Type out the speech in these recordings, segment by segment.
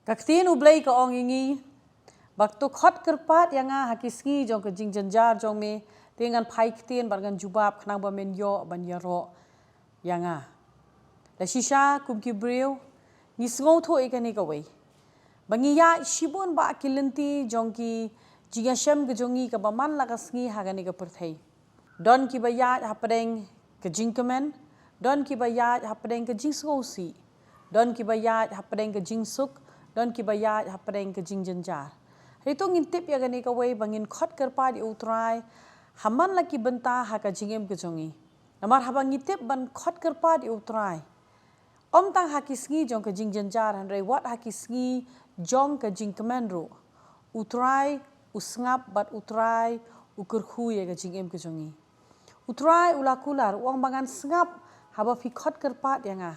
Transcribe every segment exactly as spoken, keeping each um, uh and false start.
Ka ktien U Blei ka ong ïa ngi, ba to khot kyrpad ïa nga ha ki sngi jong ka jingjynjar jong me, te ngan phai ktien bad ngan jubab khnang ba men ïoh ban ïaroh ïa nga. La shisha kum ki briew, ngi sngewthuh ïa kane kawei, ba ngi ïaid shibun bah ki lynti jong ki jingïashem ka jong ngi kaba man la ka sngi ha kane ka pyrthei. Don kiba ïaid hapdeng ka jingkmen, don kiba ïaid hapdeng ka jingsngewsih, don kiba ïaid hapdeng ka jingsuk, don kiba ïaid hapdeng ka jingjynjar. Hynrei to ngin tip ïa kane kawei ba ngin khot kyrpad ïa U Trai ha man la ki bynta ha ka jingim ka jong ngi. Namar haba ngi tip ban khot kyrpad ïa U Trai, ym tang ha ki sngi jong ka jingjynjar hynrei wat ha ki sngi jong ka jingkmen ruh, U Trai u sngap bad U Trai u kyrkhu ïa ka jingim ka jong ngi. U Trai u la kular, u ong ba ngan sngap haba phi khot kyrpad ïa nga.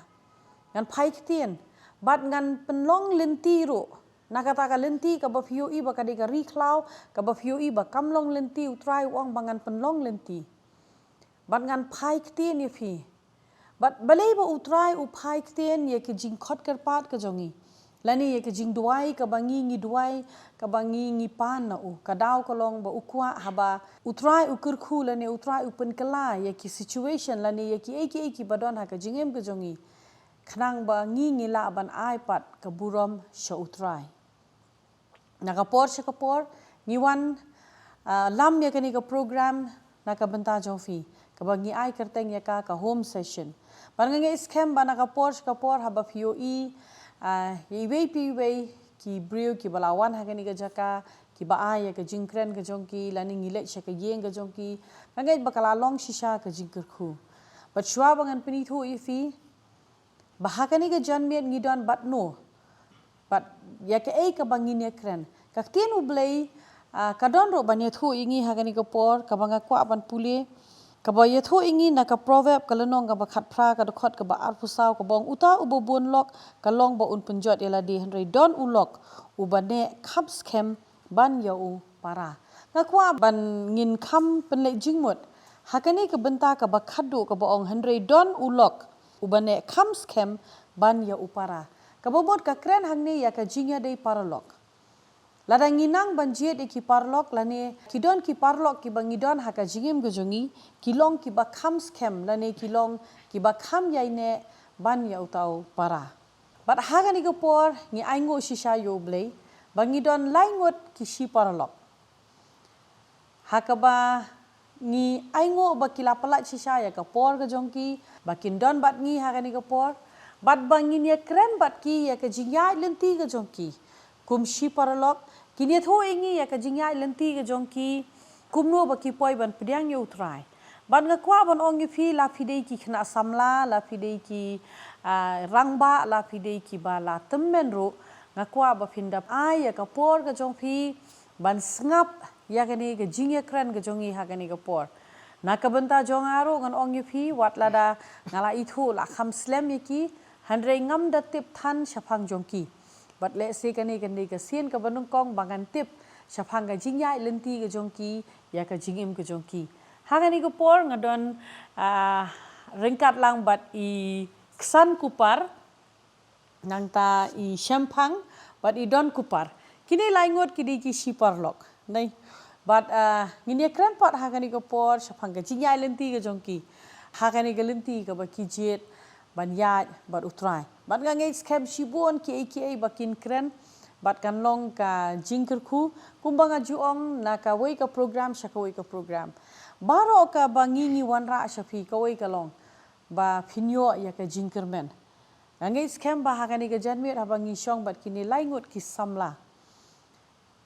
Ngan phai ktien bad ngan pynlong lynti ruh. Na kata ka lynti kaba phi ïohi ba ka dei ka ri khlaw, kaba phi ïohi ba kam long lynti, U Trai u ong ba ngan pynlong lynti bad ngan phai ktien ïa phi. Bad balei ba U Trai u phai ktien ïa ka jingkhot kyrpad ka jong ngi, lane ïa ka jingduwai kaba ngi ngi duwai, kaba ngi ngi pan na u? Ka daw ka long ba u kwah haba U Trai u kyrkhu lane U Trai u pynkylla ïa ki situation lane ïa kiei kiei kiba don ha ka jingim ka jong ngi, khnang ba ngi ngi lah ban ai pat ka burom sha U Trai. Na ka por sha ka por ngi wan, ah, lam ïa kane ka program na ka bynta jong phi, kaba ngi ai kyrteng ïa ka ka home session. Bad nga ngeit skhem ba na ka por sha ka por haba phi ïohi, ah, ïa iwei pa iwei ki briew kiba la wan ha kane ka jaka, kiba ai ïa ka jingkren ka jong ki lane ngi leit sha ka ïing ka jong ki, nga ngeit ba ka la long shisha ka jingkyrkhu. Bad shuwa ba ngan pynithuh ïa phi ba ha kane ka janmiet ngi don bad no, bad ïa kaei kaba ngin ïakren. Ka ktien U Blei, ah, ka don ruh ban ïathuh ïa ngi ha kane ka por, kaba nga kwah ban pule, kaba ïathuh ïa ngi na ka Proverb ka lynnong kaba khatphra, ka dkhot kaba arphew saw, kaba ong, uta uba bun lok ka long ba un pynjot ïa lade, hynrei don u lok uba neh kham skhem ban ïa u para. Nga kwah ban ngin kham pynleit jingmut ha kane ka bynta kaba khatduh kaba ong, hynrei don u lok uba neh kham skhem ban ïa u para. Kaba mut ka kren hangne ïa ka jingïadei paralok. Lada ngi nang ban jied ïa ki paralok lane ki don ki paralok kiba ngi don ha ka jingim ka jong ngi, ki long kiba kham skhem lane ki long kiba kham ïaineh ban ïa uta u para. Bad ha kane ka por ngi ainguh shisha ïa U Blei ba ngi don lai ngut ki shi paralok. Ha kaba ngi ainguh ba ki la pyllait shisha ïa ka por ka jong ki ba kin don bad ngi ha kane ka por, bad ba ngin ïakren bad ki ïa ka jingïaid lynti ka jong ki. Kum shi paralok, kin ïathuh ïa ngi ïa ka jingïaid lynti ka jong ki, kumno ba ki poi ban pdiang ïa U Trai. Bad nga kwah ban ong ïa phi, la phi dei ki khynnah samla, la phi dei ki, ah, rangbah, la phi dei kiba la tymmen ruh, nga kwah ba phin dap ai ïa ka por ka jong phi ban sngap ïa kane ka jingïakren ka jong ngi ha kane ka por. Na ka bynta jong nga ruh ngan ong ïa phi, wat lada nga la ithuh la kham slem ïa ki, hynrei ngam da tip than shaphang jong ki. Bad lehse kane kan dei ka sien kaba nyngkong ba ngan tip shaphang ka jingïaid lynti ka jong ki ïa ka jingim ka jong ki. Ha kane ka por nga don, ah, ryngkat lang bad i Ksan Kupar, nangta i Shemphang bad i Don Kupar. Kine lai ngut ki dei ki shi paralok. Nai. Bad, ah, ngin ïakren pat ha kane ka por shaphang ka jingïaid lynti ka jong ki ha kane ka lynti kaba ki jied ban ïaid bad U Trai. Bad nga ngeit skhem shibun kiei kiei ba kin kren bad kan long ka jingkyrkhu, kumba nga ju ong, na kawei ka program sha kawei ka program. Baroh kaba ngi ngi wanrah sha phi, kawei ka long ba phin ïoh ïa ka jingkyrmen. Nga ngeit skhem ba ha kane ka janmiet haba ngi shong bad kine lai ngut ki samla,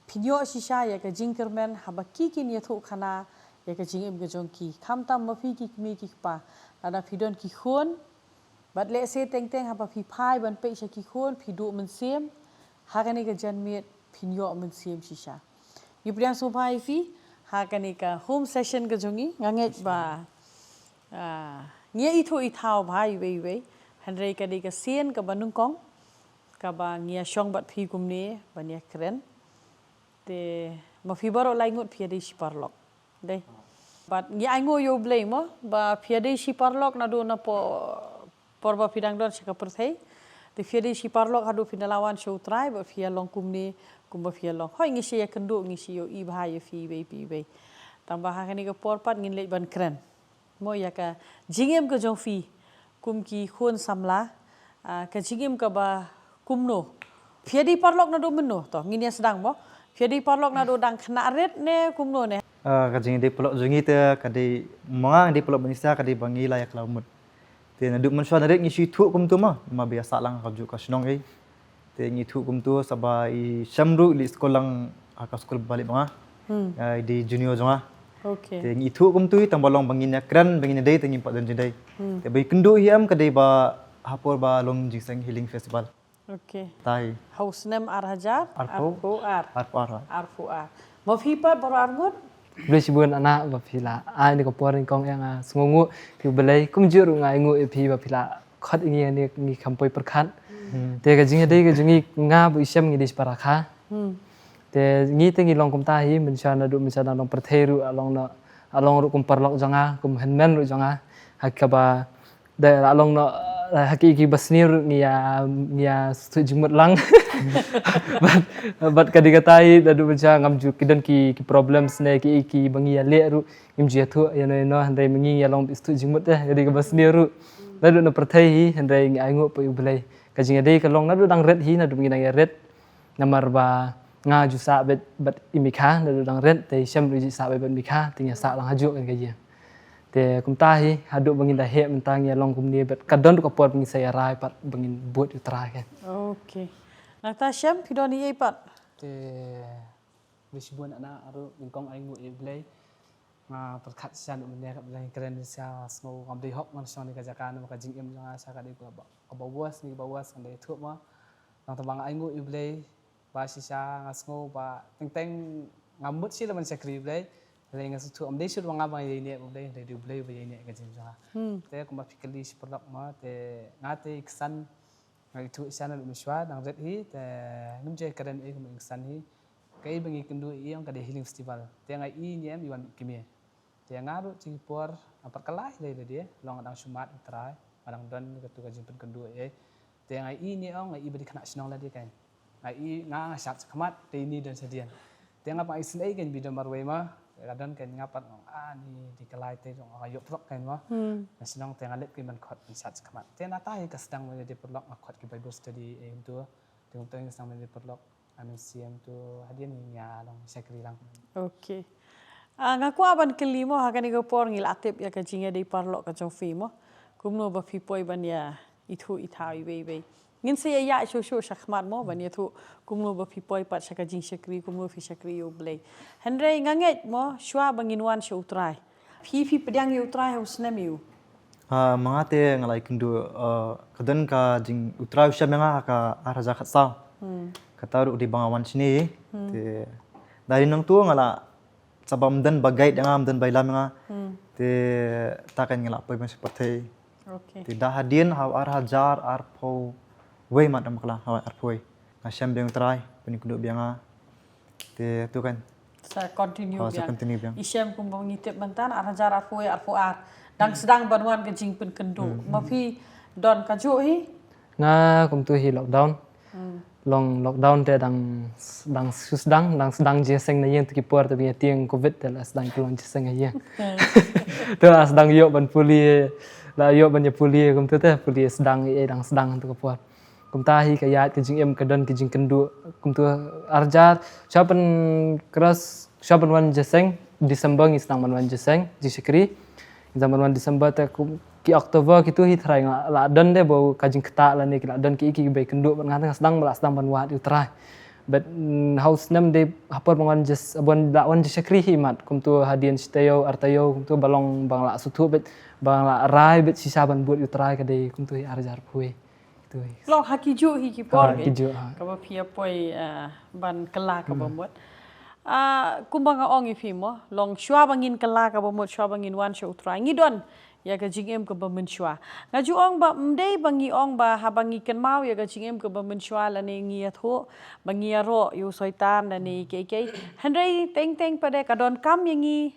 phin ïoh shisha ïa ka jingkyrmen haba ki kin ïathuh khana ïa ka jingim ka jong ki. Khamtam ma phi ki kmie ki kpa, lada phi don ki khun, bad lehse teng teng haba phi phai ban peit sha ki khun phi duh mynsiem, ha kane ka janmiet phin ïoh mynsiem shisha. Ngi pdiang sngewbha ïa phi ha kane ka home session ka jong ngi. Nga ngeit ba, ah, ngi ïa ithuh ithaw bha iwei iwei, hynrei ka dei ka sien kaba nyngkong kaba ngi ïa shong bad phi kumne ban ïakren. Te ma phi baroh lai ngut phi ïa dei shi paralok. Dei. Bad ngi ainguh ïa U Blei mo ba phi ïa dei shi paralok naduh na por, por ba phi dang don sha ka pyrthei. Te phi ïadei shi paralok haduh phin da la wan sha U Trai bad phi ïa long kumne kumba phi ïa long. Hooid, ngi shu ïa kynduh, ngi shu ïohi bha ïa phi iwei pa iwei. Tangba ha kane ka por pat ngin leit ban kren mo ïa ka jingim ka jong phi kum ki khun samla, ah, ka jingim kaba kumno. Phi ïadei paralok naduh mynno, to ngin ïa sdang mo. Phi ïadei paralok naduh dang khynnah rit ne kumno ne? Ah, ka jingïadei paralok jong ngi te ka dei, ma nga dei paralok ba ngi sa ka dei ba ngi la ïa khlaw mut. Te naduh mynshuwa narit ngi shu ithuh kumto mo, namar ba ïa sah lang ha kajuh ka shnong ei. Te ngi ithuh kumto sa ba i Shem ruh i leit skul lang ha ka skul ba leit ba nga. Hmm. Ah, i dei junior jong nga. Okay. Te ngi ithuh kumto i tang ba long ba ngin ïa kren, ba ngin ïa dei, te ngim pat don jingdei. Hmm. Te ba i kynduh hi em ka dei ba ha por ba long Jingseng Healing Festival. Okay. Te ha u snem ar hajar arphew. Arphew ar. Arphew ar. Arphew ar. Ma phi pat baroh arngut? Khublei shibun Anna ba phi la ai ïa kane ka por nyngkong, ïa nga sngewnguh ïa U Blei, kumjuh ruh nga ainguh ïa phi ba phi la khot ïa ngi, ngi kham poi pyrkhat. Hmm. Te ka jingïadei ka jong ngi, nga bad i Shem ngi dei shipara Hakha. Hmm. Te ngi te ngi long kumta hi mynshuwa naduh mynshuwa nang long pyrthei ruh, la long na, la long ruh kum paralok jong nga, kum hynmen ruh jong nga. Ha kaba da la long noh, eh, ha ki, ki ba sniew ruh ngi ïa, ngi ïa sngewthuh jingmut lang. Bad, bad ka dei kata hi, naduh mynshuwa ngam ju, ki don ki, ki problems ne ki, ki ba ngi ïa leh ruh ngim ju ïathuh ïano ïano, hynrei ma ngi ngi ïa long sngewthuh jingmut te, ka dei kaba sniew ruh. Naduh na pyrthei hi, hynrei ngi ainguh pat ïa U Blei. Ka jingïadei ka long naduh dang rit hi, naduh ngi dang ïa rit. Namar ba nga ju sah beit bad i Mikha, naduh dang rit, te i Shem ruh ju sah beit bad Mikha, te ngi ïa sah lang hajuh kane ka ïing. Te kumta hi, haduh ba ngin da heh mynta ngi ïa long kumne bad ka don ruh ka por ba ngin sa ïa rai pat ba ngin bud ïa U Trai kan. Okay. Nangta Shem, phi don ei ei pat? Te khublei shibun Anna, nga ruh nyngkong ainguh ïa U Blei. Nga pyrkhat shisha naduh mynne katba ngi kren shisha, sngew ngam dei hok ngan shong ha kane ka jaka namar ka jingim jong nga shisha ka dei kaba, kaba worse ne kaba worse, ngan dei thuh ma. Nangta ba nga ainguh ïa U Blei, ba shisha nga sngew ba teng teng nga mut shisha ban shakri ïa U Blei. Hynrei nga sngewthuh ym dei shuh ba nga ba nga ïaineh ïa U Blei, hynrei dei U Blei ba ïaineh ïa ka jingim jong nga. Hmm. Te kumba phi kylli shi paralok ma, te nga te i ksan nga ithuh shisha naduh mynshuwa dang rit hi, te ngim ju kren ei kumba i ksan hi. Kaei ba ngi kynduh ïa i ong ka dei healing festival. Te nga i ne em i wan mih kmie. Te nga ruh ha ki por nga pat kylla hi lei lei de, long nga dang shu mad ïa U Trai, nga dang don katu ka jingpynkynduh ïa i. Te nga i ne ong nga i ba dei khynnah shnong lade kan. Nga i nga nga shad shakhmat, te ini don shadien. Te nga pat nga isynei kan ba i don marwei ma, te ka don kan nga pat nga ong, ah, ini dei kylla te, nga ïoh paralok kan ma. Hmm. Nga shnong te nga leit kan ban khot ban shad shakhmat. Te nangta hi ka sdang mynne de paralok nga khot ki Bible study, eh, kumto. Te kumto ngi sdang mynne de paralok. Ano siem tu hadien ngi ïa long shakri lang. Okay. Ah, nga kwah ban kylli mo, ha kane ka por ngi la tip ïa ka jingïadei paralok ka jong phi mo. Kumno ba phi poi ban ïa ithuh ithaw iwei iwei. Ngin sa ïa ïaid shuh shuh shakhmat mo ban ïathuh kumno ba phi poi pat sha ka jingshakri, kumno phi shakri ïa U Blei. Hynrei nga ngeit mo, shuwa ba ngin wan sha U Trai, phi, phi pdiang ïa U Trai ha u snem aiu? Ah, ma nga te nga la ïakynduh, ah, ka don ka jing U Trai u shem ïa nga ha ka ar hajar khatsaw. Hmm. Kata ruh dei ba nga wan shane. Hmm. Te da ri nangtu nga la, sa ba ym don ba guide ïa nga, ym don ba ïalam ïa nga. Hmm. Te ta kan nga la poi ban sha pyrthei. Okay. Te da hadien ha u ar hajar arphew wei mat, ym bakla, ha arphew wei. Nga shem biang U Trai, pynïakynduh biang ïa nga. Te tu kan. Sa continue biang. Oh, sa continue biang. I shem kumba ngi tip mynta, ar hajar arphew wei, arphew ar. Dang sdang ban wan ka jingpynkynduh. Hmm. Ma phi don kajuh hi? Nga kumtu hi lockdown. Hmm. Long lockdown te dang, dang sdang, dang sdang jingïaseng na ïing, tu ki por te ba ïa tieng covid te la sdang ki long jingïaseng na ïing. Hmm. Te la sdang ïoh ban pule, la ïoh ban ïa pule kumtu te, pule sdang, eh, dang sdang tu ki por. Kumta hi ka ïaid ka jingim, ka don ka jingkynduh. Kumtu ar hajar, shuwa ban cross, shuwa ban wan jingïaseng, December ngi sdang ban wan jingïaseng, jingshakri. Ngi sdang ban wan December te kum, ki October kitu hi trai nga la don de ba ka jingktah lane ki la don ki, ki, ki ba ïakynduh bad nga, te nga sdang ba la sdang ban wad ïa U Trai. Bad, mm, ha u snem de ha por ba nga wan jingïas-, ban la wan jingshakri hi mat. Kumtu hadien shi taïew, ar taïew, kumtu ba long ba nga la sngewthuh bad ba nga la rai bad shisha ban bud ïa U Trai ka dei kumtu hi ar hajar arphew wei. Kitu hi. Long ha kijuh hi ki por. Ha kijuh, ha. Kaba phi ïa poi, ah, ban kylla kaba mut. Hmm. Ah, kumba nga ong ïa phi mo, long shuwa ba ngin kylla kaba mut, shuwa ba ngin wan sha U Trai, ngi don ïa ka jingim kaba mynshuwa. Nga ju ong ba ym dei ba ngi ong ba haba ngi kynmaw ïa ka jingim kaba mynshuwa lane ngi ïathuh ba ngi ïaroh ïa u Soitan lane kiei kiei. Hynrei teng teng pat de ka donkam ïa ngi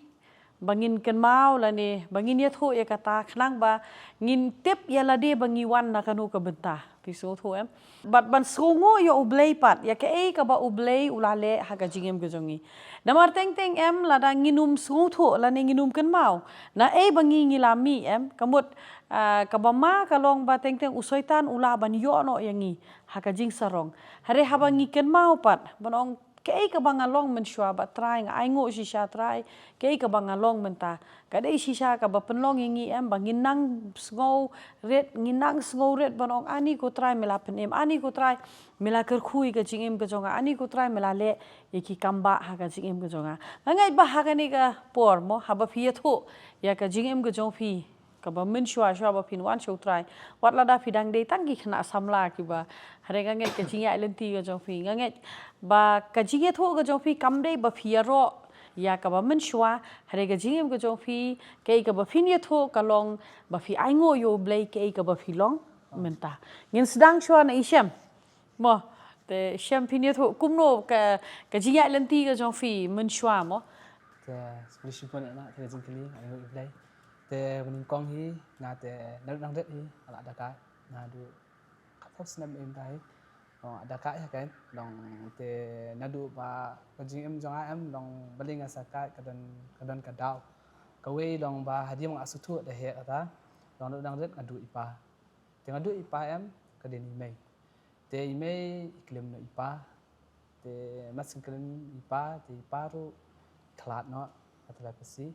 Ba ngin kynmaw lane ba ngin ïathuh ïa kata khnang ba ngin tip ïa lade ba ngi wan na kano ka bynta. Phi sngewthuh em? Bad ban sngewnguh ïa U Blei pat ïa kaei kaba U Blei u la leh ha ka jingim ka jong ngi. Namar teng teng em, lada ngin ym sngewthuh lane ngin ym kynmaw na ei ba ngi ngi la mih em, ka mut, ah, kaba ma ka long ba teng teng u Soitan u lah ban ïoh noh ïa ngi ha ka jingsarong. Hynrei haba ngi kynmaw pat ban ong, kaei kaba nga long mynshuwa, ba Trai nga ainguh shisha Trai, kaei kaba nga long mynta. Ka dei shisha kaba pynlong ïa ngi em, ba ngin nang sngewrit, ngin nang sngewrit ban ong, ani ko Trai me la pynim, ani ko Trai me la kyrkhu ïa ka jingim ka jong nga, ani ko Trai me la leh ïa ki kam ba ha ka jingim ka jong nga. Nga ngeit ba ha kane ka por mo, haba phi ïathuh ïa ka jingim ka jong phi kaba mynshuwa shuwa ba phin wan sha U Trai, wat lada phi dang dei tang ki khynnah samla kiba, hynrei nga ngeit ka jingïaid lynti ka jong phi, nga ngeit ba ka jingïathuh ka jong phi kam dei ba phi ïaroh ïa kaba mynshuwa, hynrei ka jingim ka jong phi, kaei kaba phin ïathuh ka long ba phi ainguh ïa U Blei kaei kaba phi long mynta. Ngin sdang shuwa na i Shem. Mo, te Shem, phin ïathuh kumno ka, ka jingïaid lynti ka jong phi mynshuwa mo? Te shuwa shuwa na te ka jingkylli, ainguh ïa U Blei. Te ba nyngkong hi nga te naduh nang rit hi nga la da kai, naduh khatphew snem em ta hi. Long da kai ha kai, long te naduh ba ka jingim jong nga em, long balei nga sa kai, ka don, ka don ka daw. Kawei long ba hadien nga sngewthuh da heh kata, long naduh nang rit nga duh i pa. Te nga duh i pa em, ka dei i mei. Te i mei i klim noh i pa. Te mar shu klim i pa, te i pa ruh i khlad noh ha Telepathy.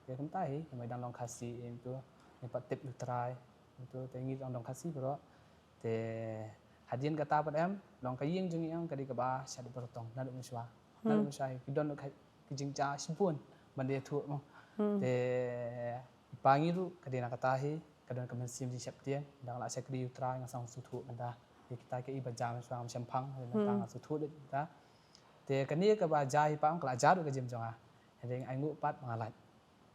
Te kumta hi, i mei dang long Khasi em tu, i pat tip ïa U Trai em tu, te ngi dang long Khasi baroh. Te hadien kata pat em, long ka ïing jong ngi em ka dei kaba shadien baroh tong, naduh mynshuwa. Naduh mynshuwa hi ki don ka, ki jingjia shibun ban da ïathuh mo. Te i pa ngi ruh ka dei na kata hi, ka don ka mynsiem jingsheptieng, dang la shakri ïa U Trai nga sngewthuh mynta. Ïa kita kiei ba jia mynshuwa ngam shemphang, mynta nga sngewthuh da kita. Te kane kaba jia hi pa em ka la jia ruh ka jingim jong nga. Hynrei nga ainguh pat ba nga lait.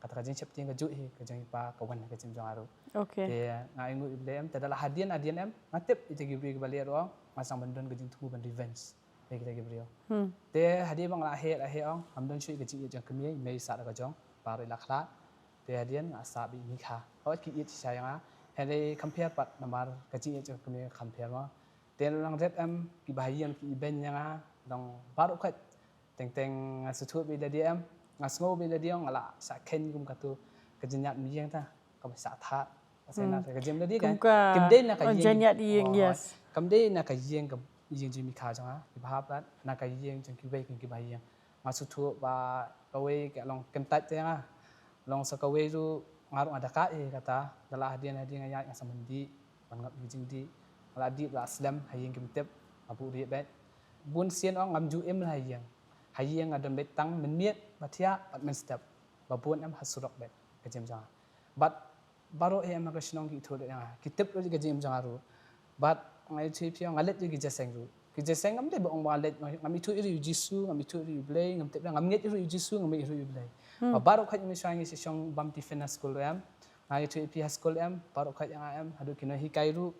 Kata ka jingsheptieng ka juh hi ka jong i pa ka wan ha ka jingim jong nga ruh. Okay. Te nga ainguh ïa U Blei em, te da la hadien hadien em, nga tip ïa kita ki briew kiba leh ruh nga sdang ban don ka jingthmu ban revenge ïa kita ki briew. Te hadien ba nga la heh la heh ong, ngam don shuh ïa ka jingïeit jong ka kmie, i mei sah da ka jong, pa ruh i la khlad. Te hadien nga sah bad i Mikha. Hooid ki ïeit shisha ïa nga. Hynrei compare pat namar ka jingïeit jong ka kmie compare mo. Te naduh nang rit em, kiba ha ïing ki ibeiñ ïa nga, dang baroh khoit. Teng teng nga sngewthuh bad lade em, nga sngew bad lade em, nga la shah kheiñ kum katu ka jingïap ïing ta, kaba shah thad. Ka seng na ka jingim lade ka. Kum ka, kim dei na ka, oh, ïing. Jingïap ïing, oh, yes. Kam dei na ka ïing ka, ïing jong i Mikha jong nga, kiba hap lad, na ka ïing jong kiwei kum kiba ha ïing. Nga sngewthuh ba kawei ka long kyntait te nga. Long sa kawei ruh nga ruh nga da kai ïa kata, da la hadien hadien nga ïaid nga sa mandi, ban ngop ïa ka jingdih. Nga la dih la slem ha ïing kim tip, nga buh rieh beit. Bun sien ong ngam ju im ha ïing. Ha ïing nga don beit tang mynmiet, ba thiah, bad mynstep. Ba bun em ha surok beit ka jingim jong nga. Bad baroh hi em ha ka shnong ki ithuh ïa nga. Ki tip ruh ïa ka jingim jong nga ruh. Bad nga ithuh ïa phi nga leit ïa ki jingïaseng ruh. Ki jingïaseng ngam dei ba ong ba nga leit, ngam ithuh ruh ïa u Jisu, ngam ithuh ruh ïa u Blei, ngam tip ruh, ngam ngeit ruh ïa u Jisu, ngam ngeit ruh ïa u Blei. Ba baroh khoit ngi shu ngi shu shong bam tiffin ha skul ruh em. Nga ithuh ïa phi ha skul em, baroh khoit ïa nga em, haduh ki nonghikai ruh.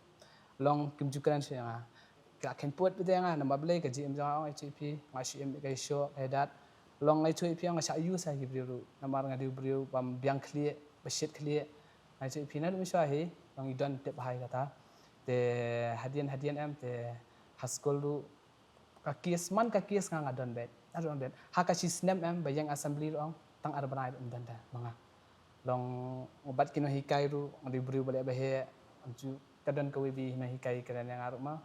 Long kim ju kren shuh ïa nga. Ki la kheiñ pud beit ïa nga, namar balei ka jingim jong nga ong ithuh ïa phi, nga shu im ïa ka shoh, ka dad. Long nga ithuh ïa phi nga shah use ha ki briew ruh, namar nga dei u briew bym biang khlieh, ba shit khlieh. Nga ithuh ïa phi naduh mynshuwa hi, long i don tip bha ïa kata. Te hadien hadien em, te ha skul ruh, ka case, man ka case nga nga don beit, nga don beit. Ha ka shi snem em, ba ïeng assembly ruh ong, tang ar bnai ruh ym don te ma nga. Long bad ki nonghikai ruh, nga dei u briew ba leh ba heh, ju ka don kawei ba nonghikai kren ïa nga ruh ma.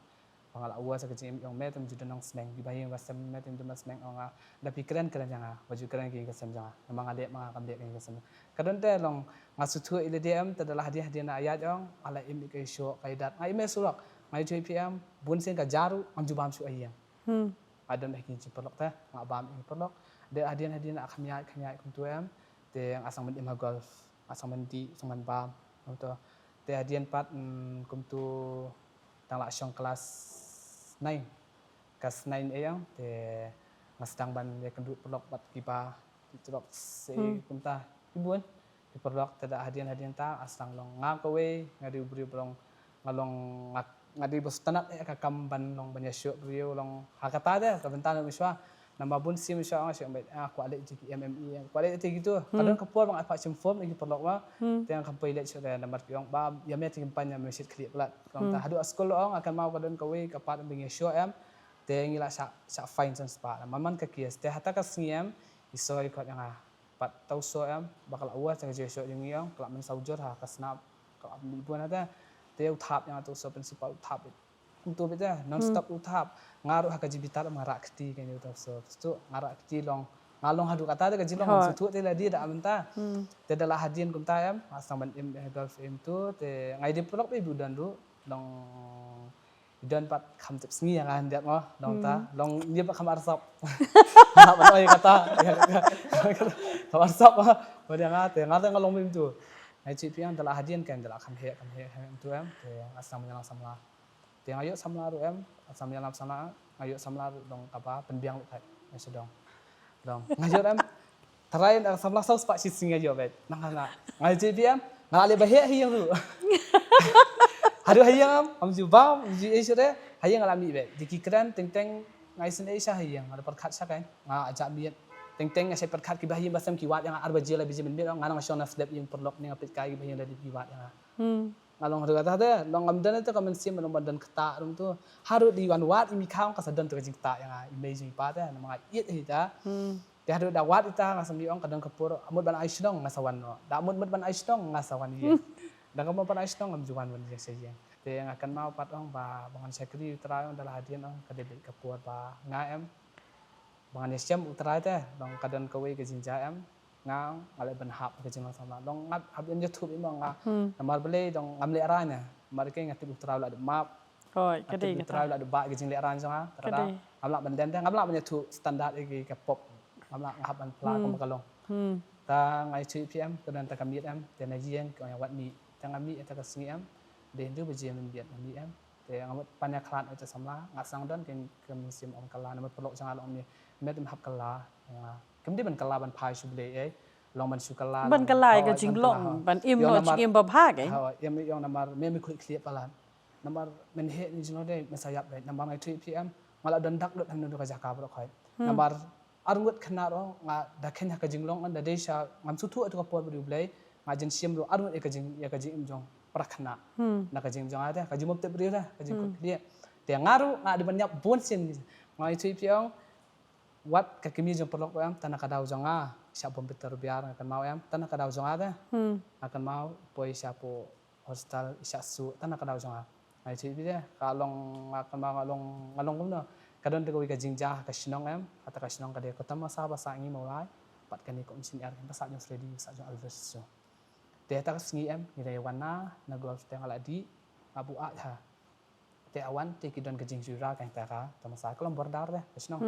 Ba nga la wan sa ka jingim ong me te ym ju don nongsneng, kiba ha ïing ba sem me te ym don nongsneng, ong nga, lada phi kren kren ïa nga, ba ju kren ïa ka sem jong nga, namar nga leh ma nga kam leh ïa ka sem. Ka don te long nga sngewthuh ïa lade em, te da la hadien hadien nga ïaid ong, nga la im ïa ka shoh, ka dad, nga im ïa surok, nga ithuh ïa phi em, bun sien ka jia ruh, ngam ju bam shuh ha ïing. Nga don ha ki jingparalok te, nga bam ïa ki paralok. Te hadien hadien nga kham ïaid, kham ïaid kumtu em. Te nga sdang ban im ha golf, nga sdang ban dih, sdang ban bam kumtu. Te hadien pat, mm, kumtu tang la shong klas nine. Klas nine eh ïa, te nga sdang ban ïakynduh paralok bad kiba, ki paralok se kumta. Ki bun. Ki paralok te da hadien hadien ta, nga sdang long nga kawei, nga dei u briew ba long, nga long nga, nga dei ba sngewtynnat ïa ka kam ban long ban ïashoh briew long ha kata te, ka bynta naduh mynshuwa. Namar bun sien shu ong shu ong bad, ah, kwah leh jong ki M M E, kwah leh jong kitu. Ka don ka por ba nga pat shim form na ki paralok ma. Te nga kam poi leh shuh te namar ki ong ba ïa me te kim pan ïa me shit khlieh palat. Ka ong ta haduh ha skul ong nga kynmaw ka don kawei ka part ba ngi ïa shoh em. Te ngi la shah, shah fine san spah. Man man ka case te hata ka sngi em i soi kot ïa nga. Pat tau soi em ba ka la ua te ka jingïashoh jong ngi ong ka la mynsaw jur ha ka snap. Ka la mih bun hata. Te u thap ïa nga, tau soi principal u thap. Kumtu beit te non stop u thap. Nga ruh ha ka jingbitar nga rah kti kein ïa u tau soi. Pastu nga rah kti long. Nga long haduh kata te ka jinglong. Hooid. Sngewthuh te la dei da mynta. Te da la hadien kumta em nga sdang ban im ha golf im tu te nga ïa dei paralok ba i bu don ruh long i don pat kham tip sngi ïa nga hyndiat mo long ta long ïa pat kham arsap. Nga pat oi kata ïa kata kham arsap mo. Ba ïa nga te nga te nga long beit tu. Nga ïa check phi ïa da la hadien kein da la kham heh kham heh kham heh tu em te nga sdang ban ïalam samla. Te nga ïoh samla ruh em, samla ïalam samla nga ïoh samla ruh dong kaba pynbiang ruh kai nga sdang. Dong nga ïoh em. Trai na samla saw spah shi sngi nga ïoh beit. Nang nga nga ïoh J P M nga la leh ba heh ha ïing ruh. Haduh ha ïing em ngam ju bam ngam ju ïeit shuh re. Ha ïing nga la mih beit. Dei ki kren teng teng nga ïasnoh sha ha ïing nga la pyrkhat sha kai nga ajak miet. Teng teng nga shait pyrkhat kiba ha ïing ba sem ki wad ïa nga ar baje lai baje mynmiet nga nang shong na slep ïing paralok ne nga peit kai kiba ha ïing la dei ki wad ïa nga. Nga long haduh katta te long ngam don te ka mynsiem long ban don kata ruh tu. Haduh dei wan wad i mei khaw ka sa don te ka jingkata ïa nga i mei jong i pa te namar nga ïeit hi ta. Te haduh da wad ita nga sa mih ong ka don ka por mut ban ai shnong nga sa wan noh. Da mut mut ban ai shnong nga sa wan ïa. Da ka mut ban ai shnong ngam ju wan wan ïa sa ïa. Te nga kynmaw pat ong ba ba ngan shakri u Trai ong da la hadien ong ka dei beit ka por ba nga em. Ba ngan ïashem u Trai te long ka don kawei ka jingjia em. Nga nga leh ban hap ka jinglong samla long nga hap ïa ïathuh ïa nga. Namar balei dong ngam leh rang ïa namar ke nga tip u Trai u la dep map. Hooid ka dei u Trai u la dep ba ka jingleh rang jong nga. Ka dei ngam lah ban len te ngam lah ban ïathuh standard ïa ki ka pop. Ngam lah nga hap ban pla kum ka long. Ta nga ïathuh ïa phi em ka don ta ka miet em te na ïeng ka ïa wat mih te nga mih ïa ta ka sngi em. Dei hynriew baje mynbiet nga mih em. Te nga mut pan ïa khlad ïa ta samla nga sdang don kein ka mynsiem ong kylla namar paralok jong nga long mih. Met em hap kylla. Kim dei ban kylla ban phai shu blei ei long ban shu kylla ban kylla ïa ka jinglong ban im noh jingim ba bha ei. Im ïong namar me me khuid khlieh palat namar men heh ni jinglo dei me sa ïap beit namar ngai thui phi em nga la don dak lut hanu ka jaka baroh khoit namar arngut khynnah ro nga da khein ha ka jinglong da dei sha ngam suthu atu ka por bri blei nga jin shim ro arngut ïa ka jing ïa ka jingim jong para khynnah na ka jingim jong nga da ka jingmop te bri da ka jingkhuid khlieh te nga ru nga dei ban ïap bun sien ngai thui phi ong. Wat ka kmie jong paralok em tang na ka daw jong nga sha bom bitar biar nga kynmaw em tang na ka daw jong nga te nga kynmaw poi sha po hostel i sha su tang na ka daw jong nga. Nga ïathuh ïa phi te ka long nga kynmaw nga long nga long kumno ka don te kawei ka jingjia ha ka shnong em ha ta ka shnong ka dei ka tamasa ba sah ngi Mawlai pat kane ka um shin er ba sah jong Freddy ba sah jong Alvis. Te ha ta ka sngi em ngi dei wan na na golf te nga la dih nga buh ah ha. Te awan te ki don ka jingshura ka hangta ka tamasa ka long border te ka shnong.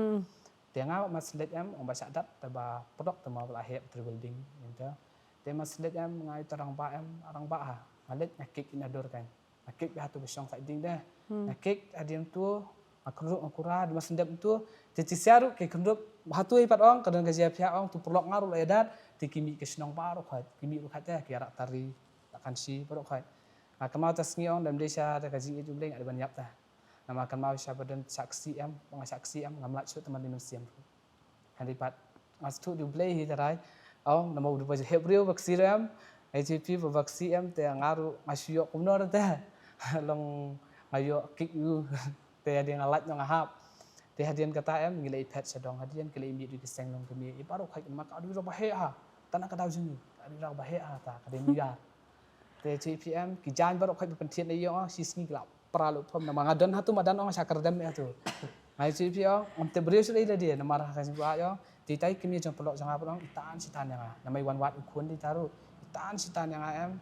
Te nga ma slet em ong ba shah dat te ba pdok te ma ba la heh triple ding ynta. Te ma slet em nga ita rangbah em rangbah ha nga leit nga kick ina dur kan. Nga kick ba hatu ba shong sa ding de nga kick hadien tu nga kynrup nga kura de ma sendep tu. Te ti sia ruh ki kynrup ba hatu hi pat ong ka don ka jia pia ong tu pdok nga ruh la ïa dat te ki mih ka shnong baroh khat ki mih ruh khat te ki arak tari. Takkan shi baroh khat. Nga kynmaw ta sngi ong dam dei sha ta ka jingïeit U Blei nga dei ban ïap ta. Namar kynmaw sha ba don sha ksi em, ba nga sha ksi em, ngam lait shuh ta man dei mynsiem. Hynrei pat nga sngewthuh dei U Blei hi ta rai. Ong namar u dei ba hep briew ba ksi em. Nga ïathuh phi ba ba ksi em te nga ruh nga shu ïoh kumno te. Long nga ïoh kick u. Te hadien nga lait nga hap. Te hadien kata em ngi leit phet sha dong hadien ki leit mih dei ki seng long ki mih i baroh khat ma ka dei ba heh ha. Tana ka daw jong ngi ka dei ba heh ha ta ka dei mih ya. Te J P M ki jan baroh khat ba pynthied na ïong shi sngi ki la pra lu phom namar nga don hatu ma dan ong sha kar dem hatu. Ngai J P M ngam te briew shu lei la dia namar ha ka jingbuaid ong. Te tai kmie jong paralok jong nga ba ong i tan shi tan ïa nga namar i wan wad u khun dei ta ruh i tan shi tan ïa nga em.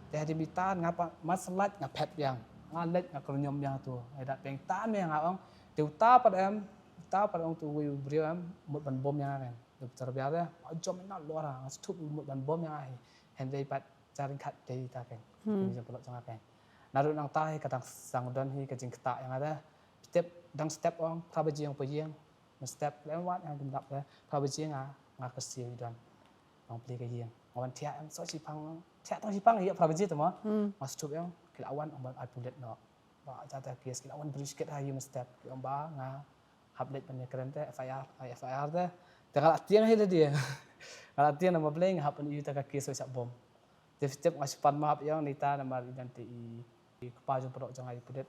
Te hadien i tan nga pa ma slait nga phet biang nga leit nga kyrñom biang hatu. Ngai dat biang i tan ïa nga ong te uta pat em uta pat ong tu wei u briew em mut ban bom ïa nga em. Doktor biar de jom na lora nga sngewthuh mut ban bom ïa nga hi. Hynrei pat jaring khat dei ta kan. Kmie jong paralok jong nga kan. Naduh nangta hi ka dang sdang don hi ka jingktah ïa nga de. Step dang step ong phra baje ong pa ïing. Nga step lem wat nga dum dap de phra baje nga nga ka siew i don. Nang plie ka ïing nga wan thiah em so shipang thiah tang shipang ïa phra baje te mo. Nga sngewthuh ïa ki la wan ong ban ai pulit noh. Ba jata ki ki la wan bri shket ha ïing step ki ong ba nga Hap leit ban ïakren te F I R, ai, F I R te. Te nga la tieng hi lade. Nga la tieng namar balei nga hap ban ïoh ïa kata ka case ba sah bom. Te phi tip nga shu pan map ïa ong nita namar i don te i, i kpa jong paralok jong nga i pulit.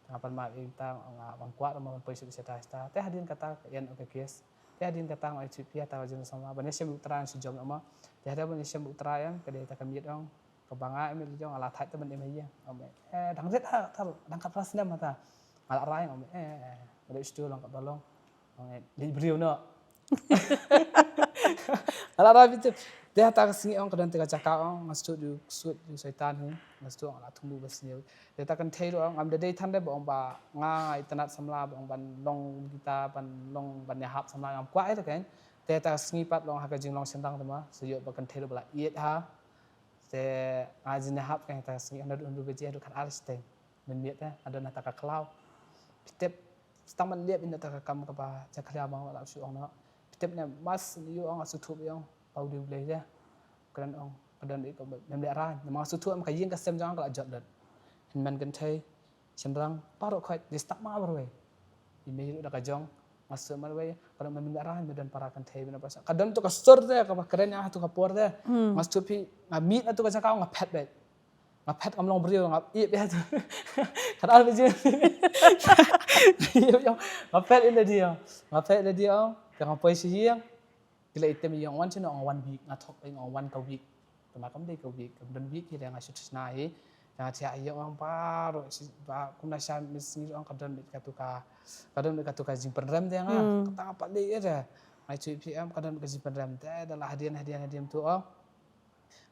Te nga pan map ïa ong ta nga wan kwah namar ban poi sha sha ta sha ta. Te hadien kata ka ïa ong ka case. Te hadien kata nga ïa shu pia ta ka jingsamla ban ïa shem u trai shu jong nga. Te hadien ban ïa shem u trai ïa ka dei ta ka miet ong. Kaba nga em ïa jong nga la thait te ban em ïa. Ong eh dang ret ha ta dang ka pras nem ta. Nga la rai ong eh eh. Ba dei shu long ka ba long. Ong eh dei briew no. Nga la rai bitu. Te ha ta ka sngi ong ka don te ka jaka ong nga sut ju sut ju soitan hi. Nga sut ong la thung bu ba sniew. Te ta kan thei ong ngam da dei than de ba ong ba nga nga itynnat samla ba ong ban long kita ban long ban ïahap samla ngam kwah ïa ta kan. Te ta ka sngi pat long ha ka jinglong sendang te ma. Shu ïoh ba kan thei ba la iet ha. Te nga jin ïahap kan ta ka sngi hynda du hynda baje du kan ar siteng. Mynmiet te nga don ha ta ka khlaw. Phi tip stang man liep ina ta ka kam kaba jakhlia ma nga la shu ong na. Phi tip ne mas ïoh ong nga shu thup ïoh ong. Pau di blei te. Ka don ong ka don iko mem leh ran. Namar nga shu thup em ka ïing ka sem jong nga ka la jot lut. Hynmen kynthei. Shynrang baroh khoit di stap ma nga marwei. I mei ruh da ka jong nga shu marwei ka don mem leh ran me don para kynthei bina pasa. Ka don tu ka sur te kaba kren ïa nga tu ka por te. Nga shu phi nga miet na tu ka jaka nga phet beit. Nga phet ngam long briew nga ip ïa tu. Ka dal beit jin. Nga phet ïa lade ïa. Nga phet ïa lade ïa. Te nga poi sha ïing. Ki la item ïa nga wan sha no nga wan week nga thok ïa nga wan ka week. Te ma kam dei ka week kam don week hi te nga shu tishna hi. Te nga thiah ïa nga baroh shi ba kum na sha mis ngi ong ka don beit ka tu ka ka don beit ka tu ka jingpynrem te nga. Kata nga pat dei ïa te. Nga shu ip ïa ka don beit ka jingpynrem te da la hadien hadien hadien tu ong.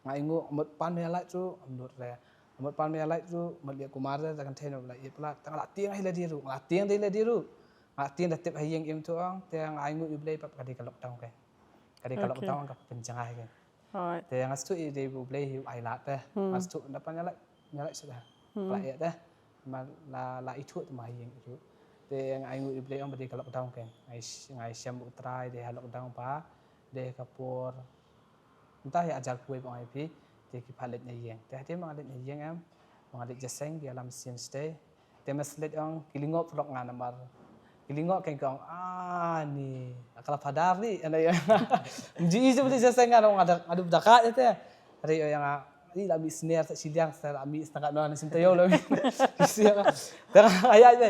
Nga ainguh mut pan me lait ruh, mut re. Mut pan me lait ruh, mut liak kumar re, ta kan thei no la ip la. Tang la tieng hi la di ruh, la tieng dei la di ruh. Nga tieng da tip ha ïing im tu ong, te nga ainguh ïa u Blei pap ka dei ka lockdown ke. Ka dei ka lockdown ka pynjngai ke. Te nga stu i dei u Blei hi ai la te. Nga stu da pan me lait, me lait sida. La ïa te. Ma la la ithuh te ma ha ïing ithuh. Te nga ainguh ïa u Blei ong ba dei ka lockdown ke. Ngai ngai shem u trai dei ha lockdown pa. Dei ka por Mynta hi ajar poi ba ong ai phi te ki pha leit na ïing. Te hati ma nga leit na ïing em. Ma nga leit jaseng ki alam sien stay. Te ma slet ong ki lyngngoh phlok nga namar ki lyngngoh keng kong ani akala phadar ni ana ïa. Ji i jubli jaseng nga nga da ka te. Hari ong nga i la mi sner sa siliang sa la mi sna ka no na sim tayo lo mi. Te nga aya aya.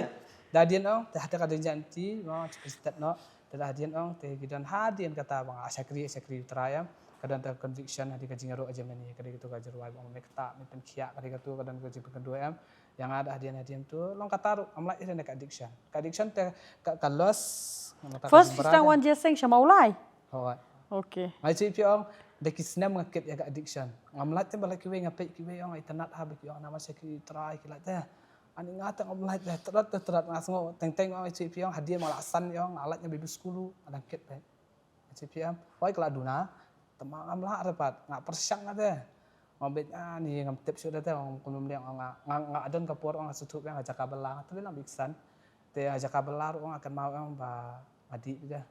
Da dien ong te hati ka dien janti ma chukri stet no. Te la hadien ong te ki don hadien kata ba nga shakri shakri u trai em. Ka don ta conviction hadien ka jingïaroh ha Germany ka dei katu ka jingruwai ba ong me kata me pynkhiah ka dei katu ka don ka jingpynkynduh em. Ïa nga da hadien hadien tu long kata ruh ngam lait ïa ka addiction. Ka addiction te ka ka loss. First ki stang wan jeseng sha Mawlai. Hooid. Okay. Ngai chi phi ong da ki snem nga kit ïa ka addiction. Ngam lait te ba la kiwei nga peit kiwei ong ai tanat ha ba ki ong namar shakri u trai ki lait te. Ani nga tang ngam lait leh trat trat nga sngew teng teng ong chi phi ong hadien ma la san ong nga lait nga baby school nga dang kit leh. Chi phi ong oi ka la duna. Te ma ngam lah re pat nga pyrshang nga te. Ngam bit ani ngam tip shuh te ong kum lem nga nga nga don ka por ong nga suthuh nga jaka bela te bela biksan. Te jaka bela ong nga kan mau ong ba nga dih te.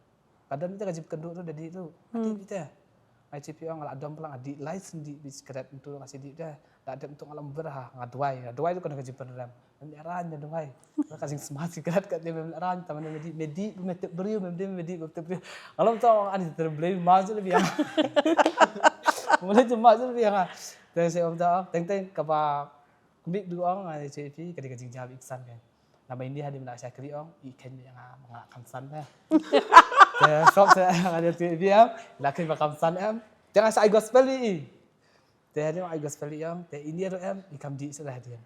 Ka don te ka jingpynkynduh tu da dih tu. Nga dih te. Ai chi phi ong nga la dom plang nga dih lai sendih bit sikret ntu nga sendih te. Da dep ntu nga lam ber ha nga duwai nga duwai tu ka don ka jingpynrem. Mem leh rang da duwai. Ka jingsma sikret ka dei mem leh rang ta mem dih mem dih mem tip briew mem dih mem dih mem tip briew. Nga lam tong ani ter blei ma ju le biang. Mem leh ju ma ju le biang. Te se om ta teng teng kaba kumik du ong ai chi phi ka dei ka jingjia biksan ka. Namar ini hadien ba nga shakri ong i khein ïa nga ma nga kham san te. Te sop te nga dei te biang la khein ba kham san em. Te nga sa ai gospel i. Te hadien ai gospel i ong te ini ruh em i kham dih shuh hadien.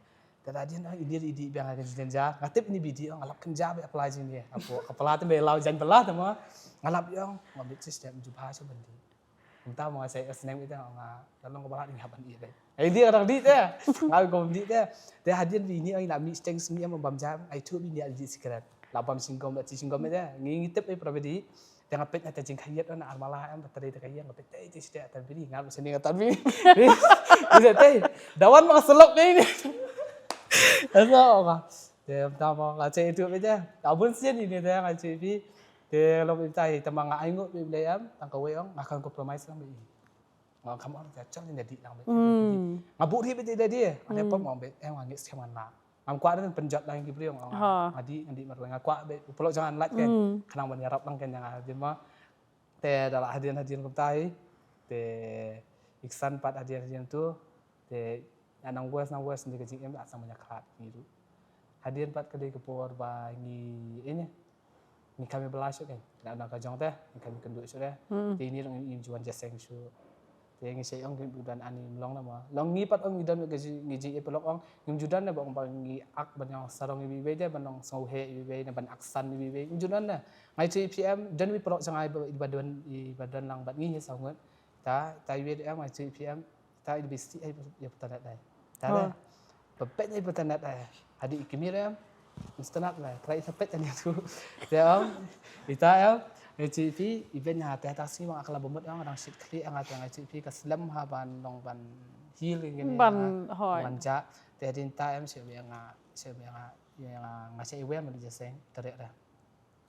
Te hadien ong ini ruh i dih biang ka jingjan ja. Nga tip ini bidi ong nga lap kynja ba apply jingni. Apo ka pala te me lau jan pala te ma. Nga lap i ong nga bit system jubha sha bandi. Kumta ma nga sa ïa ka sneng ita nga la long ka balat nga ban ïa dei. Ai dia orang di te. Nga ko di te. Te hadien bi ni ai la mi steng sni am bam jam ai tu bi ni ai di sikret. La bam singgom la ti singgom te. Ngi ngi tep ai pra bidi. Te nga pet nga te jing khayet na armala am bateri te kayet nga pet te te site atan bidi nga sni nga tan bi. Bisa te. Dawan ma selok ni ni. Asa ma. Te ta ma nga che itu be te. Abun sien ni te nga che bi. Te lo bi tai te ma nga ai ngut bi le am tang ka we ong nga kan compromise lang bi. Nga kam ar ja chal ni dei lang. Nga bu ri bit dei dei. Nga dei pom ngam bit eh nga ngis kam na. Ngam kwah da pynjot lang ki briew, nga ong, ha, nga dih, nga dih marwei, nga kwah beit u paralok jong nga un lait kein. Hmm. Khnang ban ïarap lang kein ïa nga, dei ma. Te da la hadien hadien kumta hi. Te i ksan pat hadien hadien tu. Te ïa nang wes nang wes ngi ka jingim la sdang ban ïa khlad ngi ruh. Hadien pat ka dei ka por ba ngi, eh, ngi, ngi kam ïa bylla shuh kein. Nang ka jong te ngi kam ïa kynduh shuh te. Hmm. Te ine ruh ngim ju wan jingïaseng shuh. Te ngi sa ong kim ju don ani mlong na ma. Long ngi pat ong ngi don ka ji, ngi ji ïa paralok ong ngim ju don na ba ong ba ngi ak ban ong sarong iwei iwei te, ban ong sngewheh iwei iwei na, ban aksan iwei iwei. Ngim ju don na. Nga ïathuh ïa phi em, don iwei i paralok jong nga iba, iba don, iba don lang bad ngi hi saw ngut. Ta, ta iwei em, nga ïathuh ïa phi em. Ta iba sih ai ïa pyntanat dei. Ta dei. Ba peit ïa pyntanat dei. Hadien i kmie em. Mesti tanat dei. Trai sa peit ani tu. Te ong, ita em. Nga ïathuh ïa phi, i ben ha te ta sngi ma nga kylla ba mut ong, dang shit khlieh nga te nga ïathuh ïa phi ka slem ha ban long ban heal kine, ban, ha, hoi, ban jah. Te hadien ta em shu ïa nga, shu ïa nga, ïa nga, nga shu ïa wei ma jingïaseng, te re re.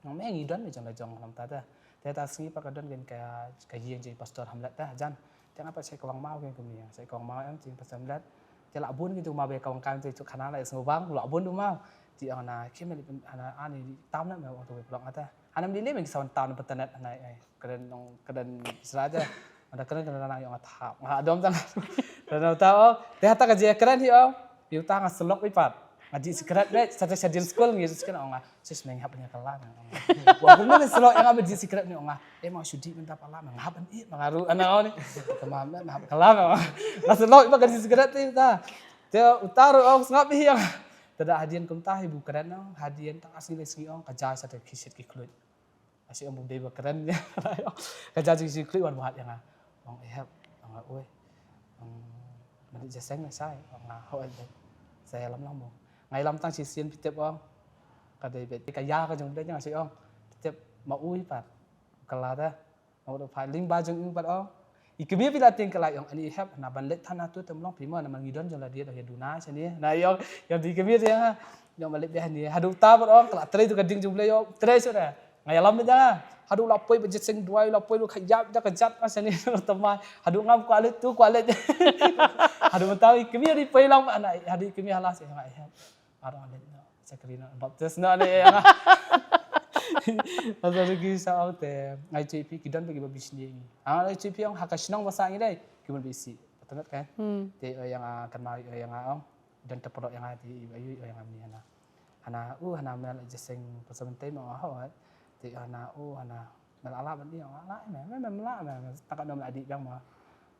Nga ong me ngi don me jong la jong lam ta te. Te ta sngi pat ka don kein ka, ka ïing jong i Pastor Hamlet te hajan. Te nga pat shu ïa kawang maw kein kumne, shu ïa kawang maw em jong i Pastor Hamlet. Te la bun kein tu maw ba ïa kawang kam te tu khana la ïa sngewbang, la bun tu maw. Te ong na, kim me lip, ana, ani tam na me, ong tu paralok nga te. Ana me lip me ngi sa wan tam na pyntanat ana, eh, kren nong, kren Israel te. Ana kren kren nang ïa nga thap. Nga dom tang. Kren tang, oh. Te hata ka jingkren hi, oh. Ïa uta nga syllok beit pat. Nga dih sikret beit, sa te sha dien skul ngi dih sikret, ong nga. Sis, me ngi hap ban ïa kylla me, ong nga. Wa kumno me syllok ïa nga me dih sikret ne, ong nga. Eh, ma shu dih mynta pat la me, nga hap ban ïeh ma nga ruh, ana ong ni. Te ma me, me hap kylla me, ong nga. Nga syllok beit ka dih sikret te uta. Te uta ruh ong sngap hi ïa nga. Te da hadien kumta hi bu kren ong, hadien tang ar sngi lai sngi ong, ka jai sa te ki shit ki khluit. Nga shu ong bym dei ba kren ïa. Ka jai sa ki shit ki khluit wan buh ïa nga. Ong eh hep, ong nga oi. Ong, me leit jingïaseng ne shai, ong nga hooid. Sa ïalam lang mo. Nga ïalam tang shisien phi tip ong. Ka dei beit ka ïa ka jong beit nga shu ong. Phi tip ma u hi pat. Kylla te. Ong ruh pat lyngba jong u pat ong. I kmie phi la tieng kylla ong ani hep na ban leit than na tu te mlong phi mo na man ngi don jong la dei da ïa duna shane. Na ïong, ïong dei kmie te ha. Ïong ban leit beit hangne. Haduh ta pat ong kylla trei tu ka ding jong Blei ïong. Trei shuh da. Nga ïalam beit ïa nga. Haduh la poi ba jingïaseng duwai la poi lu ka ïap da ka jat ma shane thymmai. Haduh ngam kwah leit tu kwah leit. Haduh mynta i kmie ri poi lang ana haduh i kmie hala seh nga ïa. Haduh nga leit no. Shakri no baptis no ne ïa nga. Asa rugi sa ong te nga ïathuh ïa phi ki don ba ki ba bishni ngi. Nga ïathuh ïa phi ong ha ka shnong ba sah ngi dei. Ki ban bisi. Patanat kan. Hmm. Te ïa nga kan ma ïa nga ong. Don te paralok ïa nga te ïa nga mni hana. Hana u hana me la jingïaseng pasal mynta ma nga hawat. Te hana u hana me la lah ban ïa nga la me me me la me me ta ka nom la dih biang ma.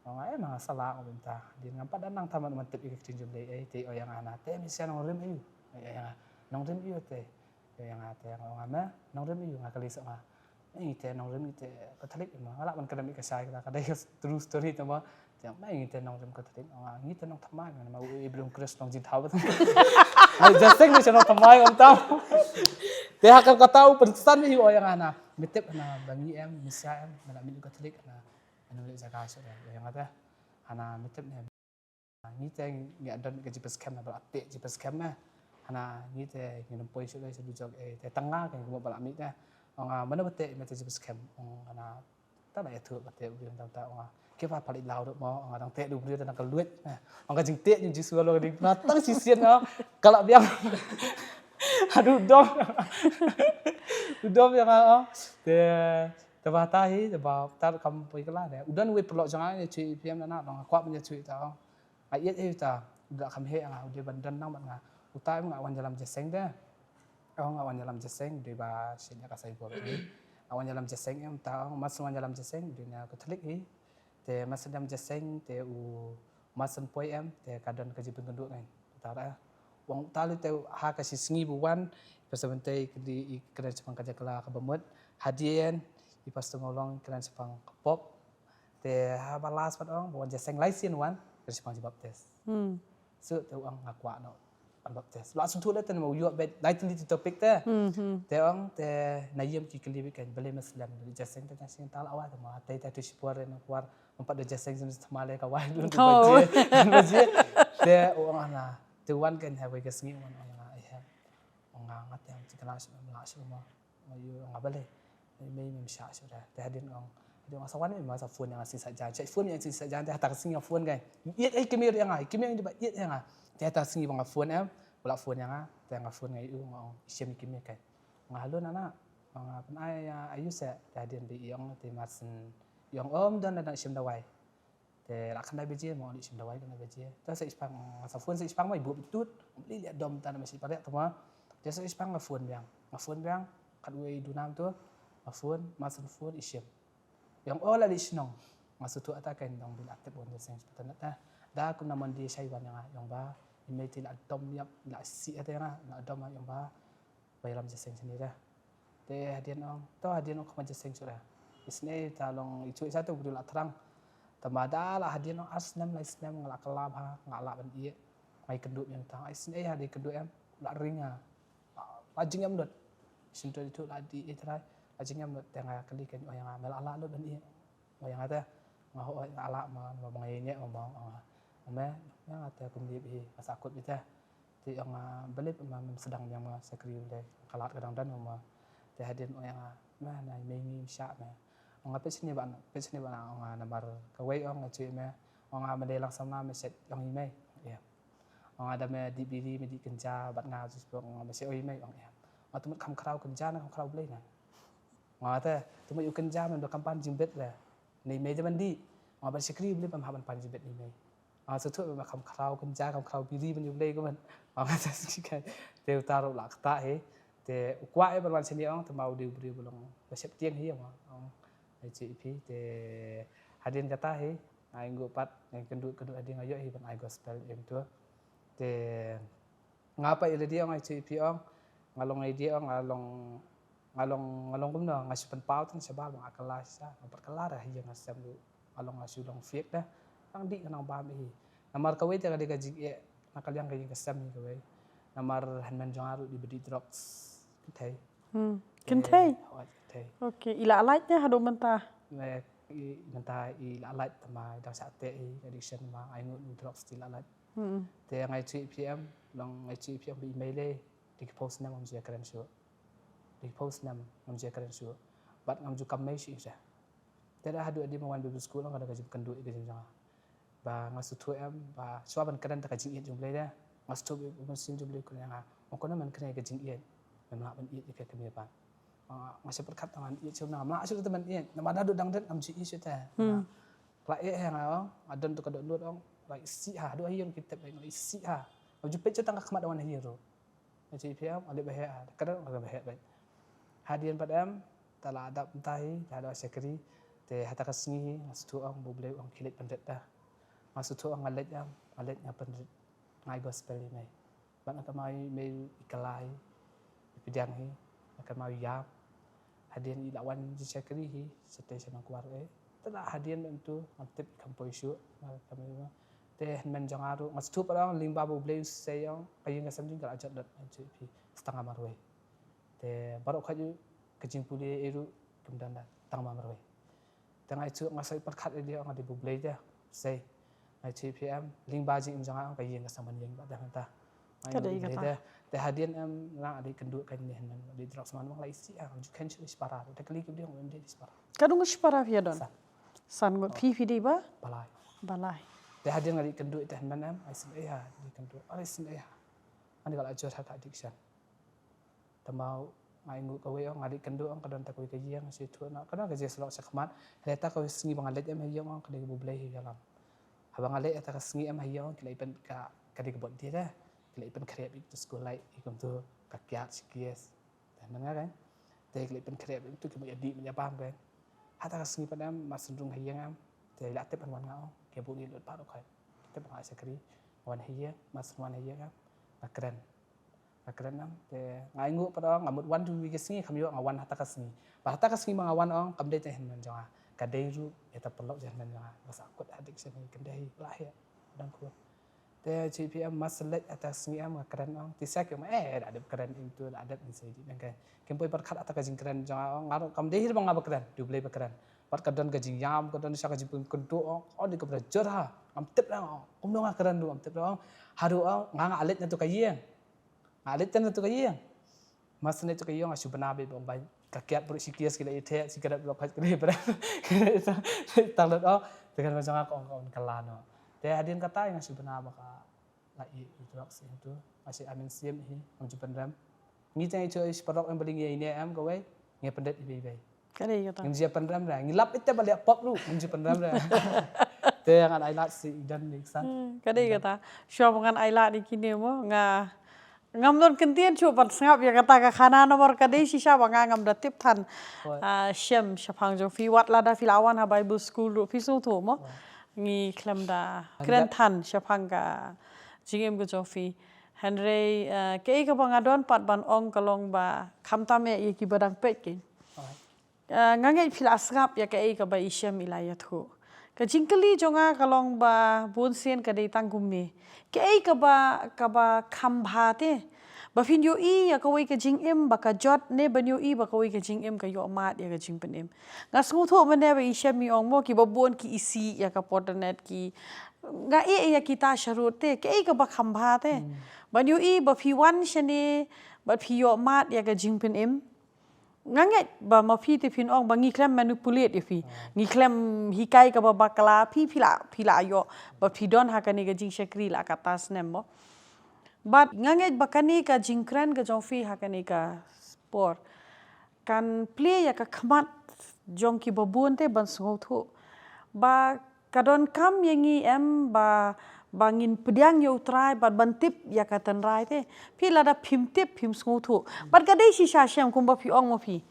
Ma nga eh ma nga sa lah nga mynta. Dien ngam pat da nang thaman man tip ïa ka ktien jong Blei eh te ïa nga hana te me sia nongrim ïa u. Ïa nga nongrim ïa u te. Ïa nga te nga ong nga me nongrim ïa u nga kali sa nga. Ngi te nongrim ngi te Katholik ma nga lah ban kren ïa ka shai ka dei ka true story te ma. Te ma ngi te nongrim Katholik nga ngi te nongthymmai ma u i blung Khrist nong jin thaw. Ai jingïaseng ni nongthymmai ngam tam. Te ha ka kata u pynsan hi o ïa nga na. Me tip na ba ngi em, Misia em, me la mih Katholik na. Anu le jaka shu ïa nga te. Hana me tip ne. Ngi te ngi don ka jingpynskhem na ba la teh jingpynskhem me. Hana ngi te ngi nang poi shu le shu jok eh te tang nga ka ngi ba la mih te. Ong nga mano ba teh me te jingpynskhem ong hana ta la ïathuh ba teh u tam ta ong nga. Ke ba pali lau dok mo ong nga dang teh du briew te nang ka luit. Ong ka jingteh jong Jisu lo ka ding na tang shisien nga ka la biang. Haduh dom. Haduh dom ïa nga ong. Te te ba ta hi te ba ta kam poi kylla de. U don uwei paralok jong nga ïathuh ïa phi em na na ong nga kwah ban ïathuh ïa ta ong. Nga ïeit ïa uta, u da kham heh nga, u dei ban don nang bad nga. Uta em nga wan ïalam jingïaseng te. Ong nga wan ïalam jingïaseng, u dei ba shen ïa ka Saibor. Nga wan ïalam jingïaseng em uta ong, ma shu wan ïalam jingïaseng, u dei na Katholik hi. Te ma shu ïalam jingïaseng, te u ma shu poi em, te ka don ka jingpynkynduh ngan. Uta da. Wan uta lei te ha ka shi sngi ba wan, pasal mynta i kren shaphang ka jaka la ka ba mut. Hadien, i Pastor Mawlong kren shaphang ka pop. Te ha ba last pat ong, ba wan jingïaseng lai sien wan, kren shaphang jingïabaptis. Hmm. So, te ong nga kwah noh ban baptis. La sngewthuh leh te namar u ïoh beit lai tylli ki topic te. Hmm, hmm. Te ong, te na ïem ki kylli beit kein, balei me slem, jingïaseng te jingïaseng ta la wai te ma, te te tu shipor re na kwar, ym pat da jingïaseng jingïaseng thymmai lei ka wai lun tu. Oh. Baje, baje. Te ong ana, te wan kein ha wei ka sngi wan ong nga, eh, ong nga nga te ong jingkylli shu, la shu ma. Nga ïoh nga balei. Mei mei mei sha sha da. Te hadien ong. Hadien ong sa wan mei ma sa phone ïa nga sngi Saitjaiñ. Sa phone ïa nga sngi Saitjaiñ te hata ka sngi nga phone kai. Ïeit ei kmie ïa nga, kmie ïa ba ïeit ïa nga. Te hata sngi ba nga phone em. U la phone ïa nga, te nga phone nga ïa u, nga ong, i shim ïa ki miej kai. Nga, hello nana, nga pyn-ai ïa, ïa u seh, te hadien ba i ong te mar shen, i ong, ym don, nana, i shim dawai. Te la khyndai baje, ma i shim dawai khyndai baje. Te sa i shipang, nga sa phone sa i shipang ma i buh bitut, ym lei lei dom tang ma shi parek te ma. Te sa i shipang nga phone biang, nga phone biang, katwei durnam tu, nga phone, mar shen phone i shim. I ong, o la leit shnong. Nga sngewthuh ata ka dang bi la tip wan jingïaseng sha pyrthei na ta. Da kumno mon di shai wan ïa nga, i ong ba i mei te la dom ïap, la sih ata ïa nga, la dom, i ong ba ba ïalam jingïaseng shane da. Te hadien ong, to hadien ong kham jingïaseng shuh da. Isynei ta long i shu i sa tu bru la thrang. Te ma da la hadien ong ar snem lai snem nga la kylla bha, nga lah ban ïeh. Nga ïakynduh biang tang, isynei ha da ïakynduh em, la ring ha. La jingem lut. Shen tu itu la dih ïa trai, la jingem lut, te nga kylli ka, ong ïa nga, me la lah lut ban ïeh? Ong ïa nga te, nga, hooid nga lah ma, ma nga ïeh ma, ma, ong nga. Ong me, ong me, nga te kum dei bhi, nga sa kut bhi te. Te ong nga, balei ma mem sdang biang ma shakri, balei ka lad ka dang don ma. Te hadien ong ïa nga, me, na i mei ngi im shah me. Ong nga, peit shane ba, peit shane ba, ong nga, namar kawei ong nga, chew me. Ong nga, me dei lang samla me shet ong i mei. Ïa. Ong nga, da me dih biri, me dih kynja bad nga, just ong nga, me shet ong i mei, ong ïa. Ong nga, to mut kham khraw kynja ne kham khraw Blei ne? Ong nga te, to mut ïa u kynja mem da kam pan jingbit re. Ne i mei te ban dih. Ong nga, ban shakri Blei mem hap ban pan jingbit ne i mei. Ong nga, sngewthuh me kham khraw kynja, kham khraw biri, ban ïa u Blei kumne. Ong nga, sa sngewthuh kai. Te uta ruh la ktah hi. Te u kwah ïa ban wan shane ong, te ma u dei u briew ba long ba sheptieng hi ong. Ong, ai chew ïa phi, te hadien kata hi, nga ïnguh pat, nga ïakynduh kynduh hadien nga ïoh hi ban ai gospel ïa u tu. Te nga pat ïa lade ong, ai chew ïa phi ong, nga long ïa lade ong, nga long, nga long, nga long kumno, nga shu pynpaw tang shabar ba nga kylla shisha, nga pat kylla da ha ïing ha sem ruh, nga long, nga shu long fake da. Tang dih ka nang bam hi. Namar kawei te ka dei ka jingeh na ka liang ka ïing ka sem hi kawei. Namar hynmen jong nga ruh dei ba dih drugs kynthei. Hmm. Kynthei? Eh, hooid, kynthei. Okay, i la lait ne haduh mynta? Eh, i, mynta i la lait, te ma i dang shah teh hi, addiction ma, ai ngut drugs te i la lait. Hmm. Te nga ïathuh ïa phi em, long nga ïathuh ïa phi em ba i mei lei, dei ki phew snem ngam ju ïakren shuh. Dei ki phew snem ngam ju ïakren shuh. Bad ngam ju kam mei shuh ïa ka. Te da haduh hadien ba wan Bible school long ka da ka jingkynduh ïa ka jingim jong nga. Ba nga sngewthuh em, ba shuwa ban kren da ka jingïeit jong u Blei de. Nga sngewthuh ba u Mynsiem jong u Blei u kren ïa nga. Ong kumno men kren ïa ka jingïeit. Mem lah ban ïeit ïa ka kmie pat. Ah, nga shu pyrkhat tang ban ïeit shuh, nga mlak shuh te ban ïeit. Namar naduh dang rit ngam ju ïeit shuh te. Hmm. Nga la ïeh ha nga ong, nga don tu ka dohnud ong, la isih ha, haduh ha ïing ki tip nga la isih ha. Ngam ju peit shuh tang ka khmat da wan ha ïing ruh. Nga chew ïa phi em, nga leh ba heh ha, ka don nga ba heh beit. Hadien pat em, te la dap mynta hi, te haduh shakri, te hata ka sngi hi, nga sngewthuh ong ba u Blei u ong khie leit pynrit da. Nga sngewthuh ong nga leit em, nga leit nga pynrit. Nga ai gospel ïa i mei. Bad nga kynmaw i mei i kylla hi, i pdiang hi, nga kynmaw i ïam. Hadien i la wan jingshakri hi, shatei sha Nongkwar eh. Te la hadien ba mynta ngam tip i kham poi shuh, nga kynmaw. Te hynmen jong nga ruh, nga sngewthuh pat ong lyngba ba u Blei u sei ong, ka ïing ka sem jong ngi ka la jot lut, nga chew ïa phi, sa tang nga marwei. Te baroh khoit ka jingpule ei ruh kim don da tang ma marwei. Te nga ïathuh, nga sa pyrkhat ïa lade ong ka dei ba u Blei te u sei. Nga chew ïa phi em, lyngba jingim jong nga ong ka ïing ka sem ban ïeng bad te mynta. Nga ïeng bad u Blei te. Te hadien em, nga la dei kynduh kane hynmen, dei drugs man, nga la isih ha, ju khein shuh shipara. Te kylli ki briew ong em dei shipara. Katno ngut shipara phi ïa don? San. San ngut. Phi, phi dei ba? Balai. Balai. Te hadien nga dei kynduh te hynmen em, ai sngewsih ha, dei kynduh. Ai sngewsih ha. Ani ka la jur ha ka addiction. Te ma nga ïnguh kawei ong, nga dei kynduh ong, ka don ta kawei ka ïing, shu ïathuh noh, ka don ka jingïasyllok shakhmat. Hynrei ta kawei sngi ba nga leit em ha ïing ong, ka dei ka ba u Blei hi ïalam. Haba nga leit ta ka sngi em ha ïing ong, ki la ïa pyn ka, ka dei ka bot die te. Ki la ïa pynkhreh beit tu skul lai, i kumtu, ka kiad shi kies. Te hynmen nga kan. Te ki la ïa pynkhreh beit tu ki mut ïa dih mut ïa bam kan. Hata ka sngi pat em, mar shu rung ha ïing em. Te la tip ban wan nga ong, ki buh ïa lut pat ong kai. Tip nga shakri, wan ha ïing, mar shu wan ha ïing em. Nga kren. Nga kren em, te nga ïnguh pat ong, nga mut wan tu wi ka sngi, kam ïoh nga wan hata ka sngi. Bad hata ka sngi ma nga wan ong, kam dei te hynmen jong nga. Ka dei ruh, ïa ta paralok jong hynmen jong nga. Nga sa kut addiction hi, kam dei hi, la hi, dang kut. Te chew ïa phi em, mar shu leit hata ka sngi em, nga kren ong. Te sa ki ong, eh, da dep kren ïa tu, da dep ngi sa ïa dih nang kren. Kim poi pyrkhat hata ka jingkren jong nga ong, nga ruh kam dei hi ba nga ba kren, dei u Blei ba kren. Bad ka don ka jingïam, ka don sha ka jingpynkynduh ong, oh, dei ka ba da jur ha. Ngam tip re ong, kumno nga kren ruh, ngam tip re ong. Haduh ong, nga nga leit na tu ka ïing. Nga leit na tu ka ïing. Mar shu leit tu ka ïing nga shu bna beit ba ong bai. Ka kiad briew shi kies ki la ïa theh, shi kiad briew ka dei briew. Tang lut ong, te kan ma jong nga ka ong ka ong ka la noh. Te hadien kata nga shu bna ba ka la i drugs hi tu. Nga shu ai mynsiem hi, ngam ju pynrem. Ngi tang i chu i paralok em ba lyngngoh ine em kawei, ngi pyndep i bei bei. Ka dei kata. Ngim ju pynrem re, ngi lap ite ba leh pop ruh, ngim ju pynrem re. Te ngan ai lad sha i don ni ksan. Hmm, ka dei kata. Shuwa ba ngan ai lad ïa kine mo, nga ngam don kyntien shuh ban sngap ïa kata ka khana namar ka dei shisha ba nga ngam da tip than. Hooid. Ah, shem shaphang jong phi wat lada phi la wan ha Bible school ruh phi sngewthuh mo. Hooid. Ngi khlem da kren than shaphang ka jingim ka jong phi. Hynrei, ah, kaei kaba nga don pat ban ong ka long ba khamtam eh ïa kiba dang peit kein. Hooid. Ah, nga ngeit phi la sngap ïa kaei kaba i shem i la ïathuh. Ka jingkylli jong nga ka long ba bun sien ka dei tang kumne. Kaei kaba, kaba kham bha te. Ba phin ïohi ïa kawei ka jingim ba ka jot ne ban ïohi ba kawei ka jingim ka ïoh mad ïa ka jingpynim. Nga sngewthuh mynne ba i shem i ong mo kiba bun ki isih ïa ka portanet ki. Nga ïeh ïa kita sharud te. Kaei kaba kham bha te. Hmm. Ban ïohi ba phi wan shane, ba phi ïoh mad ïa ka jingpynim. Nga ngeit ba ma phi te phin ong ba ngi khlem manipulate ïa phi. Ah. Ngi khlem hikai kaba bakla phi, phi la, phi la ïoh. Ba phi don ha kane ka jingshakri la katta snem mo. But nga ngeit ba kane ka jingkren ka jong phi ha kane ka por kan plie ïa ka khmat jong kiba bun te ban sngewthuh. Ba ka donkam ïa ngi em ba, ba ngin pdiang ïa U Trai, bad ban tip ïa ka tynrai te. Phi lada phim tip, phim sngewthuh. Bad ka dei shisha shem kumba phi ong ma phi.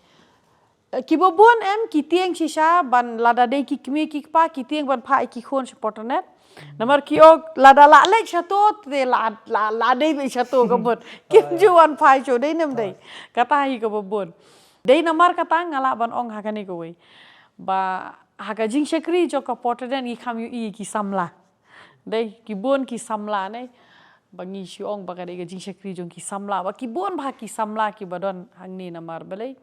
Eh, kiba bun em ki tieng shisha, ban lada dei ki kmie ki kpa, ki tieng ban phah ïa ki khun sha portanet. Namar ki ong lada la leit shato, te la, la, la dei beit shato ka mut. Kim ju wan phai shuh, dei ne ym dei. Kata hi kaba bun. Dei namar kata nga lah ban ong ha kane kawei. Ba ha ka jingshakri jong ka portanet ngi kham ïohi ki samla. Dei, ki bun ki samla ne. Ba ngi shu ong ba ka dei ka jingshakri jong ki samla. Ba ki bun bha ki samla kiba don hangne namar balei.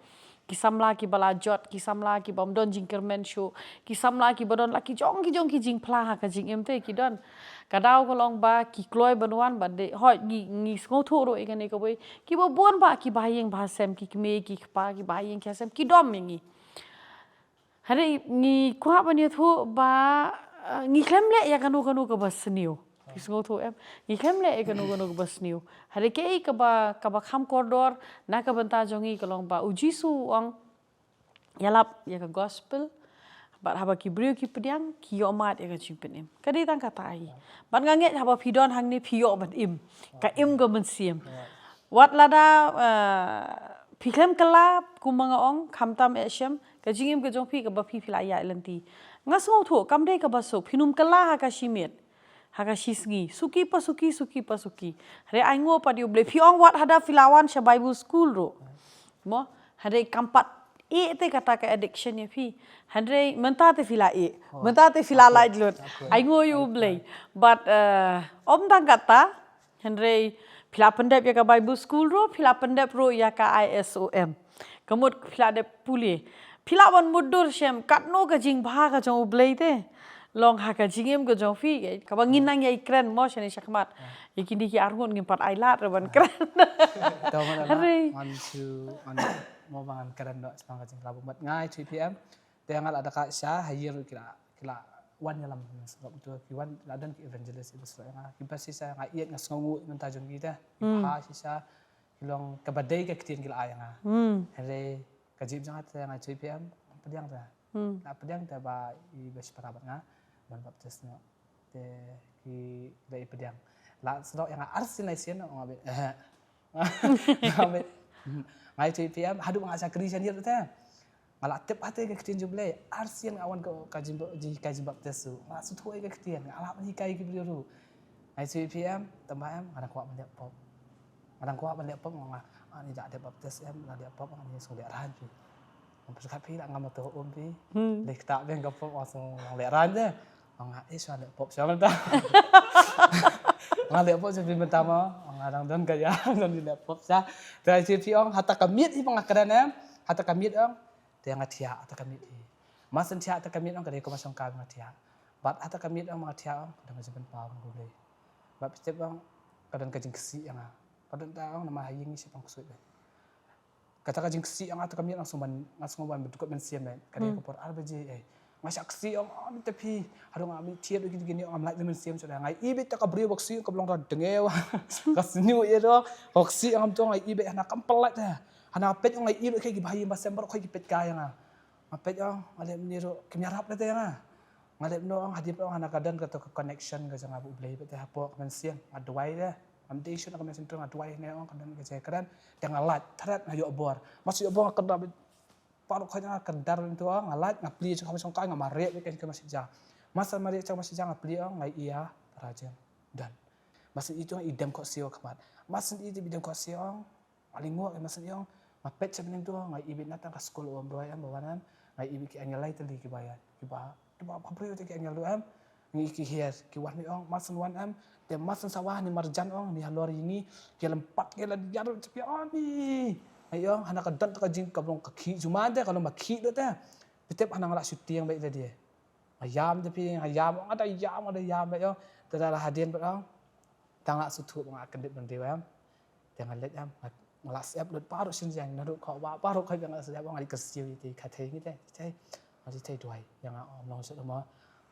Ki samla kiba la jot, ki samla kiba ym don jingkyrmen shuh, ki samla kiba don la ki jong ki jong ki jingphla ha ka jingim te ki don. Ka daw ka long ba ki kloi ban wan ba dei, hooid ngi, ngi sngewthuh ruh ïa kane kawei. Kiba bun bha ki bahaïing bahasem, ki kmie ki kpa, ki bahaïing ki hasem, ki dom ïa ngi. Hynrei ngi kwah ban ïathuh ba, eh, ngi khlem leh ïa kano kano kaba sniew. Phi sngewthuh em? Ngi khlem leh ïa kano kano kaba sniew. Hynrei kaei kaba, kaba kham kordor na ka bynta jong ngi ka long ba U Jisu u ong ïalap ïa ka gospel. Bad haba ki briew ki pdiang ki ïoh mad ïa ka jingpynim. Ka dei tang kata hi. Bad nga ngeit haba phi don hangne phi ïoh ban im. Ka im ka mynsiem. Wat lada, eh, phi khlem kylla kumba nga ong, khamtam eh shem, ka jingim ka jong phi kaba phi phi la ïaid lynti. Nga sngewthuh, kam dei kaba suk, phin ym kylla ha ka shi miet, ha ka shi sngi, suki pa suki, suki pa suki. Hynrei ainguh pat ïa U Blei, phi ong wat hada phi la wan sha Bible school ruh. Mo, hynrei kam pat ïeh te kata ka addiction ïa phi. Hynrei mynta te phi la ïeh. Mynta te phi la lait lut. Ainguh ïa U Blei. But, eh, ym tang kata, hynrei phi la pyndep ïa ka Bible school ruh, phi la pyndep ruh ïa ka I S O M. Ka mut phi la dep pule. Phi lah ban mutdur shem katno ka jingbha ka jong U Blei te. Long ha ka jingim ka jong phi, kaba ngin nang ïai kren mo shane shakhmat. Ïa kine ki arngut ngim pat ai lad re ban kren. Hynrei ngan shu, ngan mo ba ngan kren noh shaphang ka jingkhlad bad nga ïathuh ïa phi em. Te nga la da ka sha ha ïing ruh ki la, ki la wan ïalam sngap tu, ki wan la don ki evangelist ïa sngap nga. Ki ba shisha nga ïeit nga sngewnguh mynta jong ki te. Ki ba shisha ki long kaba dei ka ktien ki la ai nga. Hynrei ka jingim jong nga te nga ïathuh ïa phi em, pdiang te. Nga pdiang te ba i ba shipara bad nga ban baptis noh. Te ki la i pdiang. La sdok ïa nga arsien lai sien nga bit. Nga bit. Nga ïathuh ïa phi em haduh nga shakri sha ïing te. Nga la tip ha te ka ktien jong U Blei, arsien nga wan ka, ka jing, jinghikai jingbaptis ruh. Nga sngewthuh ïa ka ktien, nga lah ban hikai ki briew ruh. Nga ïathuh ïa phi em, tang ba em, nga dang kwah ban leh pop. Nga dang kwah ban leh pop, nga, nga, ani da leh baptis em, la leh pop, ani sngewlehrain phi. Nga pyrkhat phi la ngam to um phi. Leh kata beng ka pop, nga sngewlehrain te. Nga, eh, shuwa leh pop shuwa mynta. Nga leh pop shuwa mynta mo. Nga dang don ka ïa, don leh pop shuwa. Te ïathuh ïa phi ong, hata ka miet hi ba nga kren em, hata ka miet ong. Te nga thiah hata ka miet hi. Mar shen thiah hata ka miet ong ka dei ka mashong ka nga thiah. Bad hata ka miet ong nga thiah ong ka don ka jingpynpaw ong U Blei. Bad phi tip ong ka don ka jingksih ïa nga. Ka don ta ong namar ha ïing ngi shipang ksuid. Kata ka jingksih ïa nga hata ka miet ong sngewban, nga sngewban bad dukut mynsiem eh. Ka dei ka por ar baje eh. Nga shah ksih ong, "Ah, mynta phi." Haduh nga mih thied ïa kine kine ong, "Ngam lait na mynsiem shuh." Nga ïohi beit te ka briew ba ksih ong ka long da dngew. Ka sngew ïa ro. Ka ksih ong, "Ngam to." Nga ïohi beit hana kam pynlait te. Hana peit ong nga ïohi beit ki ba ha ïing ba sem baroh khoit ki peit kai ïa nga. Nga peit ong, nga leh mynne ruh kim ïarap lei te ïa nga. Nga leh mynno ong, hadien ong hana ka don kato ka connection ka jong nga bad U Blei beit te hapoh ka mynsiem. Nga duwai te. Ngam dei shuh na ka mynsiem, nga duwai ne ong ka don ka jingkren. Te nga lait, thret nga ïoh bor. Mas ïoh bor nga kynda beit. Baroh khoit nga kynda beit to, nga lait, nga plie sha ka shongkai, nga mareh beit ka masjid ja. Mas mareh sha ka masjid ja, nga plie ong, nga ïa para jong. Done. Mas i to i dem khohsiew khmat. Mas i to i dem khohsiew ong. Nga lyngngoh, nga mas ïong, nga peit sha bneng to, nga ïohi beit na tang ka skul u Ïoannis em, ba wan em, nga ïohi beit ki angel lai tylli kiba ïaid, kiba, kiba, ba briew te ki angel ruh em, nga ïohi ki hiar, ki wan ïong, mas wan em, te mas sa wah ni marjan ong, ni halor ïa ngi, ki lympat ki la ïaroh jyep ïa ni. Nga ïong, hana ka don ka jing ka long ka khih jumai te, ka long ba khih ruh te. Phi tip hana nga la shooting beit te de. Nga ïam te phi, nga ïam, nga da ïam, nga da ïam beit ong, te da la hadien beit ong. Tang la shu thuh ba nga kyndit ban riew em. Te nga leit em, nga, nga la sep lut baroh shin jang, naduh kawei baroh kawei nga la sep, nga leit kyrsiew ïa te, ka thei ngi te, te. Nga leit te duwai, ïa nga ym long shuh mo.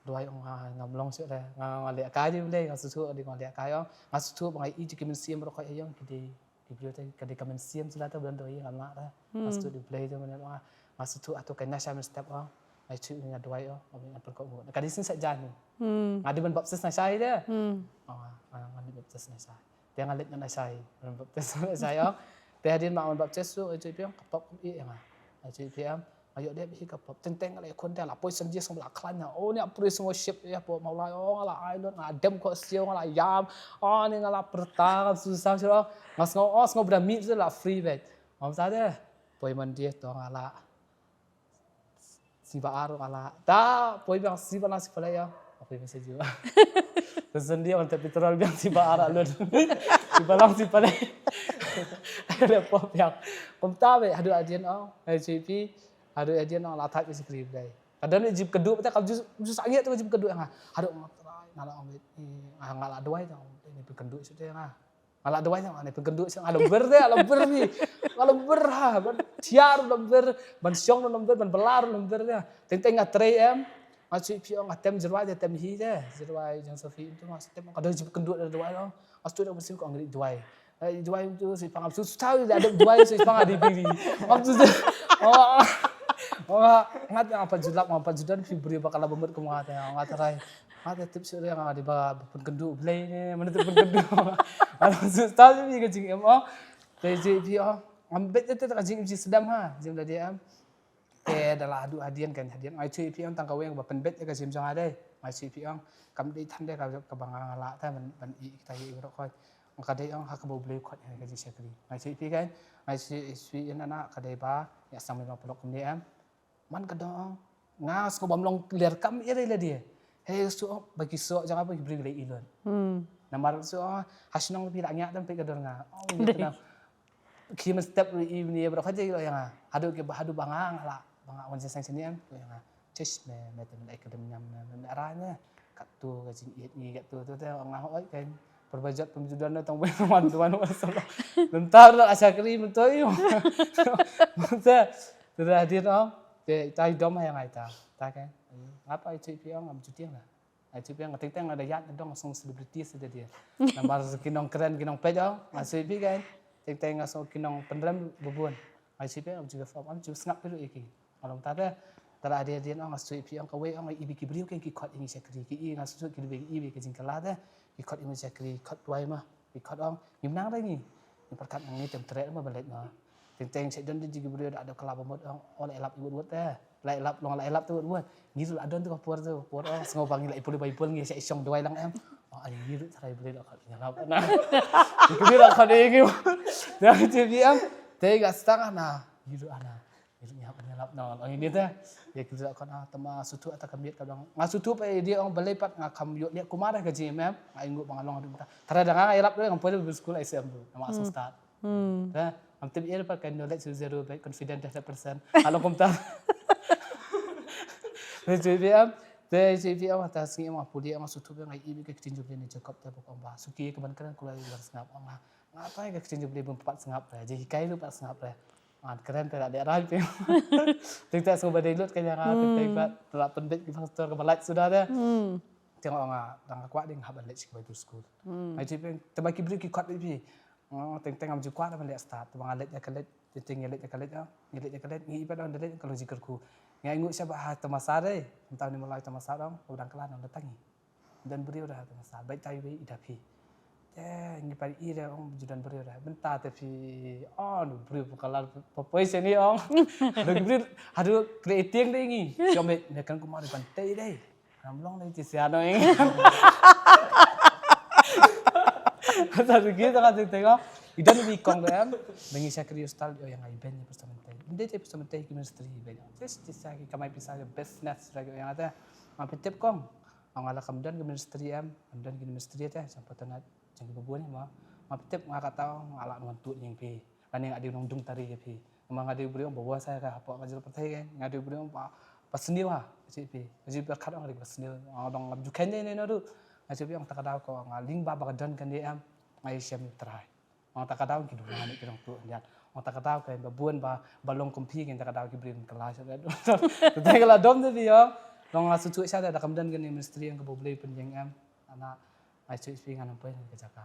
Duwai ong nga, ngam long shuh te, nga, nga leh kai ïa U Blei, nga shu shu dei nga leh kai ong, nga shu ba nga ïohi ki mynsiem baroh kawei ïa ong ki dei, ki briew te, ka dei ka mynsiem sila te, ban dei ngam lah te. Nga shu dei U Blei te, nga, nga shu ato ka nasha mynstep ong, nga shu nga duwai ong, nga pynkoh ngut. Ka dei shisha jan ni. Nga dei ban baptis na shai te. Ong nga, nga, nga dei baptis na shai. Te nga leit na shai, ban baptis na shai ong. Te hadien ma ngan baptis tu, nga ju ïohi ong ka pop kum i ïa nga. Nga ju ïohi ong, nga ïoh dep hi ka pop. Teng teng nga la ïakhun te la poi shen jong sngewbha la khlaiñ nga. Oh, ni a praise and worship ïa pop ma u Blei. Oh, nga la ai lut, nga dem khohsiew, nga la ïam. Oh, ni nga la pyrta, nga susah shuh. Nga sngew, oh, sngewbha mih shuh la free beit. Ngam sa te. Poi Monday to nga la Sngi ba ar nga la. Ta, poi biang sngi ba lang sngi ba lai ïa. Poi biang sngi ba. Te Sunday wan te petrol biang sngi ba ar alun. Sngi ba lang sngi ba lai. Leh pop biang. Kumta beit haduh hadien ong. Ai J P. Haduh hadien ong la thait beit shakri beit. Ka don jingpynkynduh beit ka ju ju sangeh tu jingpynkynduh nga. Haduh nga trai nga la ong beit. Nga la duwai tang. Ni pynkynduh shu te nga. Nga la duwai nga, ni pynkynduh sha nga, lem ber de, lem ber ni. Nga lem ber ha, ban tiar lem ber, ban shong lem ber, ban blar lem ber de. Teng teng nga trei em. Nga shu pi ong nga tem jrwai de, tem hi de. Jrwai jong Sophie tu nga shu tem, ka dei jingpynkynduh de duwai lo. Nga shu tu de, nga shu ko ngri duwai. Eh, duwai tu shu pang, shu tau de, ada duwai shu pang, ada biri. Nga shu tu. Oh, oh, nga, nga pat julap, nga pat judan, pi bri bakal ba mut ko nga te, nga trai. Nga te tip shu de, nga dei ba pynkynduh Blei ne, mana tu pynkynduh. Nga shu tau de, ka jingim, oh. Te J P, oh. Ngam bit te ka jingim ji sdam ha, jingim da de em. Te da la haduh hadien kan, hadien. Ai J P ong tang ka weng ba pynbit ka jingim jong nga de. Ai J P ong kam dei than de ka, kaba nga la te ban, ban i kita i ro khoi. Ka dei ong ha kaba U Blei khot ka jingshakri. Ai J P kan, ai J P ina na ka dei ba, ïa sang me ma pynlok kumne em. Man ka dang ong nga sngew bam long ler kam ïa lei lei de. Hei, so ba ki so jang ba ki bri lei ilon. Namar so ha shnong bi la ngiah dang pe ka dor nga. Oh, ïa ki mynstep ri i ni ba kha jai lo ïa nga. Haduh ki ba haduh ba nga nga la ba nga wan jai sang sini em ïa nga. Chesh me me te me ai ka dem nyam me me ara ne. Kat tu ka jing iet ni kat tu tu te nga oi kan. Perbajot pemjudan na tong bai wan tu wan wan solo. Lentar la shakri mentoi. Te te hadien ong. Te ita i dom ha ïa nga ita. Ta kan. Ngap ai J P ong ngam juti nga. Ai J P ong teng teng nga da ïaid dong song celebrity sida dia. Namar ki nongkren ki nongpeit ong. Ai J P kan. Teng teng nga song ki nongpynrem bubun. Ai J P ong juga fam ong juga sngap ïa ki. Nga long ta te. Ta la hadien hadien ong nga shu ïohi ong nga ibi ki briew ki khot ïa ngi shakri ki i nga shu ki ibi ki ibi ki jingkylla te. Ki khot ïa ngi shakri khot duwai ma. Ki khot ong ngim nang re ngi. Ngi pyrkhat ngi tem treh ma ban leit ma. Teng teng sha don ji ki briew da da kylla ba mut ong oh la lap i wut wut te. La lap long la lap te wut wut. Ngi la don tu ka por tu por ong sngew ba ngi la i pule Baibl ngi sha i shong duwai lang em. Oh ai ngi ru trai beli la khot ngi lap na. Ngi la khot ngi. Dah J P ong. Te ga stang ana. Ngi ru ana. Ngi hap ngi lap nong ong ini te. Ïa ki la khot ah tama sutu ata ka miet ka dong. Nga sutu pa dia ong balei pat nga kam ïoh liat kumar ka jingim em. Nga ingu ba nga long adu ta. Tara da nga ïalap ngam poi da skul ai sem bu. Nama song start. Te am tip ïa pat ka knowledge zero ba confident hundred percent. Nga long kumta. Te J P em. Te J P em ta sngi em nga puli em nga sutu ba nga ibi ka ktien Jubilee ni Jacob te ba kong ba. Suki ka ban kren kulai lar sngap nga. Nga tai ka ktien Jubilee bun pat sngap re. Ji hikai lu pat sngap re. Ngan kren te la dei rai phi. Teng te sngewbha dei lut ka ïa nga, teng te ba la pynbeit ki pastor ka ba lait suda de. Teng ong nga dang kwah ding hap ban leit sha ki Bible school. Nga jip te ba ki briew ki kwah phi. Teng teng ngam ju kwah ban leit start. Te ba nga leit ïa ka leit, teng teng ïa leit ïa ka leit, ïa leit ïa ka leit, ngi ipat on da leit ka long jingkyrkhu. Nga ngu sha ba ha tamasa de. Mynta ni malai tamasa dong, ba dang klan on da tangi. Don briew da ha tamasa, beit tai beit i da phi. Te ngi pat i da ong ju don briew da. Mynta te phi, oh, no briew pa kalar pa poi seni ong. Don briew, hadu creating de ngi. Jom beit, ne kan kumar ban tei de. Ngam long de ti sia no ing. Sa rugi ta ka teng teng. I don bi kong de em. Ngi shakri hostel ïoh ïa nga i ben ni pisa mynta. Inde te pisa mynta ki ministry i ben. Just ti sia ki kamai pisa ki business lagi ïoh ïa nga te. Nga pyntip kong. Nga la kam don ki ministry em, kam don ki ministry te, jong paternat, jong ki babun mo. Nga pyntip nga kata nga la ngan tu ning phi. Lane nga dei nongdung tari ïa phi. Nga dei briew ba wa sa ka hapoh ka jylla pyrthei ka, nga dei briew ba, ba sniew ha, ka jingphi. Ka jingpyrkhat nga dei ba sniew. Nga dang ngam ju khein ne ne no du. Nga jingphi ong ta ka daw ko, nga lyngba ba ka don kane em, nga ïashem ïa u Trai. Ong ta ka daw ki duna ne ki dang tu ïa. Ong ta ka daw ka ba bun ba, ba long kum phi, ong ta ka daw ki briew kylla sha. Te ka la dom te phi ong. Long nga shu shu sha da kam don kane ministry ong ka ba U Blei pynïeng em. Ana, nga shu shu ngan ym poi ka jaka.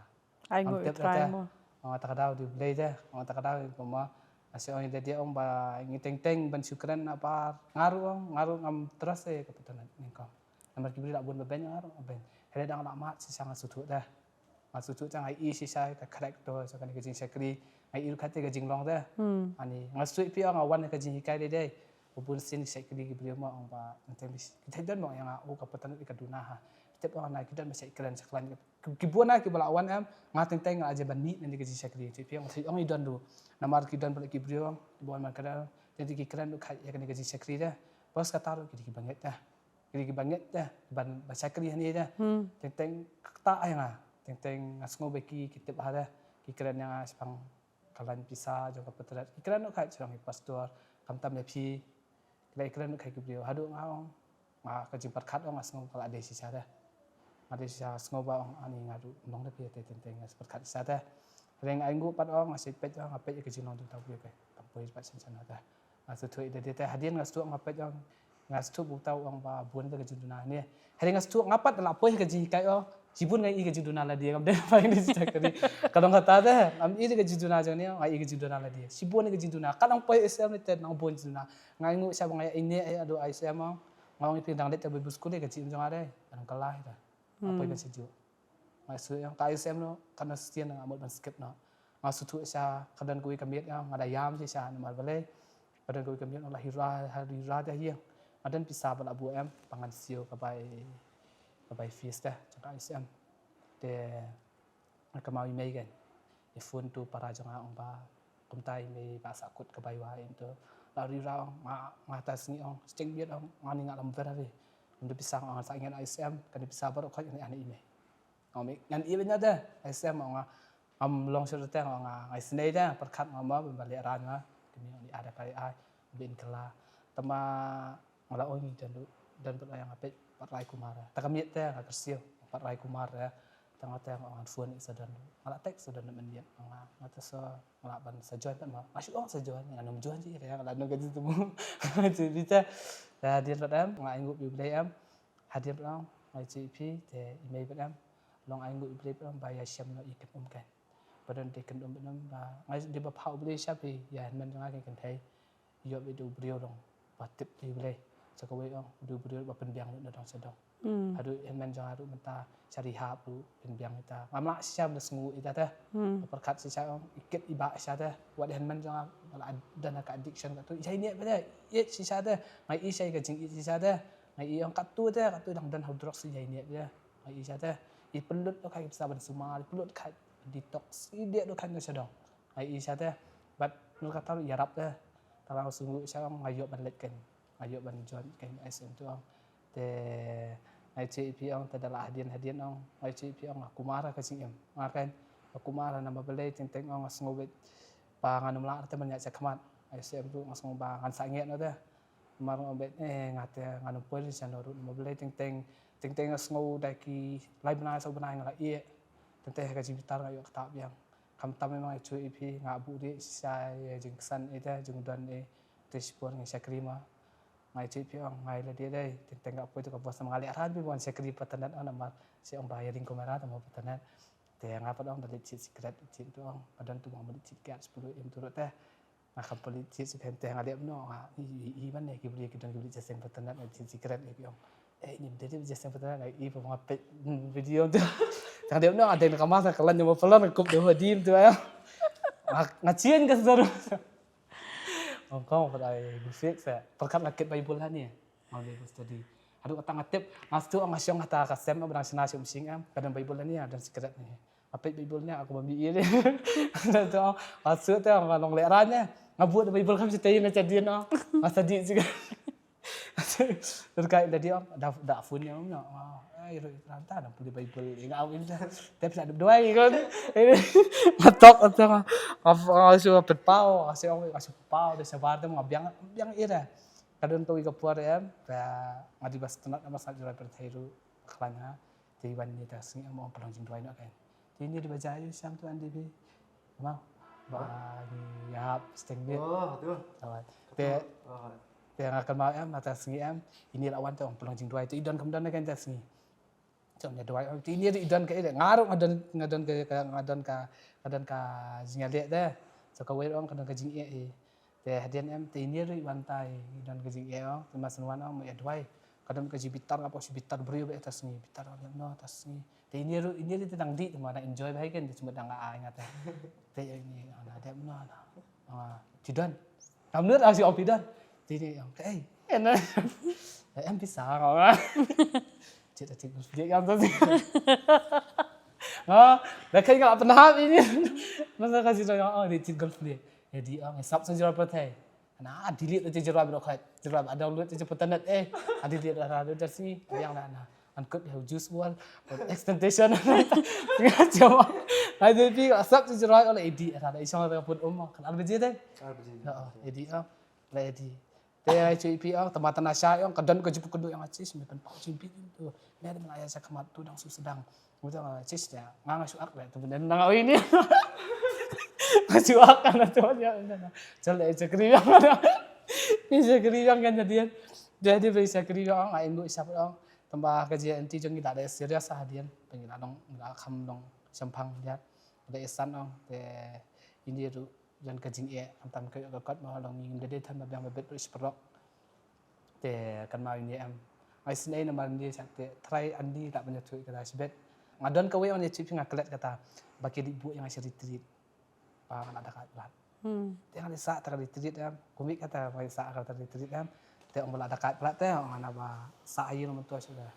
Ai ngu i trai mo. Ong ta ka daw di U Blei de, ong ta ka daw i poma. Nga shu ong i de ong ba ngi teng teng ban shu kren na par. Nga ruh ong, nga ruh ngam trust ïa ka paternat nyngkong. Namar ki briew la bun ba ben nga ruh, ben. Hynrei dang la mat shisha nga shu tu de. Nga shu tu te nga i shisha ka character, shisha kane ka jingshakri. Nga i ruh kata ka jinglong de. Ani, nga shu phi ong nga wan ka jinghikai de de. Ba bun sien shakri ki briew mo ong ba, nga teng bi, ki thait don mo ïa nga, oh, ka paternat ka duna ha. Tip ong na ki don ba shakri, shakri. Ki, ki bun na ki ba la wan em, nga teng teng nga la jan ban mih na ka jingshakri. Te phi ong, ong i don du. Namar ki don ba la ki briew, ki ba wan man ka don, te ki kren du kha ïa kane ka jingshakri de. Bos kata ruh ki dei ki ba ngeit de. Ki dei ki ba ngeit de, ban ba shakri hangne de. Teng teng kata ai nga. Teng teng nga sngew ba ki, ki tip ha de. Ki kren ïa nga shaphang ka lain pisa jong ka paternat. Ki kren noh kha shaphang ki pastor, khamtam ïa phi. Ki la kren noh kha ki briew. Haduh nga ong, nga ka jingpyrkhat ong nga sngew ka la dei shisha de. Nga dei shisha sngew ba ong ani nga duh nong de phi te teng teng nga pyrkhat shisha de. Hynrei nga ainguh pat ong nga shu peit ong nga peit ïa ka jinglong jong uta u briew ka. Tam poi pat shen shen de. Nga shu thuh ïa de te hadien nga shu nga peit ong nga shu ba uta u ong ba bun de ka jingduna ne. Hynrei nga shu nga pat la poi ka jinghikai ong shibun nga i ka jingduna lade ngam dei ba ngi shisha ka dei. Ka dong kata de ngam i ka jingduna jong ne nga i ka jingduna lade. Shibun ka jingduna ka dang poi S M ne te nang bun jingduna. Nga ainguh sha ba nga ïa ine ïa adu S M ong. Nga ong i phi dang leit te Bible school ka jingim jong nga de. Ka dang kylla hi de. Nga poi ban sha juh. Nga shu ong ka S M no, ka na sien nga mut ban skip noh. Nga shu thuh sha ka don kawei ka miet nga, nga da ïam shisha namar balei. Ka don kawei ka miet nga la hira, ha hira da ïeng. Nga don pisa ba la buh em, ba ngan siew ka bai, ka bai fees de, jong ka S M. Te nga kynmaw i mei kein. I phone to para jong nga ong ba kumta i mei ba sah kut ka bai wa em to. La ri ra ong nga, nga ta sngi ong, sting biet ong, nga ni nga lam ver ri. Ndu pisa ong sa ngen S M, kani pisa baroh khot ngan i mei. Ong mei, ngan i benya de, S M ong nga, ngam long shu te ong nga, ngai snei de, pyrkhat nga ma, ba leh ran nga, kini ong i ada kai ai, bin kala. Tama nga la ong i dan du, dan bad ai nga peit, pat rai kumar. Ta ka miet te, nga kyrsiu, pat rai kumar. Tang nga te nga phone i sa dan du. Nga la text sa dan du men miet, nga, nga te sa, nga la ban sa join pat ma. Nga shu ong sa join, nga num join ji, nga la num ka ji tu mu. Ji bita. Da dia pat em, nga ainguh bi blei em. Hadien pat ong, nga ïa chi phi, te i mei pat em. Long ainguh i blei pat em, ba ïa shem noh i kem um kan. Ba don te kem um pat em, ba nga ïa dei ba pha u blei sha phi, ïa hynmen jong nga ki kynthei. Ïoh i du briew long, ba tip i blei. Sa kawei ong, du briew ba pynbiang lut na dong sa dong. Haduh hynmen jong nga ruh mynta, sha rehab ruh, pynbiang ita. Ngam lah shisha ba sngew ita te. Ba pyrkhat shisha ong, i kit i bah shisha te. Wat hynmen jong nga, ba la don ka addiction katu. Ïa i ne ba te, i shisha te. Nga i sha i ka jing i shisha te. Nga i ong katu te, katu dang don ha u drugs ïa i ne te. Nga i sha te. I pynlut do ka i pisa ban sumar, i pynlut ka detox, i dei do ka na sha dong. Nga i sha te. Bad nul kata ïarap te. Tara u sngewsih sha ong nga ïoh ban leit kein. Nga ïoh ban join kein S M tu ong. Te nga i chi phi ong te da la hadien hadien ong. Nga i chi phi ong nga kumar ka jingim. Nga kein. Nga kumar na ma balei teng teng ong nga sngew beit. Ba ngan ym lah te ban ïa cha khmat. Nga i S M tu nga sngew ba ngan sa ngiat na te. Mar nga beit, eh, nga te ngan ym poi sha no ruh, namar balei teng teng, teng teng nga sngew da ki lai bnai saw bnai nga la ïeh. Teng teng ha ka jingbitar nga ïoh ktah biang. Khamtam ma nga ïathuh ïa phi, nga buh dei shisha ïa jingksan ïa te, jingdon ïa te, shipor nga shakri ma. Nga ïathuh ïa phi ong nga ïa lade dei, teng teng nga poi tu ka bos ma nga leh ran phi ban shakri patanat ong namar shi ong ba ïa ring kumara tamo patanat. Te nga pat ong da leit cheat secret cheat tu ong, nga don tu ong ba leit cheat kiat sepuluh em tu te. Nga kam pynleit cheat secret te nga leh mno nga i i i ban ne ki bri ki don ki bri cheat secret patanat nga cheat secret ïa phi ong. Eh, ni dei dei je sem pata ngai i pama pet video tu. Tang dei no ada ka masa kalan nyama pelan kup dei hadim tu ya. Nga chien ka seru. Hong Kong pada ai gusik sa. Perkat lakit Bible hani. Mau Bible study. Aduh kata ngatip, ngastu ang asyong kata ka sem abang sina syum sing am. Kadang Bible hani ada secret ni. Apit Bible ni aku bami iri. Ada tu ngastu tu ngalong lek ranya. Ngabut Bible kam sitai na chadien ah. Masa di juga. Terkait tadi om da da phone ïa om no. Ai ro ranta da puli Bible ïa nga awin da. Tep sa dep duai kon. Matok atang. Asu pet pau, asu ong asu pau da sabar da ngabiang biang ira. Kadon kawi ka por em. Ba ngadi bas tenat nama sa jura perthai ru khlanya. Te wan ni ta sngi am ong pelong jingduai no kan. Te ni di baja yu sam tu andi bi. Mau ba ni yap steng bit. Oh tu. Awat. Te te nga kan mau em mata sngi em. Ini lawan tu ong pelong jingduai tu idon kam don kan ta sngi. Jom ïa duai ong te ini ri idon ka ida nga ruh nga don nga don ka nga don ka nga don ka jingïaleh te. So ka wei ong ka don ka jingeh. Te hadien em te ini ruh i wan tai i don ka jingeh ong te mas wan ong mo ïa duai. Ka don ka jingbitar ka pok jingbitar briew ba ta sngi bitar ka no ta sngi. Te ini ruh ini ruh te dang di te ma na enjoy ba hai ken te cuma dang ai nga te. Te ini ana dep no na. Ti don. Kam lut asi ong ti don. Ti ni ong te ei. Em pisa ka. Cit cit dia yang tu. Ha, dah kai ka pernah ini. Masa kasi dah yang oh di cit golf ni. Jadi ah sap sa jera patai. Na delete aja jera berdokai. Jera ada download aja petanet eh. Ada delete ada ada dari sini. Yang dah na. Angkut dia juice wall. Extension. Ngaco. Ada pi sap sa jera oleh edit ada isong ada pun um kan ada bejede. Ada bejede. Ha, edit ah. Lady. Te ai chui pi ong tama tana sha ong ka don ka jipu ka du ong achis me pen pau chin pi tu. Me da mala ya sa kamat tu dang su sedang. Mu ta ma chis ya nga nga shu ak le tu benen nang awi ni. Nga shu ak kana tu ya. Chal ai chakri yang. Ni chakri yang kan jadian. Jadi beri chakri yang ai ngu sap ong. Tamba ka ji anti jong ila da serious ah dian. Pengila dong ila kham dong sempang dia. Da isan ong te ini tu. Jan ka jingeh khamtam ka ïoh ka kot ma long ngim da dei than ba biang ba bet ruh shi paralok. Te kan ma ïa em ai sien ai namar ïa te trai andi la ban ïathuh kata shibet. Nga don kawei wan ïathuh phi nga klet kata ba ki dei buh ïa nga shi retreat. Ba nga la da kat plat. Te nga dei sa ta ka retreat em kumik kata ba sa ka retreat em. Te ong ba la da kat plat te ong nga na ba sa aïu mynta shi da.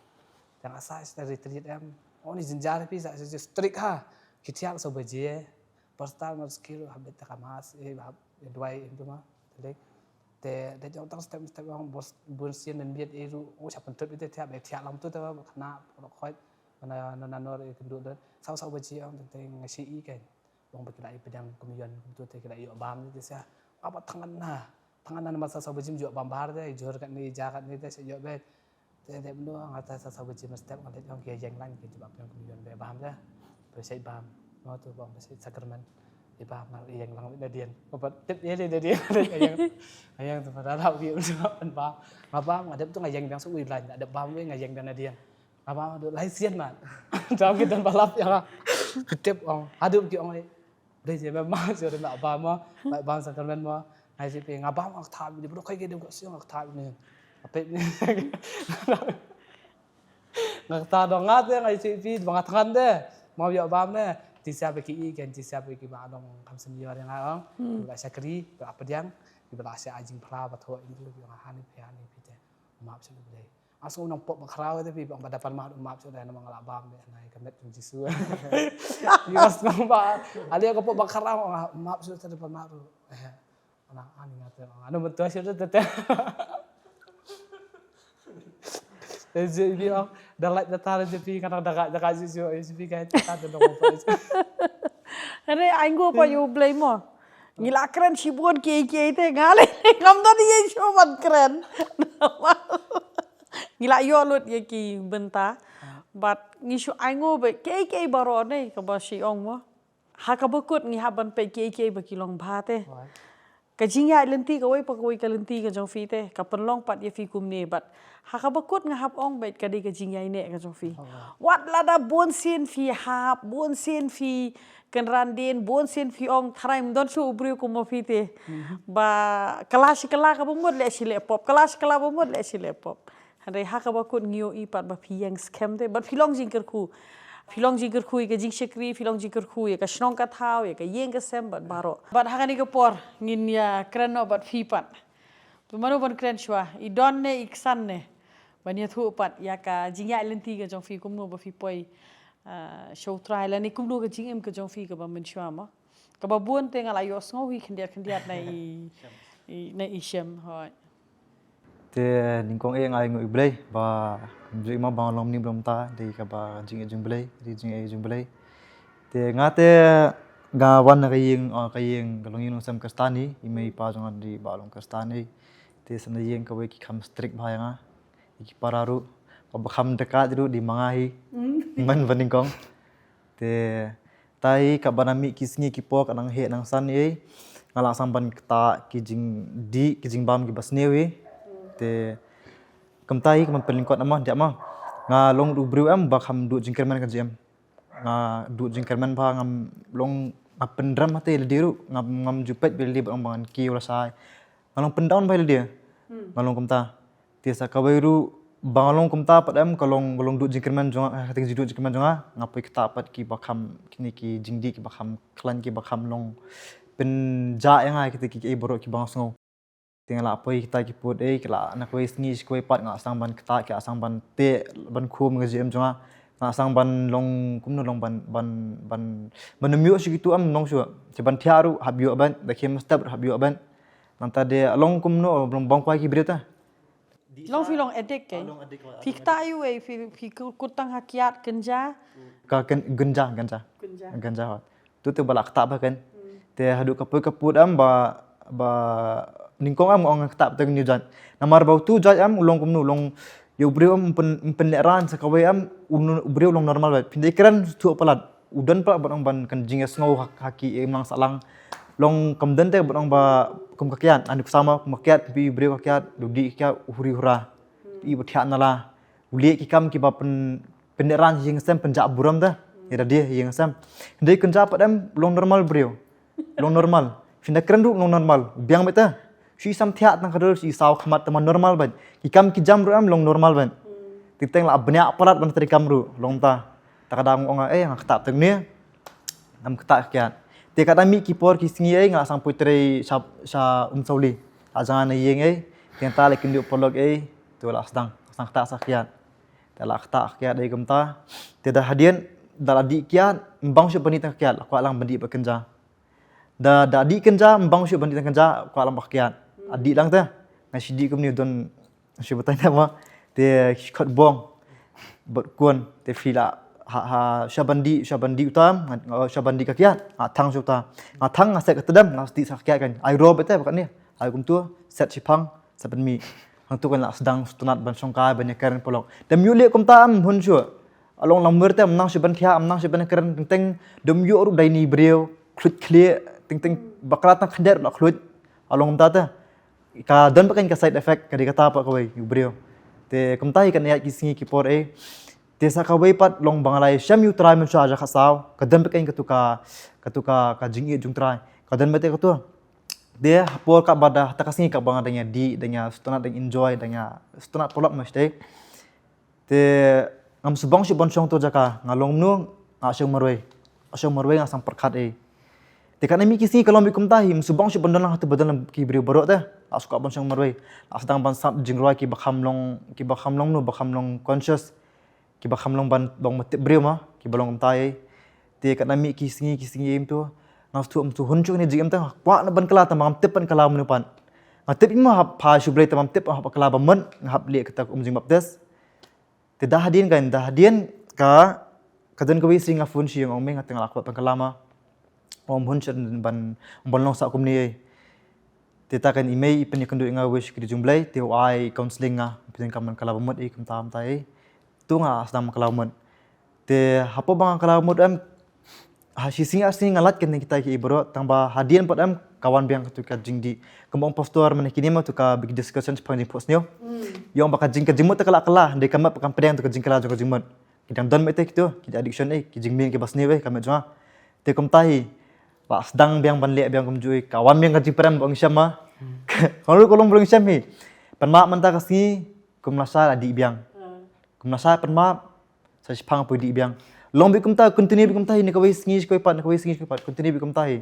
Te nga sa shi ta retreat em. Ong ni jinjar phi sa shi strict ha. Ki thiah sa baje. Pastor mar skill habit ta kamas eh hab duai em tu ma. Te lek te de jong tang step step ong bos bun sien men biet eh ru oh sa pentut ite thiah be thiah lam tu ta ba khana ro khoi. Mana na na nor eh kendu dot. Sau sau baji ong te ngai si i kan. Ong ba ki la i pedang komion tu te ki la i bam te sa. Apa tangan na. Tangan na masa sau baji ju bam bar te jor kat ni ja kat ni te sa yo be. Te dep no nga ta sa sa baji ma step nga dep ong ki ïeng lang ki jubab ïeng ki ïeng be bam da. Ba sai bam. No tu bam ba sai sakramen. Di bam nga ïeng lang na dien. Ba tip ye de dien. Ïeng. Ïeng tu ba da wi tu ban bam. Nga bam nga dep tu nga ïeng biang su wi lan. Dep bam wi nga ïeng biang na dien. Nga bam du lai sien man. Dang ki don ba lap ïa nga. Ki tip ong. Haduh ki ong ai. Dei je me ma je de ma ba ma, ma ba sa kan men ma. Ngai je pe nga ba ma tha ni bro kai ke de ko si nga tha ni. Ape ni. Nga tha dong nga te ngai je pe ba nga than de. Ma yo ba me. Ti sia be ki i ken ti sia be ki ba dong kam sen yo de nga ong. Ba shakri ba pdiang. Ba la sha ajing phla ba tho ni ba hani pe hani pe te. Ma sha ni. Asngo nang pop ba khraw te pi ba da pan ma map so da na mang la bam de na ka met jong Jisu. Yes nang ba. Ali ka pop ba khraw map so te pan ma ru. Ana ani nga te. Ana betul sih te te. Te je bi ong da like da tar je pi kana da ga da ga Jisu je pi ka ta te dong pa. Are ai ngo pa yu blame mo. Ngi la kren shibun ki ki te nga le ngam da di ye shu ban kren. Ngi la ïoh lut ïa ki bynta. But ngi shu ai ngo ba kei kei baroh ne kaba shi ong mo. Ha kaba kut ngi hap ban peit kiei kiei ba ki long bha te. Ka jingïaid lynti kawei pa kawei ka lynti ka jong phi te, ka pynlong pat ïa phi kumne, bad ha kaba kut nga hap ong beit ka dei ka jingïaineh ka jong phi. Wat lada bun sien phi hap, bun sien phi kynran dien, bun sien phi ong, tharai ym don shuh u briew kum ma phi te. Ba kylla shi kylla kaba mut leh shi leh pop, kylla shi kylla ba mut leh shi leh pop. Hynrei ha kaba kut ngi ïohi pat ba phi ïeng skhem te, bad phi long jingkyrkhu. Phi long jingkyrkhu ïa ka jingshakri, phi long jingkyrkhu ïa ka shnong ka thaw, ïa ka ïing ka sem bad baroh. Bad ha kane ka por ngin ïa kren noh bad phi pat. To mano ban kren shuwa, i don ne i ksan ne? Ban ïathuh pat ïa ka jingïaid lynti ka jong phi, kumno ba phi poi, ah, sha U Trai, lane kumno ka jingim ka jong phi kaba mynshuwa mo. Kaba bun te nga la ïohsngew hi khyndiat khyndiat na i, i, na i shem, hooid. Te nyngkong eh nga ai nguh ïa U Blei ba ym ju i ma ba nga long mynne ba long mynta, dei kaba jingïeit jong U Blei, dei jingïeit jong U Blei. Te nga te nga wan na ka ïing, ah, ka ïing ka long ïing long sem Khristan hi, i mei i pa jong nga dei ba long Khristan hi. Te sa na ïing kawei ki kham strict bha ïa nga. Ki para ruh, kaba kham dakaid ruh dei ma nga hi. Mm. Man ba nyngkong. Te tai kaba na mih ki sngi ki por ka nang heh nang san ei, nga la sdang ban ktah ki jingdih ki jingbam kiba sniew ei. Te kumta hi ka ban pynlyngkot namar ïa ma nga long u briew em ba kham duh jingkyrmen ka jingim. Nga duh jingkyrmen bha, ngam long, nga pyndrem ha te lade ruh, ngam, ngam ju peit ba lade ba ong ba ngan kiew lashai. Nga long pyndown bha lade. Hmm. Nga long kumta. Te sa kawei ruh ba nga long kumta pat em ka long, ka long duh jingkyrmen jong nga, ha te ka jingduh jingkyrmen jong nga, nga poi ktah pat kiba kham, kine ki jingdih kiba kham khlaiñ kiba kham long pynjah ïa nga, kite ki, ki ei baroh kiba nga sngew. Te nga la poi kita ki pud ei, ki la na kawei sngi shi kawei pat nga la sdang ban ktah, ki la sdang ban teh ban khum ka jingim jong nga. Nga la sdang ban long kumno long ban, ban, ban, ban ym ïoh shuh kitu em long shuh. Te ban thiah ruh hap ïoh ban, da khie mynstep ruh hap ïoh ban. Nangta de long kumno long bang kwai ki briew ta. Long phi long addict kei. Phi ktah ïa u ei, phi, phi kut tang ha kiad, ganja. Ka ganja, ganja. Ganja. Ganja hot. Tu te ba la ktah ba kan. Hmm. Te haduh ka pud ka pud em ba, ba nyngkong em nga ong ktah ba teng ni jait. Namar ba utu jait em u long kumno u long ïa u briew em pyn, pynlehrain sa kawei em u briew u long normal ba. Phin dei kren tu palat. U don palat ban ong ban kan jingïasngew ha, ha ki imlang sahlang. Long kam don te ban ong ba kum ka kiad, ani ksama kum ka kiad, phi briew ka kiad, dudi ka kiad, u huri hura. I ba thiah na la. U leh ki kam kiba pyn, pynlehrain ïing sem pynjah burom te. Ïa da dei ïing sem. Dei kynja pat em long normal briew. Long normal. Phin da kren ruh long normal. U biang beit te. Shu sam thiah tang ka dor shu saw khmat te ma normal beit. Ki kam ki jam ruh em long normal beit. Te teng la bniah palat ban trei kam ruh long ta. Ta ka dang ong eh nga ktah teng ne. Ngam ktah kiad. Te ka dang mih ki por ki sngi ei nga la sdang poi trei sha, sha Umsawli. Ha jong nga na ïing ei. Te ta la kynduh paralok ei. Tu la sdang, sdang ktah sa kiad. Te la ktah kiad ei kumta. Te da hadien da la dih kiad, ym bang shuh ban dih tang kiad, la kwah lang ban dih ba kynja. Da, da dih kynja, ym bang shuh ban dih tang kynja, kwah lang ba kiad. A dih lang te. Nga shi dih kumne don shu batai na ma. Te khot bong. Bad kun te phi la ha, ha sha ban dih, sha ban dih utam, nga, sha ban dih ka kiad. Nga thang shu ta. Nga thang nga set ka tedam, nga dih sa kiad kan. Ai ro beit te ba kan ni. Ai kumtu, set shi phang. Sa pynmih. Hangtu kan la sdang sngewtynnat ban shongkai ban ïakren paralok. Dam ïoh leh kumta em hun shuh. Along lamwir te ym nang shuh ban thiah, ym nang shuh ban kren teng teng dam ïoh ruh dei ni briew khluit khlieh teng teng bakla tang khyndiat ruh la khluit. Along kumta te ka don pat kan ka side effect ka dei kata pat kawei ïa u briew. Te kumta hi kan ïaid ki sngi ki por ei. Te sa kawei pat long ba nga la ïashem ïa u Trai mynshuwa ha ka saw ka don pat kan katu ka, katu ka, ka jingïeit jong u Trai. Ka don pat te katu. Te ha por kaba da, ta ka sngi kaba nga dang ïa dih, dang ïa sngewtynnat, dang enjoy, dang ïa sngewtynnat paralok mesti. Te ngam shu bang shuh ban shong to jaka, nga long mnu, nga shong marwei. Nga shong marwei nga sdang pyrkhat ei. Te katne mih ki sngi ka long beit kumta hi, ngam shu bang shuh ban don lang ha tu ba don lang ki briew baroh te. Nga shu kwah ban shong marwei. Nga sdang ban sap jingrwai kiba kham long, kiba kham long mnu, ba kham long conscious. Kiba kham long ban long ma tip briew ma, kiba long kumta ei. Te katne mih ki sngi ki sngi ei mtu. Nga shu, mtu hun shuh ne jingim te, nga kwah na ban kylla te ngam tip ban kylla mnu pat. Nga tip ma hap pha shu Blei te ngam tip hap kylla ba mut, nga hap leh kata um jingbaptis. Te da hadien kan, da hadien ka, ka don kawei sngi nga phone sha ïing ong mei nga te nga la kwah ban kylla ma. Ong hun shuh ban, ban long sah kumne ei. Te ta kan i mei i pynïakynduh ïa nga wei sha ki jong Blei, te u ai counseling nga, pynïakynduh ka man kylla ba mut ei kumta kumta ei. Tu nga sdang kylla ba mut. Te hapoh ba nga kylla ba mut em, Ha shi sngi ar sngi nga lait kane kita ki bro, tang ba hadien pat em ka wan biang katu ka jingdih. Kumba ong pastor mynne kine ma tu ka big discussion shaphang jingphohsniew. Ïong ba ka jing ka jingmut te ka la kylla, dei ka map kam pdiang tu ka jingkylla jong ka jingmut. Ki dang don mete kitu, ki addiction eh, ki jingming ki basniew eh, ka met jong nga. Te kumta hi, la sdang biang ban leh biang kumjuh eh, ka wan biang ka jingprem ba ong sham ma. Ka ruh ka long ba ong sham hi. Pan ma mynta ka sngi, kum la sa la dih biang. Kum la sa pan ma, sa shipang poi dih biang. Long bih kumta, continue bih kumta hi, ne kawei sngi, kawei pat, ne kawei sngi, kawei pat, continue bih kumta hi.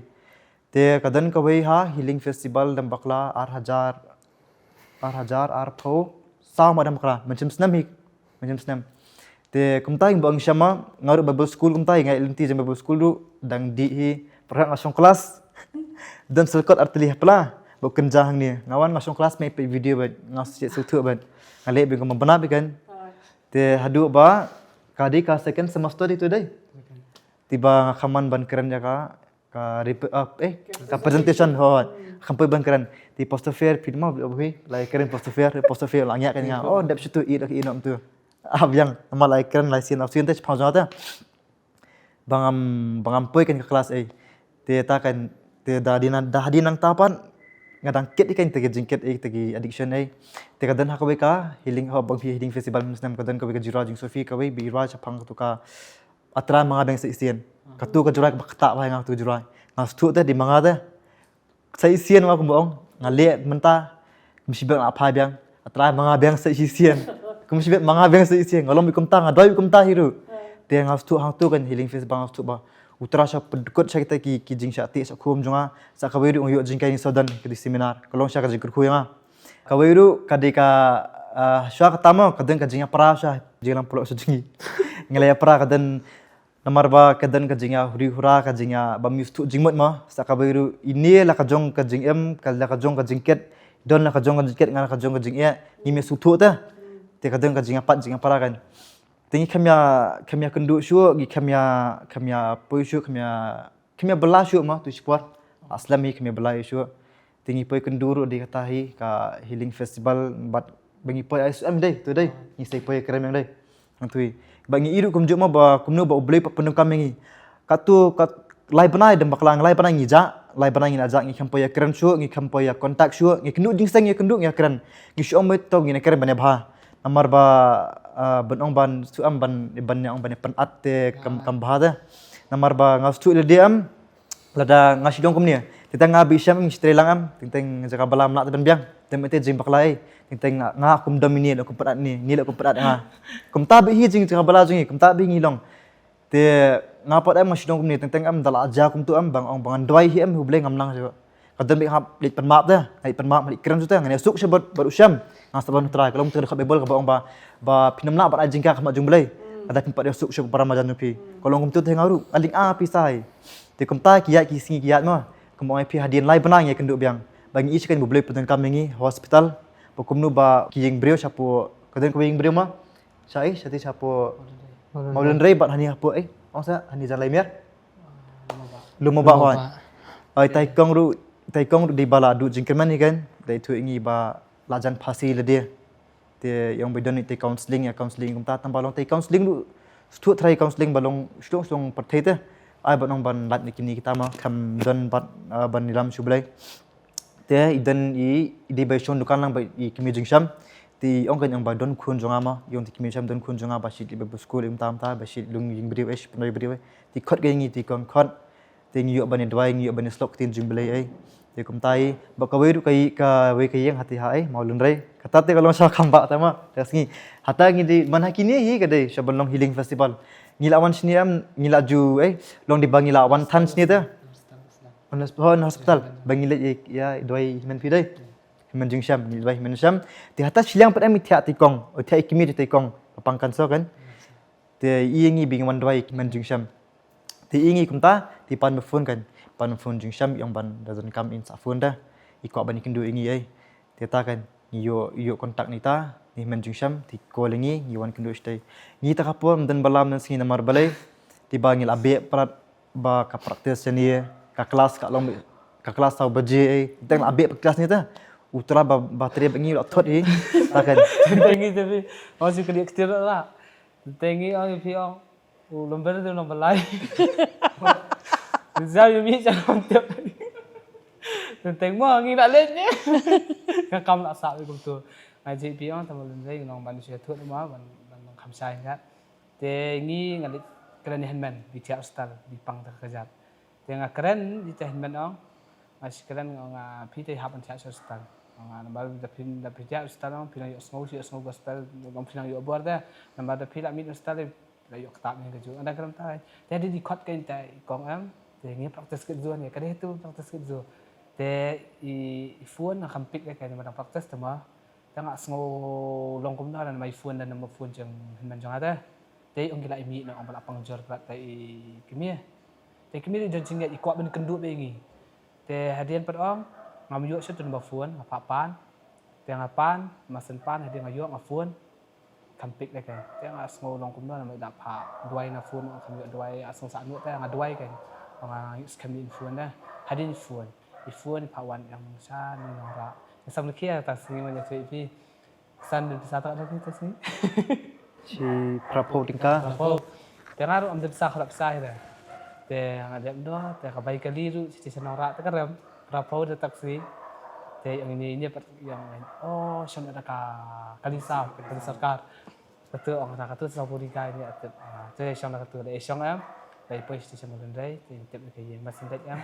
Te ka don kawei ha, Healing Festival dang bakla, ar hajar, ar hajar, ar phew, saw ma dang bakla, mynshem snem hi, mynshem snem. Te kumta hi ba ong sham ma, nga ruh Bible school kumta hi, nga lynti jong Bible school ruh, dang dih hi, pyrkhat nga shong class. Don sylkot ar tylli ha pla, ba kynja hangne. Nga wan nga shong class me pe video ba, nga shu shu thuh ba. Nga leh bih kumba bna bih kan. Te haduh ba, ka dei ka second semester itu dei. Te ba nga kham man ban kren ïa ka, ka rep-, ah, eh, ka presentation ho. Kham poi ban kren. Te post fair phi ma bhi, la kren post fair, post fair la ngiah kan nga. Oh, dep shutu i dak i nom tu. Ah, biang, ma la kren la sien, la sien te shipang jong te. Ba ngam, ba ngam poi kan ka class eh. Te ta kan, te da dei nang, da dei nangta pat, nga dang kit i kan te ki jingkit eh, te ki addiction eh. Te ka don ha kawei ka, Healing, ha bang phi Healing Festival mynsnem ka don kawei ka juroi jingsufi kawei, bih roi shaphang katu ka, A Trai ma nga biang sa shisien. Katu ka juroi kaba ktah bha ïa nga katu ka juroi. Nga sngewthuh te dei ma nga te. Sa shisien ma kumba ong. Nga leh mynta. Kum shibit nga phai biang. A Trai ma nga biang sa shisien. Kum shibit ma nga biang sa shisien. Nga long bih kumta, nga duwai bih kumta hi ruh. Te nga sngewthuh hangtu kan Healing Festival nga sngewthuh ba U Trai sha pyndkut sha kita ki, ki jingshah tih sha khum jong nga. Sa kawei ruh nga ïoh jingkhein sawdong ka dei seminar. Ka long sha ka jingkyrkhu ïa nga. Kawei ruh ka dei ka, ah, shuwa kata mo, ka don ka jingïapra shuwa, jingïalang paralok sha jong ngi. Nga la ïapra ka don, namar ba ka don ka jingïahuri hura, ka jingïa, bym sngewthuh jingmut mo, sa kawei ruh, ine la ka jong ka jingim, ka la ka jong ka jingkit, don la ka jong ka jingkit, nga la ka jong ka jingeh, ngim sngewthuh te. Te ka don ka jingïapat, jingïapra kan. Te ngi kham ïa, kham ïakynduh shuh, ngi kham ïa, kham ïapoi shuh, kham ïa, kham ïabylla shuh mo, tu shipor. La slem hi kham ïabylla shuh. Te ngi poi kynduh ruh dei kata hi ka Healing Festival bad ba ngi poi ai suh em dei, tu dei. Ngi sa poi kren em dei. Hangtu hi. Ba ngi i ruh kumjuh mo ba kumno ba U Blei pat pyndonkam ïa ngi. Katu ka lai bnai dang bakla, lai bnai ngi jah, lai bnai ngi la jah, ngi kham poi ïakren shuh, ngi kham poi ïa contact shuh, ngi kynduh jingseng, ngi kynduh ngi ïakren. Ngi shu ong ba to ngin ïakren ban ïabha. Namar ba, ah, ban ong ban shu em ban, ban ïa ong ban ïa pynat te kam, kam bha te. Namar ba nga shu lade em, lada nga shu ong kumne. Teng teng nga bisham ngi shu trei lang em, teng teng jaka bala mlah te ban biang. Te mynta jing bakla ei. Teng teng nga, nga kum dom ine la kum pynat ine, ine la kum pynat nga. Kumta bih hi jing jaka bala jong ngi, kumta bih ngi long. Te nga pat em nga shu ong kumne, teng teng em da la jia kumtu em, ba nga ong ba ngan duwai hi em, U Blei ngam nang shuh. Ka don bad nga leit pan map te, nga leit pan map, nga leit kren shuh te, nga leit suk sha bad, bad u Shem. Nga sa ban try, ka long te ka Baibl kaba ong ba, ba phin ym lah ban ai jingkha ha khmat jong U Blei. Lada phin pat ïa suk sha para marjan jong phi. Ka long kumtu te nga ruh, nga lyngngoh pisa hi. Te kumta ki ïaid ki sngi ki ïaid mo. Kumba ong ïa phi hadien lai bnai ngi ïakynduh biang. Ba ngi i shakei ba U Blei pyndonkam ïa ngi, hospital. Ba kumno ba ki ïing briew shapoh, ka don kawei ïing briew mo. Sha ei, sha te shapoh Mawlynrei bad hani hapoh ei. Ong sa, hani Jan Laimer. Lum Mobah hoi. Ai, tai kong ruh, tai kong ruh dei ba la duh jingkyrmen hi kan. Dei tu ngi ba la jan phasi lade. Te ïong ba don te counseling, ïa counseling kumta tang ba long te counseling ruh. Shu try counseling ba long shlong shlong pyrthei te. Ai ba nong ban lait na kine kita ma kham don bad, ah, ban ïalam sha U Blei. Te i don i, i dei ba i shong dukan lang ba i kmie jingsham. Te i ong ka ong ba don khun jong nga ma, i ong te kmie jingsham don khun jong nga ba shi leit ba skul i ong tam ta, ba shi leit lung ïing briew eh, shi pynroi briew eh. Te khot ka ïa ngi te kong khot. Te ngi ïoh ban ïa duwai, ngi ïoh ban ïa slok ktien jong U Blei eh. Te kumta i, ba kawei ruh ka i, kawei ka ïing hati ha eh, Mawlynrei. Kata te ka long sha kham ba ta ma, ka sngi. Hata ngi dei, man ha kine hi ka dei, sha ban long healing festival. Ngi la wan shane em, ngi la ju eh, long dei ba ngi la wan than shane te. Hon hos-, hon hospital. Ba ngi leit ïa, ïa duwai hynmen phi dei. Hynmen jingsham, ngi duwai hynmen jingsham. Te hata shiliang pat em i thiah te kong, i thiah i kmie te kong. Ba pang cancer kan. Te i ngi ba ngi wan duwai hynmen jingsham. Te i ngi kumta, te pan ba phone kan. Pan phone jingsham, i ong ban da donkam in sa phone da. I kwah ban ïakynduh ïa ngi ei. Te ta kan, ngi ïoh, ïoh contact ngi ta, ngi hynmen jingsham, te call ïa ngi, ngi wan kynduh shatei. Ngi ta ka por, ym don ba lam, ym don sngi namar balei. Te ba ngi la beh prat, ba ka practice shane, ka class ka long, ka class saw baje ei, teng la beh class ne te. U Trai ba, ba trei ba ngi la thot hi. Ta kan. Teng ngi te phi, ong shu kdiah ktir la. Teng ngi ong phi ong, u lum ber te u nong balai. Zau ïa mi jang lam tip. Teng teng mo ngi la leh ne. Ka kam la sah kumtu. Nga jingpyni ong tang ba lynrei ngi long ban shu ïathuh mo ban ban kham shai ïa. Te ngi nga leit kren ïa hynmen, bi thiah hostel, bi pang ta ka jat. Te nga kren ïa ta hynmen ong, nga shi kren nga phi te hap ban thiah hostel. Nga namar da phi da phi thiah hostel ong, phi nang ïoh sngew shi ïoh sngew gospel, ong phi nang ïoh bor te. Namar da phi la mih hostel, la ïoh ktah ne ka ju. Nga dang kren ta. Te dei di khot kein te i kong em, te ngi practice kit ju ne, ka dei tu practice kit ju. Te i i phone nga kham pick kein ma dang practice te ma. Te nga sngew long kumno da ma i phone da number phone jong hynmen jong nga te. Te ong ki la i mih na ong ba la pang jor bad te i kmie. Te kmie ri jong jingeh i kwah ban kynduh bad ngi. Te hadien pat ong ngam ïoh shuh tu number phone nga phah pan. Te nga pan, masen pan hadien nga ïoh nga phone. Kham pick da kein. Te nga sngew long kumno na ma i da phah duwai na phone nga kham ïoh duwai, nga sngew sah nud te nga duwai kein. Nga use kham in phone da. Hadien phone. I phone phah wan ïa nga sha ni nongrah. Nga sam lkhia ta sngi ma ïa chui phi. San dei pisa ta ka dei ta sngi. Shi phra phew tyngka. Phra phew. Te nga ruh am dei pisa khlap pisa hi da. Te nga dep do, te ka bai kali ruh shi sha nongrah te ka rem. Phra phew da taxi. Te ong ine ine pat ong, oh, shong da ka kali sa, kali sorkar. Katu ong da katu sa puri kai ni atep. Ah, te shong da katu da shong em. Da i poi shi sha Malynrei, te tep ka ïing masin dek em.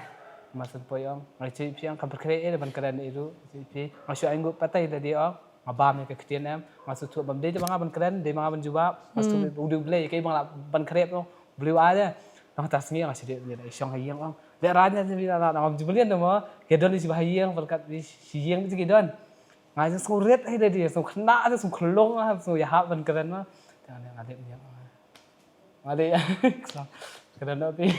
Masin poi ong. Ngai chui phi ong kam perkre e ban kren e ruh. Chui phi. Ngai shu ai ngut patai da di ong. Nga bam ïa ka ktien em, nga sngewthuh bym dei tang ba nga ban kren, dei ma nga ban jubab, nga sngewthuh u dei u Blei, kaei ba nga lah ban kren noh, u Blei u ai ïa. Nangta sngi nga shu dei ïa i shong ha ïing ong. Leh rang ïa, ïa, ïa, ngam ju mlien noh mo, ki don ïa shi ba ha ïing, bad kat ïa shi ïing ki don. Nga ju sngew rit hi da di, sngew khynnah, sngew khyllung, sngew ïahap ban kren mo. Te nga leh ïa. Nga dei. Ka dang dei.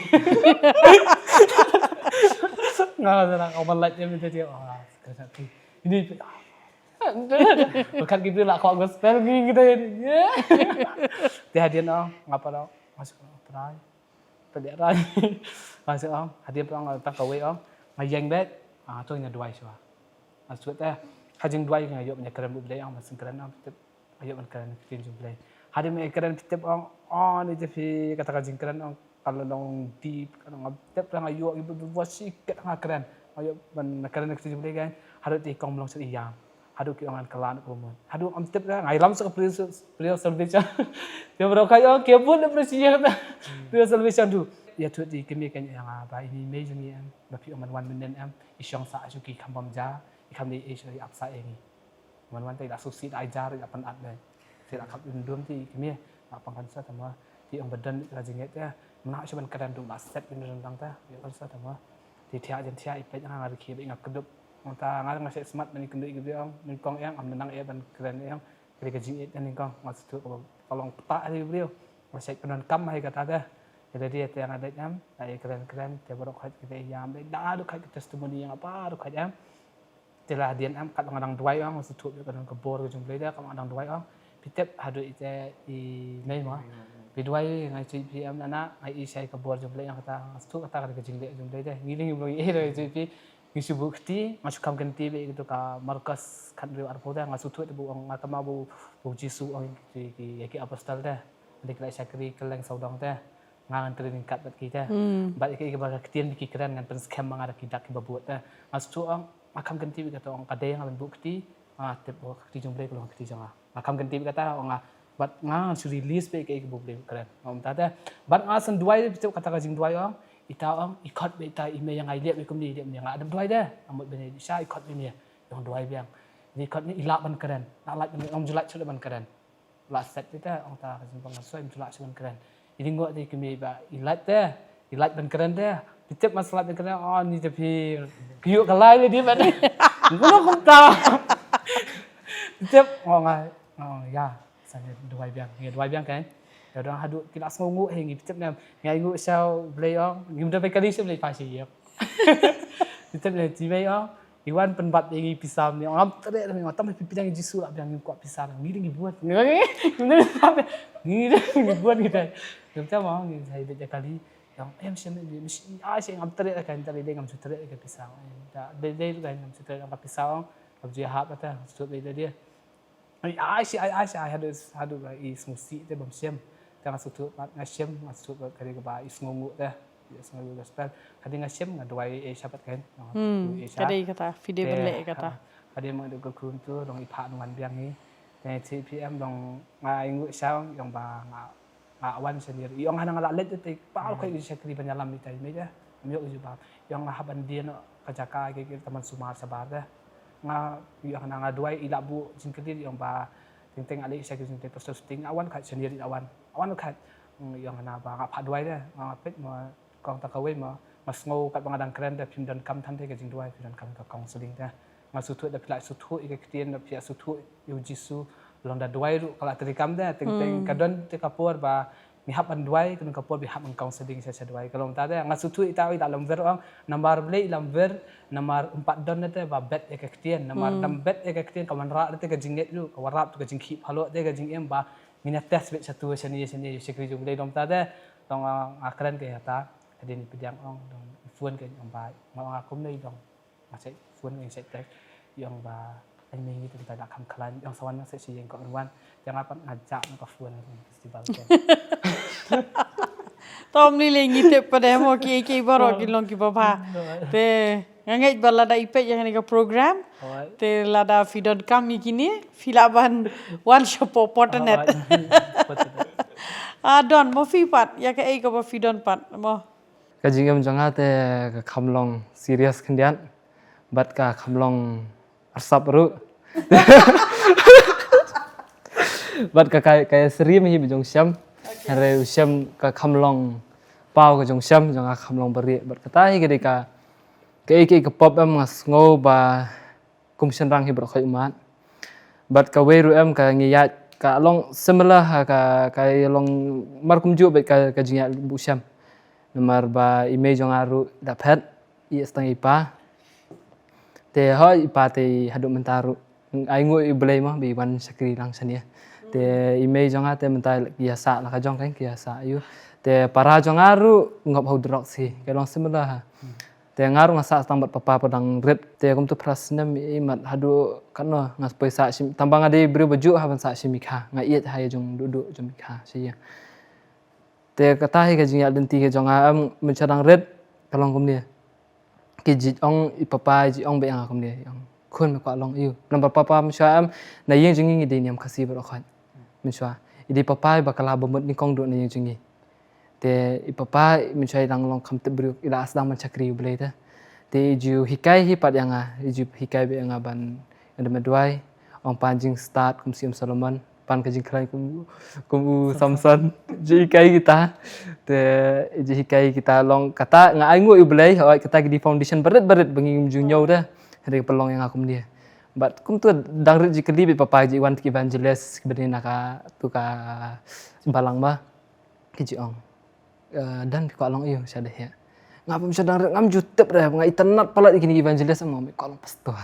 Nga dang, oh, ban lait ïa mynta dia. Oh, ka dang dei. Ini. Bukan kita lah kok gospel gini kita ini. Dia dia no, ngapa no? Masuk try. Tadi try. Masuk ong, hadir pang tang kawei ong. Ngayeng bet. Ah, tu ina duai shuwa. Masuk teh. Hajing duai nga ïoh nya kren bu blei ong, masing kren ong. Nga ïoh ban kren ktien jong Blei. Hadien ba nga kren phi tip ong, oh, ni te phi kata ka jingkren ong, ka la long deep, ka la long deep, nga ïoh, ïoh, ïoh, ïoh, ïoh, kat nga kren. Nga ïoh ban kren ktien jong Blei kan. Haduh te i kong mlong sha ïam. Haduh ki ong ngan kylla na ka ummat. Haduh ngam tip da, nga ïalam sa ka prayer, prayer of salvation. Te baroh ka ïoh, ki bun da prayer ïa kata. Prayer of salvation tu. Ïa tu te i kmie kan ïa nga ba i mei jong i em. Ba phi ong man wan mynnin em. I shong sa shu ki kham bam ja. I kham dei i shu i ap sa ïa ngi. Wan wan te i la suk si da i jar i la pan at dei. Te i la kap dum dum te i kmie la pang kan sa tama. Te i ong ba don i la jingit te. Mna shu ban kren dum la set dum dum tang te. I kan sa tama. Te thiah jan thiah i peit nga nga rikhi ba i nga kdup. Ong ta nga nga shet smat ban i kynduh i kynduh ong. Nyngkong eng am nang e ban kren eng. Kri ka jingit nyngkong nga shu tu ka long pta ri briew. Nga shet kynduh kam hai kata te. Ila dia te nga dei em. Ai kren kren te baroh khat kita ïam dei. Da du khat testimony nga ba du khat em. Te la hadien em kat nga dang duwai ong, nga sngewthuh ba ka don ka bor ka jong Blei da, kat nga dang duwai ong. Phi tip haduh ite i mei mo. Phi duwai ngai chui phi em na na, ngai i shai ka bor jong Blei ong kata, nga sngewthuh kata ka dei ka jingleh jong Blei da. Ngi dei ngi Blei eh da ngai chui phi. Ngi shu buh kti, nga shu kham kynti ba ito ka Markos khathynriew arphew da, nga sngewthuh da buh ong nga kama buh buh Jisu ong ki ki ki apostol da. Dei ki la shakri kylleng sawdong da. Nga ngan training kat bad kita. Hmm. Bad ika ika ba ka ktien ba ki kren ngan pynskhem ma nga da ki dak kiba bud te. Nga sngewthuh ong nga kham kynti ba kata ong ka dei nga ban buh kti. Nga tip ba ka kti jong Blei ka long ka kti jong nga. Nga kham kynti ba kata ong nga bad nga ngan shu release ba ika ika ba Blei kren. Nga ong ta te. Bad nga sngewduwai ba kata ka jingduwai ong. Ita ong i khot ba ita i mei ïa nga i leh ba kumne i leh ba nga dep duwai te. Nga mut ba ne sha i khot ba ne. Ong duwai biang. Ni khot ne i lah ban kren. Nga lah ban ong ju lah shu ban kren. La set ita ong ta ka jingpang soi mtu la shu ban kren. Ini ngok te kmie ba i lait te, i lait ban kren te. Phi tip mas lait ban kren, oh ni te phi kyu ka lai le di ban. Ngno kumta. Phi tip, oh ngai, oh ya, sa ni duwai biang, ni duwai biang kan. Ya dang haduh ki la sngew nguk he ngi phi tip nem. Ngai nguk sha Blei ong, ngi mda bai kali sha Blei pa shi yep. Phi tip nem ti bai ong. I wan pynbat ïa ngi pisa mynne, ngam treh, ngam tam phi pdiang Jisu lah biang ngi kwah pisa ngi dei ngi buat. Ngi dei ngi buat. Ngi dei ngi buat ngi dei. Ngam tam ngi hai bit ïa kali. Ong em shem ngi mesti ai shem ngam treh ka ngi treh dei ngam shu treh ka pisa. Da dei dei ka ngam shu treh ka pisa ong. Ngam ju hap ta shu dei dei. Ai ai shi ai ai shi ai haduh haduh i sngewsih te bym shem. Te nga sngewthuh pat nga shem nga sngewthuh pat ka dei kaba i sngew nguh te. Yes, nga gospel. Hadien nga shim nga duwai eh shabat kan. Hmm, kadei kata, phi dei ban leh kata. Hadien ma dei ka khun tu dong i pha nwan biang hi. Te three P M dong nga ingu shaw yong ba nga nga wan senior. Yong hana nga la let te pa ko i shakri ban yalam i tai me ja. Am yok ju ba. Yong nga haban dien ka jaka ke ke taman sumar sabar da. Nga yong hana nga duwai i la bu jingkli yong ba ting ting ali shakri jing te pastor ting awan ka senior awan. Awan ka yong hana ba nga pha duwai da. Nga pet ma kong ta kawei ma nga sngew kat ba nga dang kren da phim don kam than te ka jingduwai phim don kam ka counseling da. Nga suthu da phi la suthu i ka ktien da phi la suthu i u Jisu long da duwai ruh ka la tri kam da teng teng ka don te ka por ba ngi hap ban duwai ka don ka por bi hap ban counseling sha sha duwai ka long ta da nga suthu i ta i da lam ver ong namar blei lam ver namar umpat don te ba bet i ka ktien namar dam bet i ka ktien ka man ra te ka jingngeit ruh ka warap tu ka jingkhih phalo te ka jingim ba ngi na test bet sha tu sha ni sha ni sha kri jong blei dom ta da tong nga kren ka ya ta. Hadien i pdiang ong dong i phone ka ong ba nga ong a kumne i dong. Nga sait phone nga sait text i ong ba ai me ngi tang da kham khlaiñ i ong sawan nga sait shi yeng ko wan. Te nga pat nga jak na ka phone na festival te. Tom ni le ngi tip pa demo ki ki baro ki long ki baba. Te nga ngeit ba lada i peit ïa kane ka program. Te lada phi don kam ïa kine phi lah ban wan sha po potanet. A don mo phi pat ïa kaei kaba phi don pat mo. Ka jingim jong nga te ka kham long serious khyndiat bad ka kham long arsap ruh. Bad ka ka ka srim hi ba jong shem. Hynrei u shem ka kham long paw ka jong shem jong nga kham long bari bad kata hi ka dei ka kaei kaei ka pop em nga sngew ba kum shynrang hi baroh khoit ummat. Bad kawei ruh em ka ngi ïaid ka long similar ha ka ka long mar kumjuh bad ka ka jingïaid bu shem. Namar ba i mei jong nga ruh da phet i stang i pa. Te hoi i pa te haduh mynta ruh ai nguh i Blei mo ba i wan shakri lang shane. Te i mei jong nga te mynta ki ïa sah la ka jong kan ki ïa sah ïu. Te para jong nga ruh ngop hau drok si ka long similar ha. Te nga ruh nga sah tang bad papa pa dang rit te kum tu phra snem i mat haduh katno nga poi sah shim tang ba nga dei briew ba juh ha ban sah shim i kha nga ïeit ha ïa jong duh duh jong i kha shi ïa. Te kata hi ka jingïaid lynti ka jong nga em mynshuwa dang rit ka long kumne. Ki jit ong i papa i jit ong ba ïa nga kumne ong khun me kwah long ïu. Namar papa mynshuwa em na ïing jong ngi ngi dei niam Khasi baroh khoit. Mynshuwa i dei papa i ba ka la ba mut nyngkong duh na ïing jong ngi. Te i papa mynshuwa i dang long kham tip briew i la sdang ban shakri u Blei te. Te i ju hikai hi pat ïa nga i ju hikai ba ïa nga ban ïa dei ma duwai ong pan jingstad kum Syiem Solomon pan ka jingkhlaiñ kum kum u Samson. Ju hikai kita te ju hikai kita long kata nga ai nguh ïa u Blei hoi kata ki dei foundation barit barit ba ngi ju ñiew te. Hynrei ka pynlong ïa nga kumne. Bad kum tu dang rit ju kylli bad papa ju wan ki evangelist ki ba dei na ka tu ka balang ba. Ki ju ong. Dan phi kwah long ïu sha dei heh. Nga bym sha dang rit ngam ju tip re nga itynnat palat ïa kine evangelist em nga kwah long pastor.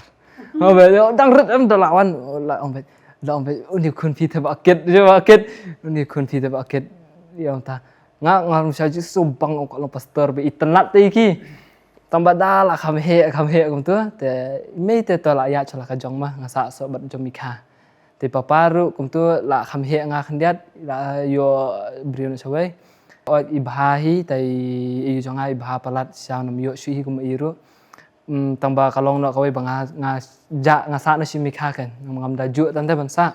Nga ba dang rit em da la wan la ong ba la ong ba uni khun phi te ba kit je ba kit uni khun phi te ba kit ïa ta nga ngam sha ju subang ong kwah long pastor ba itynnat te ki. Tang ba da la kham heh kham heh kum tu te mei te to la ïa cha la ka jong ma nga sa so bad jong mi kha. Te papa ruh kumtu la kham heh nga khyndiat la ïoh briew na shawei. Ot i bha hi tai i jong nga i bha palat sha nam ïoh shu hi kum i ruh. Tang ba ka long noh kawei ba nga nga ja nga sah na shi mikha kan ngam da juh tang te ban sah.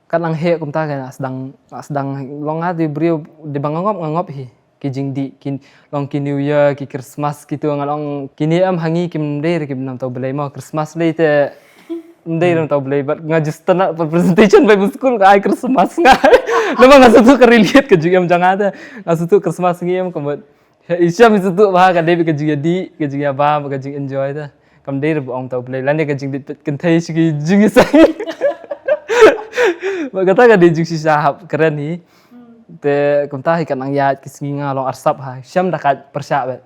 Kat nang heh kumta kan nga sdang nga sdang long nga dei briew dei ba nga ngop nga ngop hi. Ki jingdih ki long ki New Year ki Christmas kitu nga long kine em ha ngi kim dei re kim nam tau blei mo Christmas lei te. Ndei ram tau blei bad nga just tana pa presentation bai ba skul ka ai Christmas nga. Nama nga satu ka relate ka jingem jang nga te. Nga satu Christmas ngi em ka mut. Isha mi satu ba ka dei ka jingdih ka jingba ka jing enjoy te. Kam dei re ba ong tau blei lane ka jingdih kynthei shi ki jingisai. Ba kata ka dei jingshisha hap kren hi. Te kumta hi kan nang ïaid ki sngi nga long arsap ha. Shem da ka pyrshah bet.